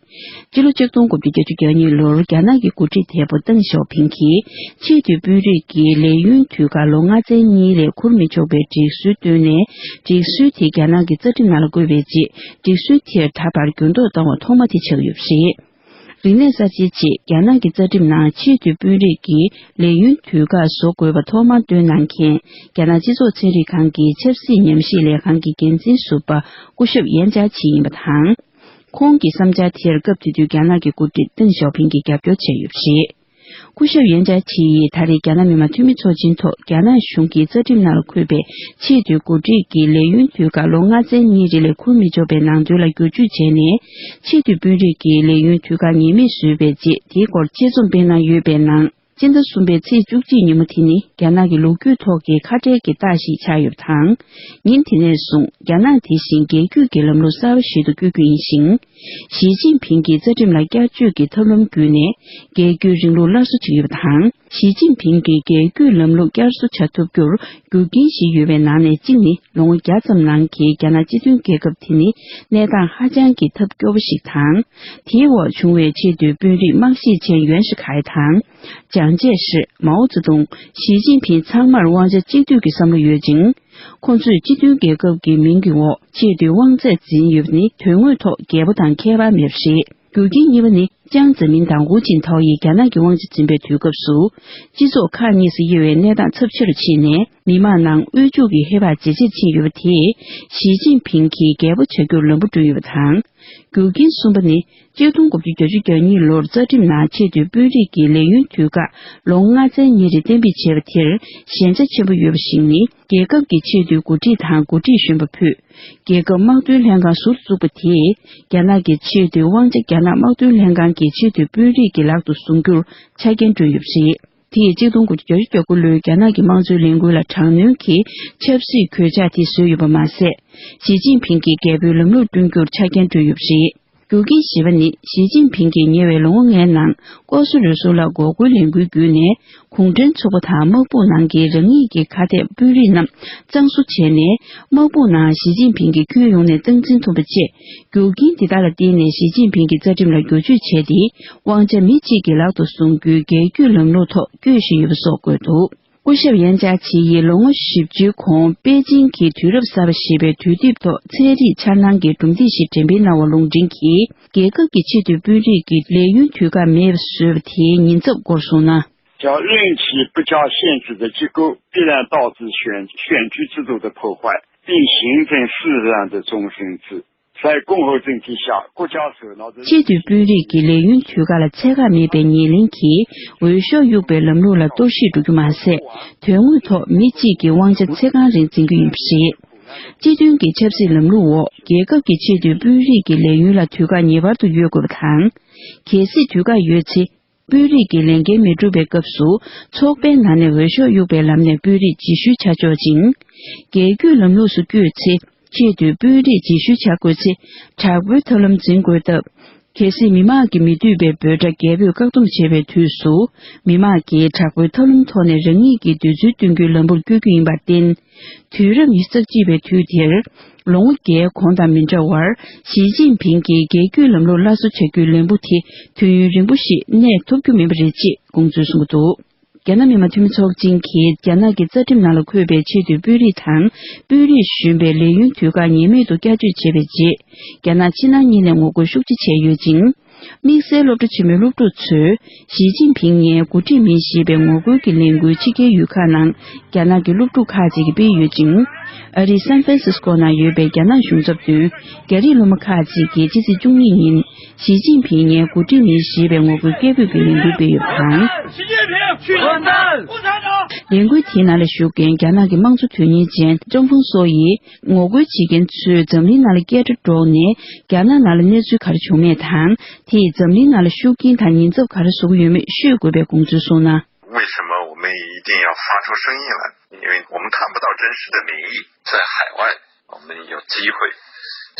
སྤྱི་ལོ་ཆིག་སྟོང་དགུ་བརྒྱ་བརྒྱད་ཅུ་གྱ་གཉིས་ལོར་རྒྱ་ནག་གི་འགོ་ཁྲིད་དེ་པོ་ཏེང་ཞའོ་ཕིང་གིས་ཆེས་མཐོའི་དཔོན་རིགས་ཀྱི་ལས་ཡུན་དུས་བཀག་ལོ་ལྔ་ཚན་གཉིས་ལས་འཁུར་མི་ཆོག་པའི་སྒྲིག་སྲོལ་བཏོན་ནས། སྒྲིག་སྲོལ་དེ་རྒྱ་ནག་གི་རྩ་ཁྲིམས་ནང་ལ་བཀོད་པའི་རྗེས། སྒྲིག་སྲོལ་དེར་ད་བར་འགྱུར་ལྡོག་བཏང་བ་ཐོག་མ་དེ་ཆགས་ཡོད་པ་རེད། རིག་གནས་གསར་བརྗེའི་རྗེས་རྒྱ་ནག་གི་རྩ་ཁྲིམས་ནང་ཆེས་མཐོའི་དཔོན་རིགས་ཀྱི་ལས་ཡུན་དུས་བཀག་བཟོ་དགོས་པ་ཐོག་མར་བཏོན་གནང་མཁན། རྒྱ་ནག་སྤྱི་ཚོགས་ཚན་རིག་ཁང་གི་ཆབ་སྲིད་ཉམས་ཞིབ་ལས་ཁང་གི་འགན་འཛིན་ཟུར་པ་སྐུ་ཞབས་ཡན་ཅཱ་ཆི་ཡིན་པ་དང་། ཁོང་གི་བསམ་འཆར་དེར་སྐབས་དེ་དུས་རྒྱ་ནག་གི་འགོ་ཁྲིད་ཏེང་ཞའོ་ཕིང་གིས་རྒྱབ་སྐྱོར་བྱས་ཡོད་པ་རེད། སྐུ་ཞབས་ཡན་ཅཱ་ཆི་ཡིས་ད་རེས་རྒྱ་ནག་མི་དམངས་འཐུས་མི་ཚོགས་ཆེན་ཐོག་རྒྱ་ནག་གཞུང་གི་རྩ་ཁྲིམས་ནང་ལ་འཁོད་པའི་ཆེས་མཐོའི་འགོ་ཁྲིད་ཀྱི་ལས་ཡུན་དུས་བཀག་ལོ་ལྔ་ཚན་གཉིས་རིང་ལས་འཁུར་མི་ཆོག་པའི་ནང་དོན་ལ་བསྒྱུར་བཅོས་བྱས་ནས། ཆེས་མཐོའི་དཔོན་རིགས་ཀྱི་ལས་ཡུན་དུས་བཀག་ངེས་མེད་བཟོས་པའི་རྗེས། དེའི་སྐོར་ཆེད་རྩོམ་སྤེལ་གནང་ཡོད་པའི་ནང་། སྤྱི་ཟླ་གསུམ་པའི་ཚེས་བཅུ་གཅིག་ཉིན་མོ་དེ་ནི་རྒྱ་ནག་གི་ལོ་རྒྱུས་ཐོག་གི་ཁ་བྲལ་གྱི་རྟགས་ཤིག་ཆགས་ཡོད་པ་དང་། ཉིན་དེ་ནས་བཟུང་རྒྱ་ནག་དེ་བཞིན་རྒྱལ་རྒྱུད་ཀྱི་ལམ་ལུགས་གསར་པ་ཞིག་ཏུ་བསྐྱོད་རྒྱུ་ཡིན་ཞིང་། ཞི་ཅིན་ཕིང་གིས་རྩ་ཁྲིམས་ལ་བསྐྱར་བཅོས་ཀྱི་ཐབས་ལམ་བརྒྱུད་ནས་རྒྱལ་རྒྱུད་རིང་ལུགས་སླར་གསོ་བྱེད་ཀྱི་ཡོད་པ་དང་། ཞི་ཅིན་ཕིང་གིས་རྒྱལ་རྒྱུད་ལམ་ལུགས་བསྐྱར་གསོ་བྱ་ཐུབ་རྒྱུར་རྒྱུ་རྐྱེན་བཞི་ཡོད་པའི་ནང་ནས་གཅིག་ནི། ལོ་ངོ་བརྒྱ་ཙམ་ནང་གི་རྒྱ་ནག་སྤྱི་མཐུན་རྒྱལ་ཁབ་དེ་ནི་གནས་སྟངས་ཧ་ཅང་གི་ཐབས་སྐྱོ་པོ་ཞིག་དང་། དེའི་འོག་བྱུང་བའི་ཆེས་མཐོའི་དཔོན་རིགས་དམག་བཤེད་ཆེན་ཡོན་ཧྲི་ཁའེ་དང་། ཅང་ཅེ་ཧྲི། མའོ་ཙེ་ཏུང་། ཞི་ཅིན་ཕིང་ཚང་མར་དབང་ཆ་གཅིག་སྡུད་ཀྱི་བསམ་བློ་ཡོད་ཅིང་། ཁོང་ཚོས་སྤྱི་མཐུན་རྒྱལ་ཁབ་ཀྱི་མིང་གི་འོག་ཆེས་མཐོའི་དབང་ཚད་འཛིན་ཡོད་པ་ནི་དོན་དངོས་ཐོག་རྒྱལ་པོ་དང་ཁྱད་པར་མེད་པ་རེད། རྒྱུ་རྐྱེན་གཉིས་པ་ནི། ཅང་ཙེ་མིན་དང་ཧུའུ་ཅིན་ཐའོ་ཡིས་རྒྱ་ནག་གི་དབང་ཆ་འཛིན་པའི་དུས་སྐབས་སུ། སྤྱི་ཚོགས་ཁག་གཉིས་སུ་དབྱེ་བའི་གནས་སྟངས་ཚབས་ཆེ་རུ་ཕྱིན་ནས། མི་མང་ནང་དབུལ་ཕྱུག་གི་ཧེ་བག་ཇེ་ཆེར་ཕྱིན་ཡོད་པ་དེས། ཞི་ཅིན་ཕིང་གིས་རྒྱལ་པོ་བྱ་རྒྱུར་ལམ་བུ་བསྐྲུན་ཡོད་པ་དང་། རྒྱུ་རྐྱེན་གསུམ་པ་ནི། གཅིག་སྟོང་དགུ་བརྒྱ་བརྒྱད་ཅུ་གྱ་གཉིས་ལོར་རྩ་ཁྲིམས་ནང་ཆེས་མཐོའི་དཔོན་རིགས་ཀྱི་ལས་ཡུན་དུས་བཀག་ལོ་ལྔ་ཚན་ཉིན་རེ་གཏན་འབེབས་བྱས་པ་དེར་ཞན་ཆ་ཆེན་པོ་ཡོད་པ་ཞིག་ནི། རྒྱལ་ཁབ་ཀྱི་ཆེས་མཐོའི་འགོ་ཁྲིད་དང་འགོ་ཁྲིད་གཞོན་པ་ཕུད། རྒྱལ་ཁབ་དམག་དོན་ལྷན་ཁང་ཟུར་དུ་བཙུགས་པ་དེས། རྒྱ་ནག་གི་ཆེས་མཐོའི་དབང་ཆ་རྒྱ་ནག་དམག་དོན་ལྷན་ཁང་གི་ཆེས་མཐོའི་དཔོན་རིགས་ཀྱི་ལག་ཏུ་བཟུང་རྒྱུར་ཆ་རྐྱེན་བསྐྲུན་ཡོད་པ་རེད། དེས་གཅིག་སྟོང་དགུ་བརྒྱ་བརྒྱད་ཅུ་གྱ་དགུ་ལོའི་རྒྱ་ནག་གི་དམངས་གཙོའི་ལས་འགུལ་ལ་དྲག་གནོན་གྱི་ཆབ་སྲིད་གོད་ཆག་དེ་བཟོས་ཡོད་པ་མ་ཟད། ཞི་ཅིན་ཕིང་གིས་རྒྱལ་པོའི་ལམ་ལུགས་བསྐྲུན་རྒྱུར་ཆ་རྐྱེན་བསྐྲུན་ཡོད་པ་རེད། རྒྱུ་རྐྱེན་བཞི་པ་ནི། ཞི་ཅིན་ཕིང་གིས་ཉེ་བའི་ལོ་ངོ་ལྔའི་ནང་ལྐོག་ཟ་རུལ་སུངས་ལ་འགོག་རྒོལ་ལས་འགུལ་བརྒྱུད་ནས། གུང་ཁྲན་ཚོགས་པ་དང་དམག་དཔུང་ནང་གི་རང་ཉིད་ཀྱི་ཁ་གཏད་དཔོན་རིགས་རྣམས་གཙང་བཟོ་བྱས་ནས། དམག་དཔུང་ནང་ཞི་ཅིན་ཕིང་གིས་ཁྱོན་ཡོངས་ནས་སྟངས་འཛིན་ཐུབ་པ་བཅས། རྒྱུ་རྐྱེན་འདི་དག་ལ་བརྟེན་ནས་ཞི་ཅིན་ཕིང་གིས་རྩ་ཁྲིམས་ལ་བསྒྱུར་བཅོས་བྱས་ཏེ། དབང་ཆ་མི་གཅིག་གི་ལག་ཏུ་བཟུང་རྒྱུའི་རྒྱལ་བརྒྱུད་ལམ་ལུགས་ཐོག་བསྐྱོད་བཞིན་ཡོད་པ་སོགས་བཀོད་འདུག་སྐུ་ཞབས་ཡན་ཅཱ་ཆི་ཡིས་ལོ་ངོ་བཞི་བཅུའི་གོང་པེ་ཅིང་གི་དུས་རབས་གསར་པ་ཞེས་པའི་དུས་དེབ་ཐོག་ཚན་རིག་འཆར་སྣང་གི་གྲུབ་འབྲས་ཤིག་འགྲེམས་སྤེལ་གནང་བ་ལུང་འདྲེན་གྱིས། རྒྱལ་ཁབ་ཀྱི་ཆེས་མཐོའི་དཔོན་རིགས་ཀྱི་ལས་ཡུན་དུས་བཀག་མེད་པ་བཟོས་པ་དེའི་ཉེན་ཚབས་སྐོར་གསུངས་ན། 叫另起不加限制的机构必然导致选选举制度的破坏，并形成势力的中心制。在共和政体下，国家首脑的 ཆེས་མཐོའི་དཔོན་རིགས་ཀྱི་ལས་ཡུན་དུས་བཀག་ལ་ཚད་བཀག་མེད་པའི་ཉེར་ལེན་གྱིས། འོས་ཤོག་གཡུག་པའི་ལམ་ལུགས་ལ་གཏོར་བཤིག་འགྲོ་རྒྱུ་མ་ཟད། དོན་དངོས་ཐོག་མི་གཅིག་གི་དབང་ཆ་ཚེ་གང་རིང་འཛིན་རྒྱུ་ཡིན་པ་རེད། སྤྱི་མཐུན་གྱི་ཆབ་སྲིད་ལམ་ལུགས་འོག་རྒྱལ་ཁབ་ཀྱི་ཆེས་མཐོའི་དཔོན་རིགས་ཀྱི་ལས་ཡུན་ལ་དུས་བཀག་ངེས་པར་དུ་ཡོད་དགོས་པ་དང་། གལ་སྲིད་དུས་བཀག་ཡོད་ཚེ། དཔོན་རིགས་ཀྱི་ལས་འགན་མི་འགྲུབ་པའི་སྐབས་སུ། ཚོགས་པའི་ནང་ནས་འོས་ཤོག་གཡུག་པའི་ལམ་ནས་དཔོན་རིགས་རྗེས་ཤུལ་ཆ་ཆོག་ཅིང་། རྒྱལ་བརྒྱུད་ལམ་ལུགས་སུ་བསྐྱོད་ཚེ། ཆེས་མཐོའི་དཔོན་རིགས་རྗེས་ཤུལ་ཆ་དགོས་ཚེ། དྲག་པོའི་ཐབས་ལམ་འཛིན་དགོས་སྟབས། གལ་སྲིད་མི་དམངས་ཀྱིས་མི་འདོད་པའི་འབོད་སྒྲ་རྒྱལ་པོས་བཀག་སྡོམ་བྱེད་པའི་དུས་སུ། མི་དམངས་ཀྱིས་དྲག་པོའི་ཐབས་ལམ་ཐོག་ནས་རང་ཉིད་ཀྱི་འདོད་ཚུལ་སྟོན་རྒྱུའི་ལམ་བུར་བསྐྱོད་རྒྱུ་ཡིན་པར་བརྟེན། དུས་རབས་ཉི་ཤུ་རྩ་གཅིག་པའི་དུས་དེར། ལོ་ངོ་བརྒྱའི་གོང་དང་མི་འདྲ་བར། ཞི་ཅིན་ཕིང་གིས་རྒྱལ་བརྒྱུད་ལམ་ལུགས་སླར་གསོ་བྱ་རྒྱུའི་ལམ་བུ་དེ་དུས་ཡུན་རིང་པོ་ཞིག་གནས་ཐུབ་རྒྱུ་མིན་པ་རེད་ཅེས་དགོངས་ཚུལ་གསུངས་ཀྱི་འདུག་རྒྱ་ནག་མི་དམངས་འཐུས་མི་ཚོགས་ཆེན་གྱིས་རྒྱ་ནག་གི་རྩ་ཁྲིམས་ནང་ལ་འཁོད་པའི་ཆེས་མཐོའི་དཔོན་རིགས་དང་། དཔོན་རིགས་གཞོན་པའི་ལས་ཡུན་དུས་བཀག་ངེས་མེད་དུ་བསྐྱར་བཅོས་བྱས་པའི་རྗེས། རྒྱ་ནག་ཕྱི་ནང་གཉིས་ནས་ངོ་རྒོལ་ཤུགས་ཆེ་བྱས་ཡོད་ཅིང་། དམིགས་བསལ་སློབ་གྲྭ་ཆེན་མོའི་སློབ་ཕྲུག་ཚོས། ཞི་ཅིན་ཕིང་ངའི་འགོ་ཁྲིད་མིན་ཞེས་པའི་ངོ་རྒོལ་གྱི་ལས་འགུལ་ཕྱི་རྒྱལ་ཡུལ་ཁག་ནང་རྒྱ་ནག་གི་སློབ་ཕྲུག་ཁག་ཅིག་གིས་སྤེལ་ཡོད་ཅིང་། ཨ་རིའི་སན་ཧྥ་རན་སིས་ཀོ་ནང་ཡོད་པའི་རྒྱ་ནག་གཞུང་ཚབ་དོན་རྒྱ་རིགས་སློབ་མ་ཁག་ཅིག་གིས་ཕྱི་ཚེས་བཅུ་གཉིས་ཉིན་ཞི་ཅིན་ཕིང་ངའི་འགོ་ཁྲིད་མིན་ཞེས་པའི་ངོ་རྒོལ་སྐད་འབོད་ཀྱི་ལས་འགུལ་སྤེལ་ཡོད་པ་དང་། ལས་འགུལ་དེའི་ནང་ལ་ཞུགས་མཁན་རྒྱ་ནག་གི་དམངས་གཙོ་དོན་གཉེར་ཅན་ཀྲང་ཧྥུང་སོ་ཡིས། ངོ་རྒོལ་བྱེད་མཁན་ཚོས་འཛམ་གླིང་ནང་ལ་སྐད་སྒྲ་སྒྲོག་ནས་རྒྱ་ནག་ནང་ལ་གནས་ཚུལ་ག་རེ་བྱུང་མེད་དང་། དེས་འཛམ་གླིང་ནང་ལ་ཤུགས་རྐྱེན་དང་ཉེན་ཚབས་ག་རེ་བཟོ་གི་ཡོད་མེད་ཤོད་དགོས་པའི་དགོངས་ཚུལ་གསུངས་ན། 为什么我们一定要发出声音来？因为我们看不到真实的民意，在海外我们有机会，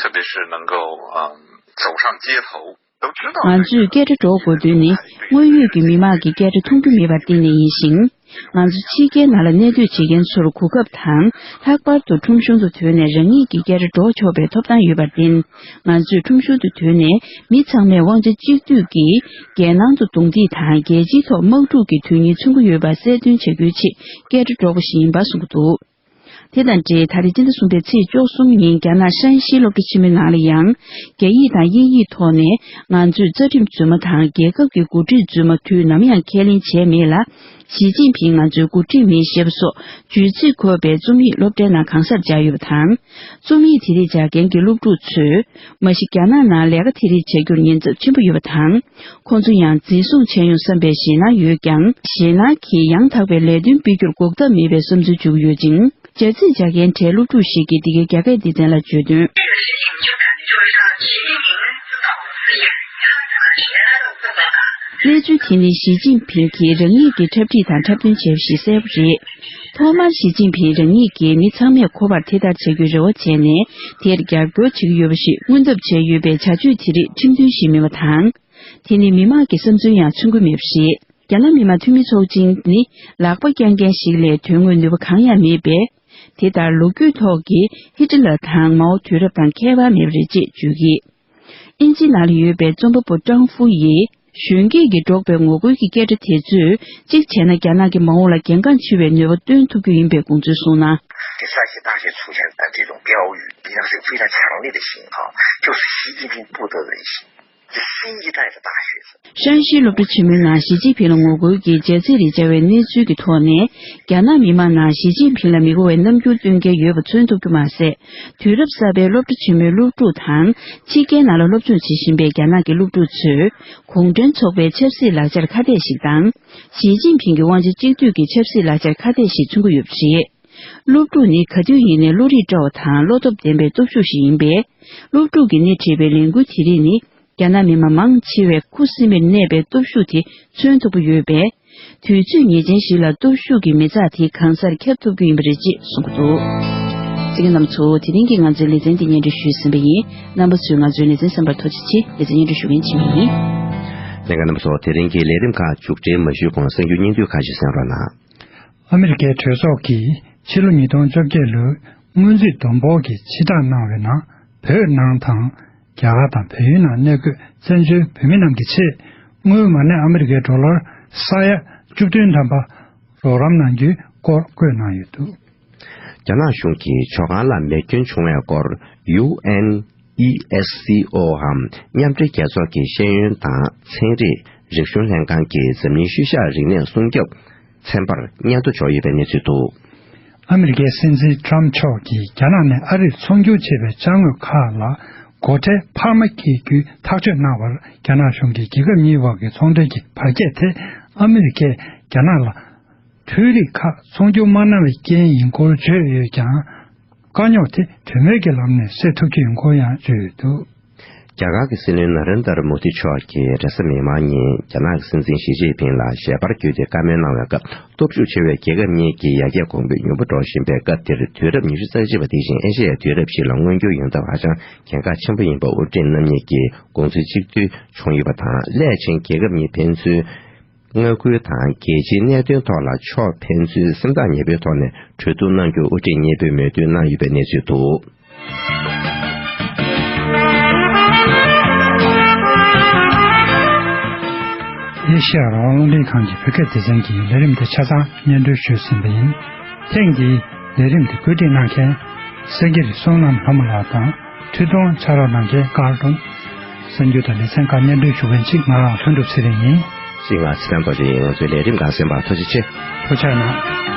特别是能够嗯走上街头，都知道 ང་ཚོས་སྐད་སྒྲ་སྒྲོག་དགོས་དོན་ནི། དངོས་ཡོད་ཀྱི་མི་དམངས་ཀྱི་སྐད་སྒྲ་མཐོང་རྒྱུ་མེད་པར་བརྟེན་ནས་ཡིན་ཞིང་། ང་ཚོ་ཕྱི་རྒྱལ་ནང་ལ་གནས་སྡོད་བྱེད་མཁན་ཚོར་གོ་སྐབས་དང་། ལྷག་པར་དུ་ཁྲོམ་གཞུང་དུ་ཐོན་ནས་རང་ཉིད་ཀྱི་སྐད་སྒྲ་སྒྲོག་ཆོག་པའི་ཐོབ་ཐང་ཡོད་པར་བརྟེན། ང་ཚོས་ཁྲོམ་གཞུང་དུ་ཐོན་ནས་མི་ཚང་མས་དབང་ཆ་གཅིག་སྡུད་ཀྱིས་རྒྱལ་ནང་དུ་རྡུང་རྡེག་དང་རྒྱལ་སྤྱིའི་ཐོག་དམག་འཁྲུག་གི་དོན་སྙིང་མཚོན་གྱི་ཡོད་པ་གསལ་སྟོན་བྱ་རྒྱུའི་ཆེད་སྐད་སྒྲ་སྒྲོག་པ་ཞིག་ཡིན་པ་གསུངས་ཀྱི་འདུག་དེ་དང་འབྲེལ་ད་རེས་སྤྱི་ཟླ་གསུམ་པའི་ཚེས་བཅུ་གསུམ་ཉིན་རྒྱ་ནག་ཧྲན་ཞི་སློབ་གྲྭ་ཆེན་མོའི་ནང་ལ་ཡང་། རྒྱ་ཡིག་དང་དབྱིན་ཡིག་ཐོག་ནས་ང་ཚོས་རྩ་ཁྲིམས་རྫུན་མ་དང་རྒྱལ་ཁབ་ཀྱི་འགོ་ཁྲིད་རྫུན་མ་དུས་ནམ་ཡང་ཁས་ལེན་བྱས་མེད་ལ། ཞི་ཅིན་ཕིང་ང་ཚོའི་འགོ་ཁྲིད་མིན་ཞེས་པ་སོགས་བརྗོད་ཚིག་འཁོད་པའི་རྩོམ་ཡིག་སློབ་གྲྭའི་ནང་གང་སར་སྦྱར་ཡོད་པ་དང་། རྩོམ་ཡིག་དེ་རིགས་སྦྱར་མཁན་གྱི་སློབ་ཕྲུག་ཚོས། མ་གཞི་རྒྱ་ནག་ནང་ལས་ཀ་དེ་རིགས་བྱ་རྒྱུར་ཉེན་ཚབས་ཆེན་པོ་ཡོད་པ་དང་། ཁོང་ཚོ་ཡང་འཛིན་བཟུང་བྱས་ཡོང་བསམ་པའི་ཞེད་སྣང་ཡོད་ཀྱང་། ཞེད་སྣང་གིས་ཡང་དག་པའི་ལས་དོན་སྤེལ་རྒྱུར་འགོག་ཐབས་མེད་པའི་བསམ་ཚུལ་འཇོག་གི་ཡོད་ཅིང་། སྦྱར་ཚིག་སྦྱར་མཁན་གྲས་སློབ་ཕྲུག་ཞིག་གིས་འདི་གའི་རྒྱ་སྐད་སྡེ་ཚན་ལ་བརྗོད་དོན། གནས་ཚུལ་དེ་ནི་ཞི་ཅིན་ཕིང་གིས་རང་ཉིད་ཀྱི་འཁྲབ་ཁྲིད་དང་འཁྲབ་སྟོན་བྱས་པ་ཞིག་གསལ་པོ་རེད། ཐོག་མར་ཞི་ཅིན་ཕིང་རང་ཉིད་ཀྱིས་མི་ཚང་མས་གོ་བར་དེ་ལྟར་བྱ་རྒྱུའི་རེ་བ་བྱས་ནས། དེར་རྒྱབ་སྐྱོར་བྱེད་ཀྱི་ཡོད་པ་ཞིག་མངོན་ཐབས་བྱས་ཡོད་པའི་བྱ་སྤྱོད་དེ་རིགས་ཁྲིམས་མཐུན་ཞིག་མིན་པ་དང་། དེ་ནི་མི་དམངས་ཀྱི་བསམ་ཚུལ་ཡང་མཚོན་གྱི་མེད་པ་རེད། རྒྱ་ནག་མི་དམངས་འཐུས་མི་ཚོགས་ཆེན་ནི་ལག་པ་བརྐྱང་མཁན་ཞིག་ལས་དོན་དངོས་ནུས་པ་གང་ཡང་མེད་པས། དེ་ལྟར་ལོ་རྒྱུས་ཐོག་གི་ཧི་ཏི་ལ་དང་མའོ་དུས་རབས་དང་ཁྱད་པར་མེད་པ་རེད་ཅེས་བརྗོད་ཀྱིས། དབྱིན་ཇི་ནང་ལ་ཡོད་པའི་རྩོམ་པ་པོ་ཀྲང་ཧྥུ་ཡིས་གཞོན་སྐྱེས་ཀྱིས་སྒྲོག་པའི་ངོ་རྒོལ་གྱི་སྐད་སྒྲ་དེ་ཚོས་གཅིག་བྱས་ན་རྒྱ་ནག་གི་མ་འོངས་ལ་གལ་འགངས་ཆེ་བའི་ནུས་པ་སྟོན་ཐུབ་རྒྱུ་ཡིན་པའི་དགོངས་ཚུལ་གསུངས་ན། 第三些大学出现的这种标语，影响性非常强烈的信号，就是习近平不得人心。这是新一代的大学生。 ཧྲན་ཞིའི་སློབ་གྲྭ་ཆེན་མོའི་ནང་ཞི་ཅིན་ཕིང་ལ་ངོ་རྒོལ་གྱི་ལྗགས་རྩིས་རེ་བཅར་བའི་གནས་ཚུལ་གྱི་ཐོག་ནས། རྒྱ་ནག་མི་མང་ནང་ཞི་ཅིན་ཕིང་ལ་མི་དགའ་བའི་རྣམ་འགྱུར་སྟོན་མཁན་ཡོད་པ་མཚོན་ཐུབ་རྒྱུ་མ་ཟད། དུས་རབས་གསར་པའི་སློབ་གྲྭ་ཆེན་མོའི་སློབ་ཕྲུག་དང་། ཕྱི་རྒྱལ་ནང་ལ་སློབ་སྦྱོང་བྱེད་བཞིན་པའི་རྒྱ་ནག་གི་སློབ་ཕྲུག་ཚོས། གུང་ཁྲན་ཚོགས་པའི་ཆབ་སྲིད་ལག་ཆར་ཁ་གཏད་ཞིག་དང་། ཞི་ཅིན་ཕིང་གི་དབང་ཆ་གཅིག་སྡུད་ཀྱི་ཆབ་སྲིད་ལག་ཆར་ཁ་གཏད་ཞིག་མཚོན་གྱི་ཡོད་པ་རེད། སློབ་ཕྲུག་ནི་ག་དུས་ཡིན་ནའི་བློ་རིག་བཀྲ་བ་དང་བློ་སྟོབས་ལྡན་པའི་སྟོབས་ཤུགས་ཤིག་ཡིན་པས། སློབ་ཕྲུག་གིས་སྣེ་ཁྲིད་པའི་ལས་འགུལ་དེ་རིགས་ནི། རྒྱ་ནག་མི་དམངས་མང་ཆེ་བས་ཁུ་སིམ་མེར་གནས་པའི་སྟོབས་ཤུགས་དེ་མཚོན་ཐུབ་ཀྱི་ཡོད་པས། དུས་ཚོད་ངེས་ཅན་ཞིག་ལ་སྟོབས་ཤུགས་ཀྱི་མི་ཚགས་དེ་གང་སར་ཁྱབ་ཐུབ་ཀྱི་ཡིན་པ་རེད་ཅེས་གསུངས་ཀྱི་འདུག །གསན་མཁན་རྣམ་པ་ཚོ། དེ་རིང་གི་ང་ཚོའི་ལེ་ཚན་འདི་སྙན་སྒྲོན་ཞུས་ཟིན་པ་ཡིན། རྣམ་པ་ཚོས་ང་ཚོའི་ལེ་ཚན་གསན་པར་ཐུགས་རྗེ་ཆེ། ལེ་ཚན་སྙན་སྒྲོན་ཞུ་མཁན་འཆི་མེད་ཡིན། ལྷན་རྒྱས་རྣམ་པ་ཚོ། དེ་རིང་གི་ལས་རིམ་ཁག་མཇུག་སྒྲིལ་མ་ཞུས་གོང་། གསར་འགྱུར་སྙིང་བསྡུས་ཁག་ཅིག་གསན་རོགས་གནང་། ཨ་མི་རི་ཀའི་གྲོས་ཚོགས་ཀྱིས་ཕྱི་ལོ་ཉིས་སྟོང་བཅོ་བརྒྱད་ལོའི་སྔོན་རྩིས་བསྡོམས་འབོར་གྱི་ཕྱིར་བསྒྲགས་གནང་བའི་ནང་། བོད་ནང་དང་། རྒྱ་གར་དང་བལ་ཡུལ་ནང་གནས་འཁོད་བཙན་བྱོལ་བོད་མི་རྣམས་ཀྱི་ཆེད། དངུལ་མ་གནས་ཨ་མི་རི་ཀའི་ཌོ་ལར་ས་ཡ་བཅུ་བདུན་ཐམ་པ་རོགས་རམ་གནང་རྒྱུའི་སྐོར་བཀོད་གནང་ཡོད་འདུག། རྒྱ་ནག་གཞུང་གིས་ཇོ་ཁང་ལ་མེ་སྐྱོན་བྱུང་བའི་སྐོར། ཡུ་ཨེན་ཨི་ཨེས་སི་ཨོ་འམ། མཉམ་འབྲེལ་རྒྱལ་ཚོགས་ཀྱི་ཤེས་ཡོན་དང་ཚན་རིག་རིག་གཞུང་ལྷན་ཁང་གིས་འཛམ་གླིང་ཤུལ་བཞག་རིག་གནས་སྲུང་སྐྱོབ་ཚན་པར་སྙན་ཐོ་འབྱོར་ཡོད་པའི་གནས་ཚུལ་འདུག། ཨ་མི་རི་ཀའི་སྲིད་འཛིན་ཊམ་མཆོག་གིས་རྒྱ་ནག་ནས་ཨ་རིར་ཚོང་སྒྱུར་བྱེད་པའི་ཅ་དངོས་ཁག་ལ་སྒོ་ཁྲལ་འཕར་མ་འཁེལ་རྒྱུའི་ཐག་གཅོད་གནང་བར། རྒྱ་ནག་གཞུང་གིས་རྒྱལ་ཁབ་གཉིས་བར་གྱི་ཚོང་འབྲེལ་གྱི་བར་ཁྱད་དེ་ཨ་མི་རི་ཀས་རྒྱ་ནག་ལ་འཕྲུལ་རིག་ཁག་ཚོང་སྒྱུར་མ་གནང་བའི་རྐྱེན་ཡིན་སྐོར་བརྗོད་ཡོད་ཀྱང་། དཀའ་རྙོག་དེ་གྲོས་མོལ་གྱི་ལམ་ནས་སེལ་ཐུབ་ཀྱི་ཡིན་སྐོར་ཡང་བརྗོད་ཡོད་འདུག། རྒྱ་གར་གྱི་སྲིད་བློན་ན་རེན་དར་མོ་དི་མཆོག་གིས་རེས་གཟའ་མིག་དམར་ཉིན་རྒྱ་ནག་གི་སྲིད་འཛིན་ཞི་ཅིན་ཕིང་ལ་ཞལ་པར་བརྒྱུད་དེ་བཀའ་མོལ་གནང་བའི་སྐབས། སྟོབས་ཤུགས་ཆེ་བའི་རྒྱལ་ཁབ་གཉིས་ཀྱི་ཡར་རྒྱས་གོང་འཕེལ་མྱུར་པོ་འགྲོ་བཞིན་པའི་སྐབས་འདིར། དུས་རབས་ཉི་ཤུ་རྩ་གཅིག་པ་དེ་བཞིན་ཨེ་ཤེ་ཡའི་དུས་རབས་ཤིག་ལ་མངོན་འགྱུར་ཡོང་ཐབས་ཧ་ཅང་གལ་འགངས་ཆེན་པོ་ཡིན་པ་དབུ་ཁྲིད་རྣམ་གཉིས་ཀྱིས་དགོངས་ཚུལ་གཅིག་མཐུན་བྱུང་ཡོད་པ་དང་། སླད་ཕྱིན་རྒྱལ་ཁབ་གཉིས་ཕན་ཚུན་མངའ་ཁུལ་དང་རྒྱལ་སྤྱིའི་གནད་དོན་ཐོག་ལ་ཕྱོགས་ཕན་ཚུན་སེམས་ཐག་ཉེ་པོའི་ཐོག་ནས་གྲོས་བསྡུར་གནང་རྒྱུ་དབུ་ཁྲིད་གཉིས་པོས་མོས་མཐུན་གནང་ཡོད་པའི་གནས་ཚུལ་འདུག། ཨེ་ཤེ་ཡ་རང་དབང་རླུང་འཕྲིན་ཁང་གི་བོད་སྐད་སྡེ་ཚན་གྱི་ལས་རིམ་དེ་ཆ་ཚང་སྙན་སྒྲོན་ཞུས་ཟིན་པ་ཡིན། ཐེངས་འདིའི་ལས་རིམ་དེ་བཀོད་སྒྲིག་གནང་མཁན་སེང་གེ་བསོད་ནམས་ལྷ་མོ་ལགས་དང་། འཕྲིན་གཏོང་ཕྱག་རོགས་གནང་མཁན་ཀར་ཀྲུང་། གསར་འགྱུར་དང་ལེ་ཚན་ཁག་སྙན་སྒྲོན་ཞུ་མཁན་གཅིག་ང་ལྷུན་གྲུབ་ཚེ་རིང་ཡིན། གཅིག་ང་ཚེ་བརྟན་རྡོ་རྗེ་ཡིན། ང་ཚོའི་ལས་རིམ་གང་གསན་པར་ཐུགས་རྗེ་ཆེ། ཐུགས་རྗེ་གནང་།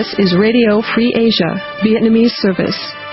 This is Radio Free Asia, Vietnamese service.